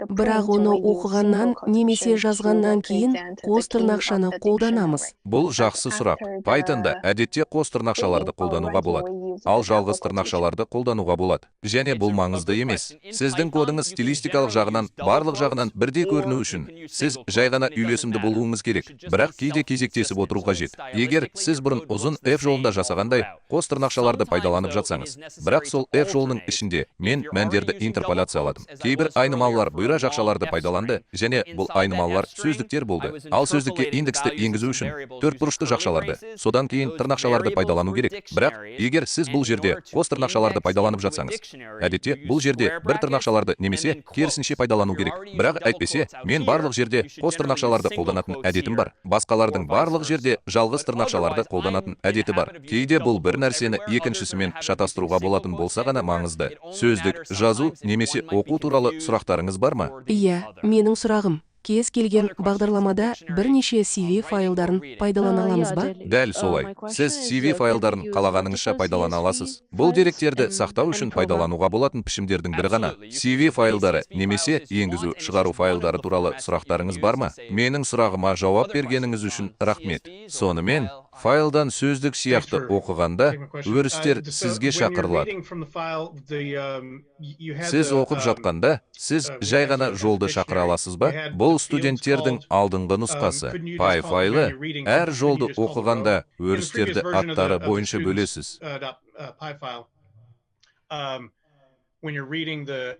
Бірақ оны оқығаннан немесе жазғаннан кейін қос тырнақшаны қолданамыз. Бұл жақсы сұрақ. Pythonда әдетте қос тырнақшаларды қолдануға болады, ал жалғыз тырнақшаларды қолдануға болады. Және бұл маңызды емес. Сіздің кодыңыз стилистикалық жағынан барлық жағынан бірдей көріну үшін сіз жай ғана үйлесімді болуыңыз керек. Бірақ кейде кезектесіп отыру қажет. Егер сіз бұрын ұзын F жолында жасағандай қос тырнақшаларды пайдаланып жатсаңыз, бірақ сол F жолының ішінде мен мәндерді интерполяцияладым. Кейбір айнымалылар бұйра жақшаларды пайдаланды және бұл айнымалылар сөздіктер болды. Ал сөздікке индексті енгізу үшін төртбұрышты жақшаларды, содан кейін тырнақшаларды пайдалану керек. Бірақ егер сіз бұл жерде қос тырнақшаларды пайдаланып жатсаңыз, әдетте бұл жерде бір тырнақшаларды немесе керісінше пайдалану керек. Бірақ әйтпесе, мен барлық жерде қос тырнақшаларды қолданатын әдетім бар. Басқалардың барлық жерде жалғыз тырнақшаларды қолданатын әдеті бар. Кейде бұл бір нәрсені екіншісімен шатастыруға болатын болса ғана маңызды. Сөздік жазу немесе оқу туралы сұрақтарыңыз бар ма? Иә, менің сұрағым: кез келген бағдарламада бірнеше CV файлдарын пайдалана аламыз ба? Дәл солай. Сіз CV файлдарын қалағаныңызша пайдалана аласыз. Бұл деректерді сақтау үшін пайдалануға болатын пішімдердің бірі ғана. CV файлдары немесе енгізу шығару файлдары туралы сұрақтарыңыз бар ма? Менің сұрағыма жауап бергеніңіз үшін рахмет. Сонымен, файлдан сөздік сияқты оқығанда өрістер сізге шақырылады. Сіз оқып жатқанда, сіз жай ғана жолды шақыра аласыз ба? Бұл студенттердің алдыңғы нұсқасы. Py файлы әр жолды оқығанда өрістерді аттары бойынша бөлесіз. py file, when you're reading the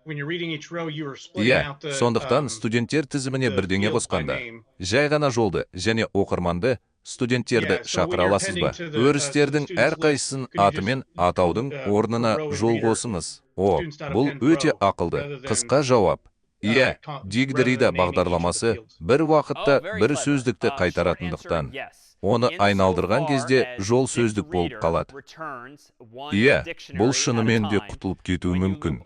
when you're reading each row, you are splitting Иә, out the сондықтан студенттер тізіміне the бірдеңе fields by қосқанда, name. Жай ғана жолды және оқырманды, студенттерді Yeah, so when шақыра you're аласыз ба? appending to the Өрістердің students list, әрқайсысын could you just атымен атаудың орнына row and жол reader қосыңыз. О, students.append бұл өте row ақылды. rather than Қысқа жауап. Иә, rather DictReader than naming each of the бағдарламасы fields. бір уақытта бір сөздікті қайтаратындықтан, оны айналдырған кезде жол сөздік болып қалады. Иә, бұл шынымен де құтылып кетуі мүмкін.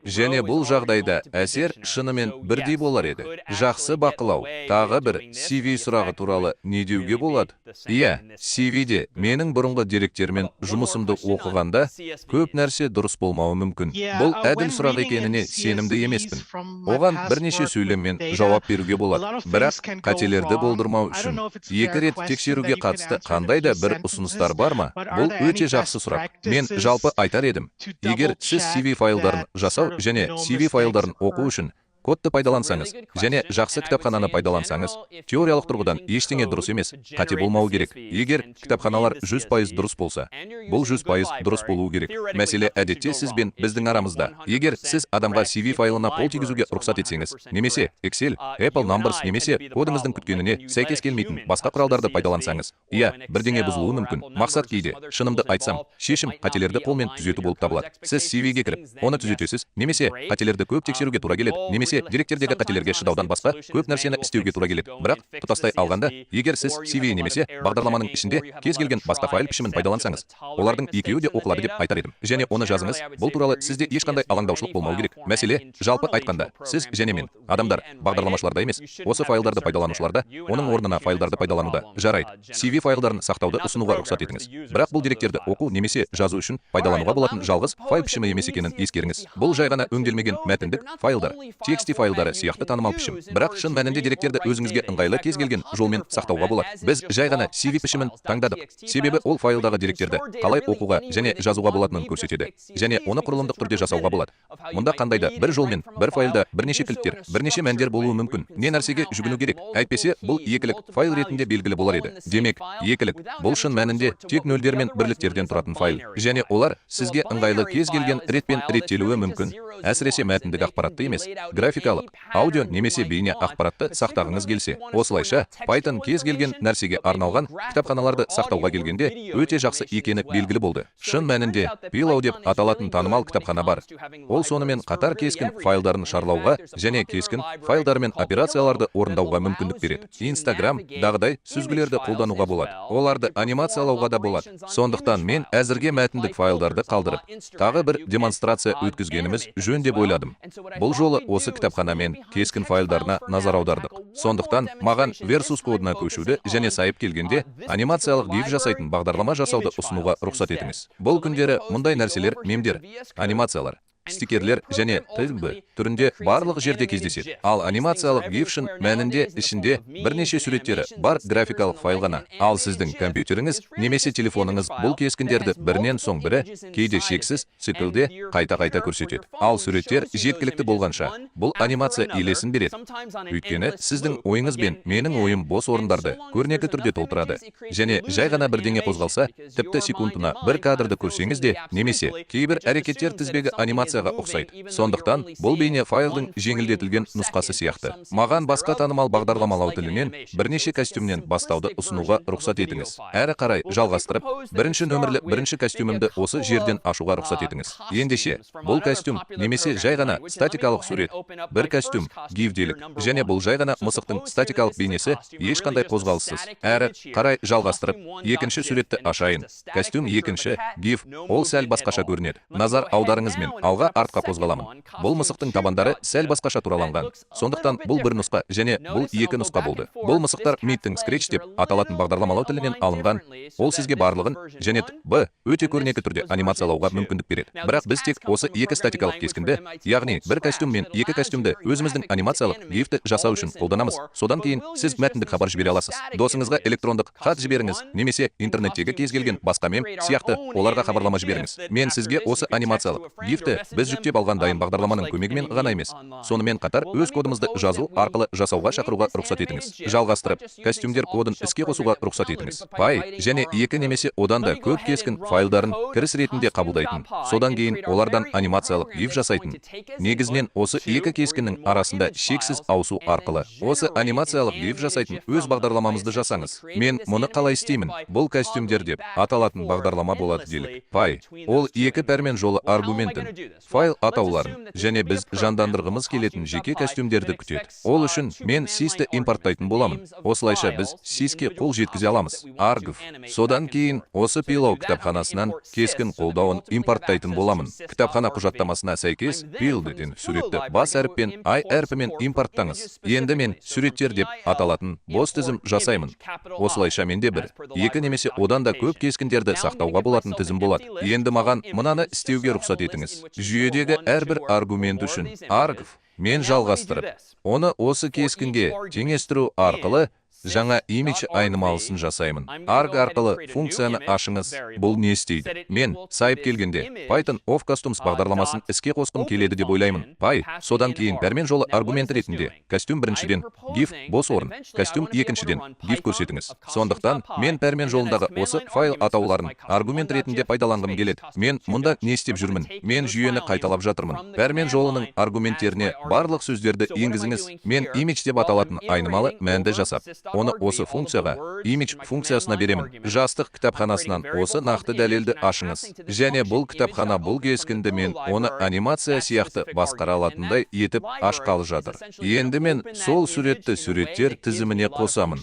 Және бұл жағдайда әсер шынымен бірдей болар еді. Жақсы бақылау. Тағы бір CSV сұрағы туралы не деуге болады? Иә, CSV-де менің бұрынғы деректермен жұмысымды оқығанда көп нәрсе дұрыс болмауы мүмкін. Бұл әділ сұрақ екеніне сенімді емеспін. Оған бірнеше сөйлеммен жауап беруге болады. Бірақ қателерді болдырмау үшін екі рет тексеруге қатысты қандай да бір ұсыныстар бар ма? Бұл өте жақсы сұрақ. Мен жалпы айтар едім, егер сіз CSV файлдарын жасау және CSV файлдарын оқу үшін кодты пайдалансаңыз және жақсы кітапхананы пайдалансаңыз, теориялық тұрғыдан ештеңе дұрыс емес, қате болмауы керек. Егер кітапханалар 100% дұрыс болса, бұл 100% дұрыс болуы керек. Мәселе әдетте сіз бен біздің арамызда. Егер сіз адамға CSV файлына қол тигізуге рұқсат етсеңіз, немесе Excel, Apple Numbers немесе кодыңыздың күткеніне сәйкес келмейтін басқа құралдарды пайдалансаңыз, иә, бірдеңе бұзылуы мүмкін. Мақсат кейде, шынымды айтсам, шешім қателерді қолмен түзету болып табылады. Сіз CSV-ге кіріп, оны түзетесіз, немесе қателерді көп тексеруге тура келеді, немесе деректердегі қателерге шыдаудан басқа көп нәрсені істеуге тура келеді. Бірақ тұтастай алғанда, егер сіз CSV немесе бағдарламаның ішінде кез келген басқа файл пішімін пайдалансаңыз, олардың екеуі де оқылады деп айтар едім. Және оны жазыңыз, бұл туралы сізде ешқандай алаңдаушылық болмау керек. Мәселе, жалпы айтқанда, сіз және мен, адамдар, бағдарламашыларда емес, осы файлдарды пайдаланушыларда, оның орнына файлдарды пайдалануда. Жарайды, CSV файлдарын сақтауды ұсынуға рұқсат етіңіз. Бірақ бұл деректерді оқу немесе жазу үшін пайдалануға болатын жалғыз файл пішімі емес екенін ескеріңіз. Бұл жай ғана өңделмеген мәтіндік файлдар, TXT файлдары сияқты танымал пішім. Бірақ шын мәнінде деректерді өзіңізге ыңғайлы кез келген жолмен сақтауға болады. Біз жай ғана CSV пішімін таңдадық. Себебі ол файлдағы деректерді қалай оқуға және жазуға болатынын көрсетеді. Және оны құрылымдық түрде жасауға болады. Мұнда қандай да бір жолмен бір файлда бірнеше кілттер, бірнеше мәндер болуы мүмкін. Не нәрсеге жүгіну керек? Әйтпесе, бұл екілік файл ретінде белгілі болар еді. Демек, екілік бұл шын мәнінде тек нөлдер мен бірліктерден тұратын файл. Және олар сізге ыңғайлы кез келген ретпен реттелуі мүмкін. Әсіресе мәтіндік ақпаратты емес, графикалық, аудио немесе бейне ақпаратты сақтағыңыз келсе. Осылайша, Python кез келген нәрсеге арналған кітапханаларды сақтауға келгенде өте жақсы екені белгілі болды. Шын мәнінде Pillow деп аталатын танымал кітапхана бар. Ол сонымен қатар кескін файлдарын шарлауға және кескін файлдарымен операцияларды орындауға мүмкіндік береді. Instagram дағыдай сүзгілерді қолдануға болады. Оларды анимациялауға да болады. Сондықтан мен әзірге мәтіндік файлдарды қалдырып, тағы бір демонстрация өткізгеніміз жөн деп ойладым. Бұл жолы осы кітапханамен кескін файлдарына назар аудардық. Сондықтан маған VS кодына көшуді және сайып келгенде анимациялық гиф жасайтын бағдарлама жасауды ұсынуға рұқсат етіңіз. Бұл күндері мұндай нәрселер мемдер, анимациялар, стикерлер және т.б. түрінде барлық жерде кездеседі. Ал анимациялық гиф шын мәнінде ішінде бірнеше суреттері бар графикалық файл ғана. Ал сіздің компьютеріңіз немесе телефоныңыз бұл кескіндерді бірінен соң бірі, кейде шексіз циклде қайта-қайта көрсетеді. Ал суреттер жеткілікті болғанша, бұл анимация елесін береді. Өйткені сіздің ойыңыз бен менің ойым бос орындарды көрнекі түрде толтырады. Және жай ғана бірдеңе қозғалса, тіпті секундына бір кадрды көрсеңіз де, немесе кейбір әрекеттер тізбегі анимацияға ұқсайды. Сондықтан бұл бейне файлдың жеңілдетілген нұсқасы сияқты. Маған басқа танымал бағдарламалау тілінен бірнеше костюмнен бастауды ұсынуға рұқсат етіңіз. Әрі қарай жалғастырып, бірінші нөмірлі бірінші костюмімді осы жерден ашуға рұқсат етіңіз. Ендеше, бұл костюм немесе жай ғана статикалық сурет, бір костюм, гиф делік, және бұл жай ғана мысықтың статикалық бейнесі, ешқандай қозғалыссыз. Әрі қарай жалғастырып, екінші суретті ашайын. Костюм екінші, гиф, ол сәл басқаша көрінеді. Назар аударыңыз, мен алға, артқа қозғаламын. Бұл мысықтың табандары сәл басқаша тураланған. Сондықтан бұл бір нұсқа және бұл екі нұсқа болды. Бұл мысықтар MIT-тің Scratch деп аталатын бағдарламалау тілінен алынған. Ол сізге барлығын және б өте көрнекі түрде анимациялауға мүмкіндік береді. Бірақ біз тек осы екі статикалық кескінді, яғни бір костюм мен екі костюмді өзіміздің анимациялық гифті жасау үшін қолданамыз. Содан кейін сіз мәтіндік хабар жібере аласыз. Досыңызға электрондық хат жіберіңіз немесе интернеттегі кез келген басқа мем сияқты оларға хабарлама жіберіңіз. Мен сізге осы анимациялық гифті Біз жүктеп алған дайын бағдарламаның көмегімен ғана емес, сонымен қатар өз кодымызды жазу арқылы жасауға шақыруға рұқсат етіңіз. Жалғастырып, костюмдер кодын іске қосуға рұқсат етіңіз. Py және екі немесе одан да көп кескін файлдарын кіріс ретінде қабылдайтын, содан кейін олардан анимациялық GIF жасайтын. Негізінен осы екі кескіннің арасында шексіз ауысу арқылы осы анимациялық GIF жасайтын өз бағдарламамызды жасаңыз. Мен мұны қалай істеймін? Бұл костюмдер деп аталатын бағдарлама болады делік. Py ол екі пәрмен жолы аргументін, файл атауларын және біз жандандырғымыз келетін жеке костюмдерді күтеді. Ол үшін мен sys-ті импорттайтын боламын. Осылайша біз sys-ке қол жеткізе аламыз. Argv. Содан кейін осы Pillow кітапханасынан кескін қолдауын импорттайтын боламын. Кітапхана құжаттамасына сәйкес PIL-ден суретті бас әріппен I әрпімен импорттаңыз. Енді мен суреттер деп аталатын бос тізім жасаймын. Осылайша менде бір, екі немесе одан да көп кескіндерді сақтауға болатын тізім болады. Енді маған мынаны істеуге рұқсат етіңіз. Жүйедегі әрбір аргумент үшін argv мен жалғастырып, оны осы кескінге теңестіру арқылы жаңа image айнымалысын жасаймын. Arg арқылы функцияны ашыңыз. Бұл не істейді? Мен сайып келгенде Python of Costumes бағдарламасын іске қосқым келеді деп ойлаймын. Py, содан кейін пәрмен жолы аргумент ретінде костюм біріншіден, GIF бос орын, костюм екіншіден, GIF көрсетіңіз. Сондықтан мен пәрмен жолындағы осы файл атауларын аргумент ретінде пайдаланғым келеді. Мен мұнда не істеп жүрмін? Мен жүйені қайталап жатырмын. Пәрмен жолының аргументтеріне барлық сөздерді енгізіңіз. Мен image деп аталатын айнымалы мәнді жасап, оны осы функцияға, image функциясына беремін. Жастық кітапханасынан осы нақты дәлелді ашыңыз. Және бұл кітапхана бұл кескінді мен оны анимация сияқты басқара алатындай етіп ашқалы жатыр. Енді мен сол суретті суреттер тізіміне қосамын.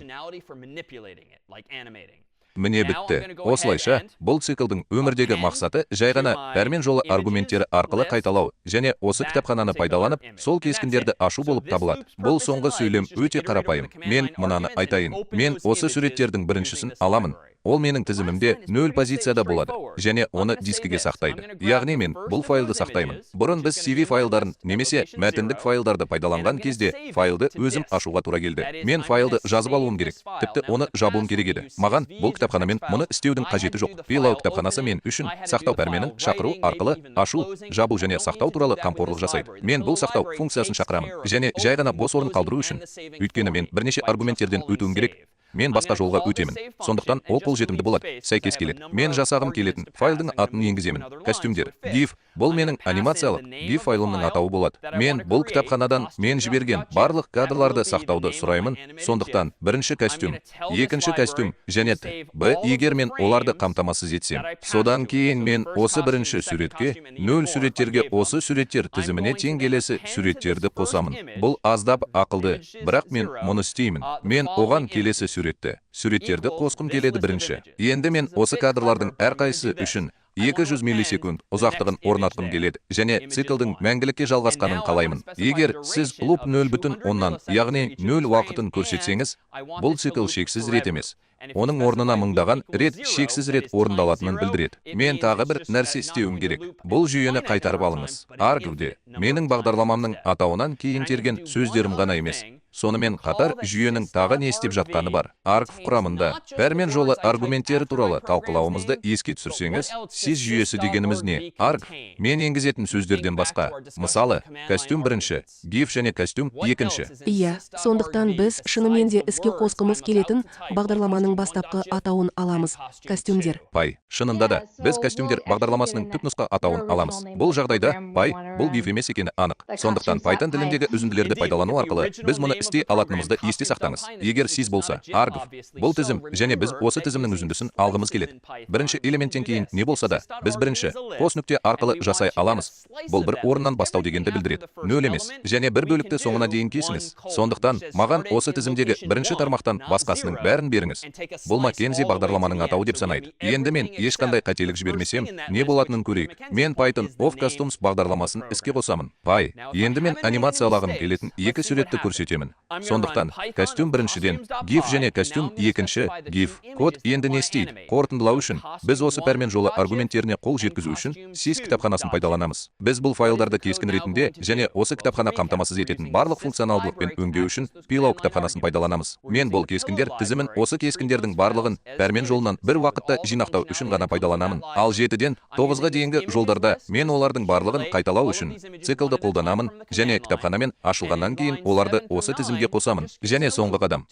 Міне, бітті. Осылайша, бұл циклдың өмірдегі мақсаты жай ғана пәрмен жолы аргументтері арқылы қайталау және осы кітапхананы пайдаланып, сол кескіндерді ашу болып табылады. Бұл соңғы сөйлем өте қарапайым. Мен мынаны айтайын. Мен осы суреттердің біріншісін аламын. Ол менің тізімімде 0 позицияда болады және оны дискіге сақтайды. Яғни мен бұл файлды сақтаймын. Бұрын біз CSV файлдарын немесе мәтіндік файлдарды пайдаланған кезде файлды өзім ашуға тура келді. Мен файлды жазып алуым керек. Тіпті оны жабуым керек еді. Маған бұл кітапханамен мұны істеудің қажеті жоқ. Pillow кітапханасы мен үшін сақтау пәрменін шақыру арқылы ашу, жабу және сақтау туралы қамқорлық жасайды. Мен бұл сақтау функциясын шақырамын және жай ғана бос орын қалдыру үшін. Өйткені мен бірнеше аргументтерден өтуім керек. Мен басқа жолға өтемін. Сондықтан ол қолжетімді болады, сәйкес келеді. Мен жасағым келетін файлдың атын енгіземін. Костюмдер. GIF. Бұл менің анимациялық GIF файлымның атауы болады. Мен бұл кітапханадан мен жіберген барлық кадрларды сақтауды сұраймын. Сондықтан бірінші костюм, екінші костюм және Т. Б. Егер мен оларды қамтамасыз етсем. Содан кейін мен осы бірінші суретке, нөл суреттерге осы суреттер тізіміне тең келесі суреттерді қосамын. Бұл аздап ақылды, бірақ мен мұны істеймін. Мен оған келесі суреттерді қосқым келеді бірінші. Енді мен осы кадрлардың әрқайсысы үшін 200 миллисекунд ұзақтығын орнатқым келеді және циклдың мәңгілікке жалғасқанын қалаймын. Егер сіз loop 0 оннан, яғни 0 уақытын көрсетсеңіз, бұл цикл шексіз рет емес. Оның орнына мыңдаған рет шексіз рет орындалатынын білдіреді. Мен тағы бір нәрсе істеуім керек. Бұл жүйені қайтарып алыңыз. Argv-де менің бағдарламамның атауынан кейін терген сөздерім ғана емес. Сонымен қатар жүйенің тағы не істеп жатқаны бар. Argv құрамында пәрмен жолы аргументтері туралы талқылауымызды еске түсірсеңіз, sys жүйесі дегеніміз не? Argv мен енгізетін сөздерден басқа. Мысалы, костюм бірінші, GIF және костюм екінші. Иә, сондықтан біз шынымен де іске қосқымыз келетін бағдарламаның бастапқы атауын аламыз: костюмдер. Py. Шынында да, біз костюмдер бағдарламасының түпнұсқа атауын аламыз. Бұл жағдайда Py бұл GIF емес екені анық. Сондықтан Python тіліндегі үзінділерді пайдалану арқылы біз мұны істей алатынымызды есте сақтаңыз. Егер sys болса, argv бұл тізім және біз осы тізімнің үзіндісін алғымыз келеді. Бірінші элементтен кейін не болса да, біз бірінші қос нүкте арқылы жасай аламыз. Бұл бір орыннан бастау дегенді білдіреді. Нөл емес және бір бөлікті соңына дейін кесіңіз. Сондықтан маған осы тізімдегі бірінші тармақтан басқасының бәрін беріңіз. Бұл Маккензи бағдарламаның атауы деп санайды. Енді мен ешқандай қателік жібермесем, не болатынын көрейік. Мен Python of Costumes бағдарламасын іске қосамын. Py. Енді мен анимациялағым келетін екі суретті көрсетемін. Сондықтан костюм біріншіден GIF және костюм екінші GIF. Код енді не істейді? Қорытындылау үшін біз осы пәрмен жолы аргументтеріне қол жеткізу үшін sys кітапханасын пайдаланамыз. Біз бұл файлдарды кескін ретінде және осы кітапхана қамтамасыз ететін барлық функционалдылықпен өңдеу үшін Pillow кітапханасын пайдаланамыз. Мен бұл кескіндер тізімін осы кескіндер Кескіндердің барлығын пәрмен жолынан бір уақытта жинақтау үшін ғана пайдаланамын. Ал 7-ден 9-ға дейінгі жолдарда мен олардың барлығын қайталау үшін циклды қолданамын және кітапханамен ашылғаннан кейін оларды осы тізімге қосамын. Және соңғы қадам.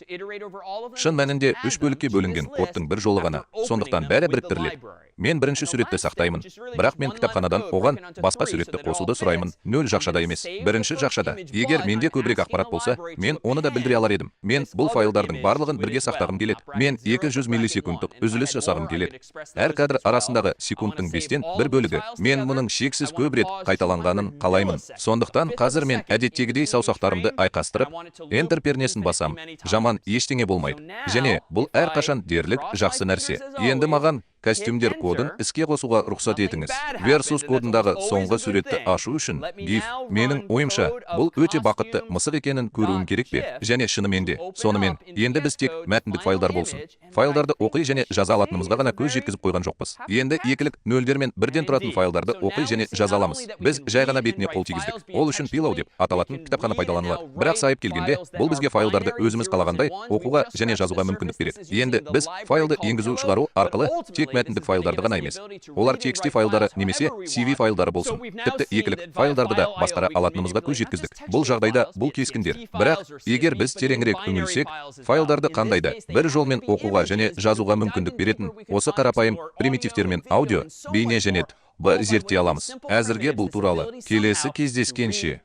Шын мәнінде үш бөлікке бөлінген кодтың бір жолы ғана. Сондықтан бәрі біріктіріледі. Мен бірінші суретті сақтаймын, бірақ мен кітапханадан оған басқа суретті қосуды сұраймын. Нөл жақшада емес, бірінші жақшада. Егер менде көбірек ақпарат болса, мен оны да білдіре алар едім. Мен бұл файлдардың барлығын бірге сақтағым келеді. Мен 200 миллисекундтық үзіліс жасағым келеді. Әр кадр арасындағы секундтың 1/5 бөлігі. Мен мұның шексіз көп рет қайталанғанын қалаймын. Сондықтан қазір мен әдеттегідей саусақтарымды айқастырып, Enter пернесін басам. Жаман ештеңе болмайды. Және бұл әрқашан дерлік жақсы нәрсе. Енді маған костюмдер кодын іске қосуға рұқсат етіңіз. Versus кодындағы соңғы суретті ашу үшін GIF, менің ойымша, бұл өте бақытты мысық екенін көруім керек пе? Және шынымен де, сонымен, енді біз тек мәтіндік файлдар болсын, файлдарды оқи және жаза алатынымызға ғана көз жеткізіп қойған жоқпыз. Енді екілік нөлдер мен бірден тұратын файлдарды оқи және жаза аламыз. Біз жай ғана бетіне қол тигіздік. Ол үшін Pillow деп аталатын кітапхана пайдаланылады. Бірақ сайып келгенде, бұл бізге файлдарды өзіміз қалағандай оқуға және жазуға мүмкіндік береді. Енді біз файлды енгізу шығару арқылы тек мәтіндік файлдарды ғана емес, олар TXT файлдары немесе CV файлдары болсын, тіпті екілік файлдарды да басқара алатынымызға көз жеткіздік. Бұл жағдайда бұл кескіндер. Бірақ егер біз тереңірек үңілсек, файлдарды қандай да бір жолмен оқуға және жазуға мүмкіндік беретін осы қарапайым примитивтермен аудио, бейне және б зерттей аламыз. Әзірге бұл туралы. Келесі кездескенше.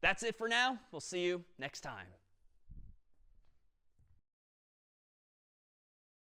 That's it for now. We'll see you next time.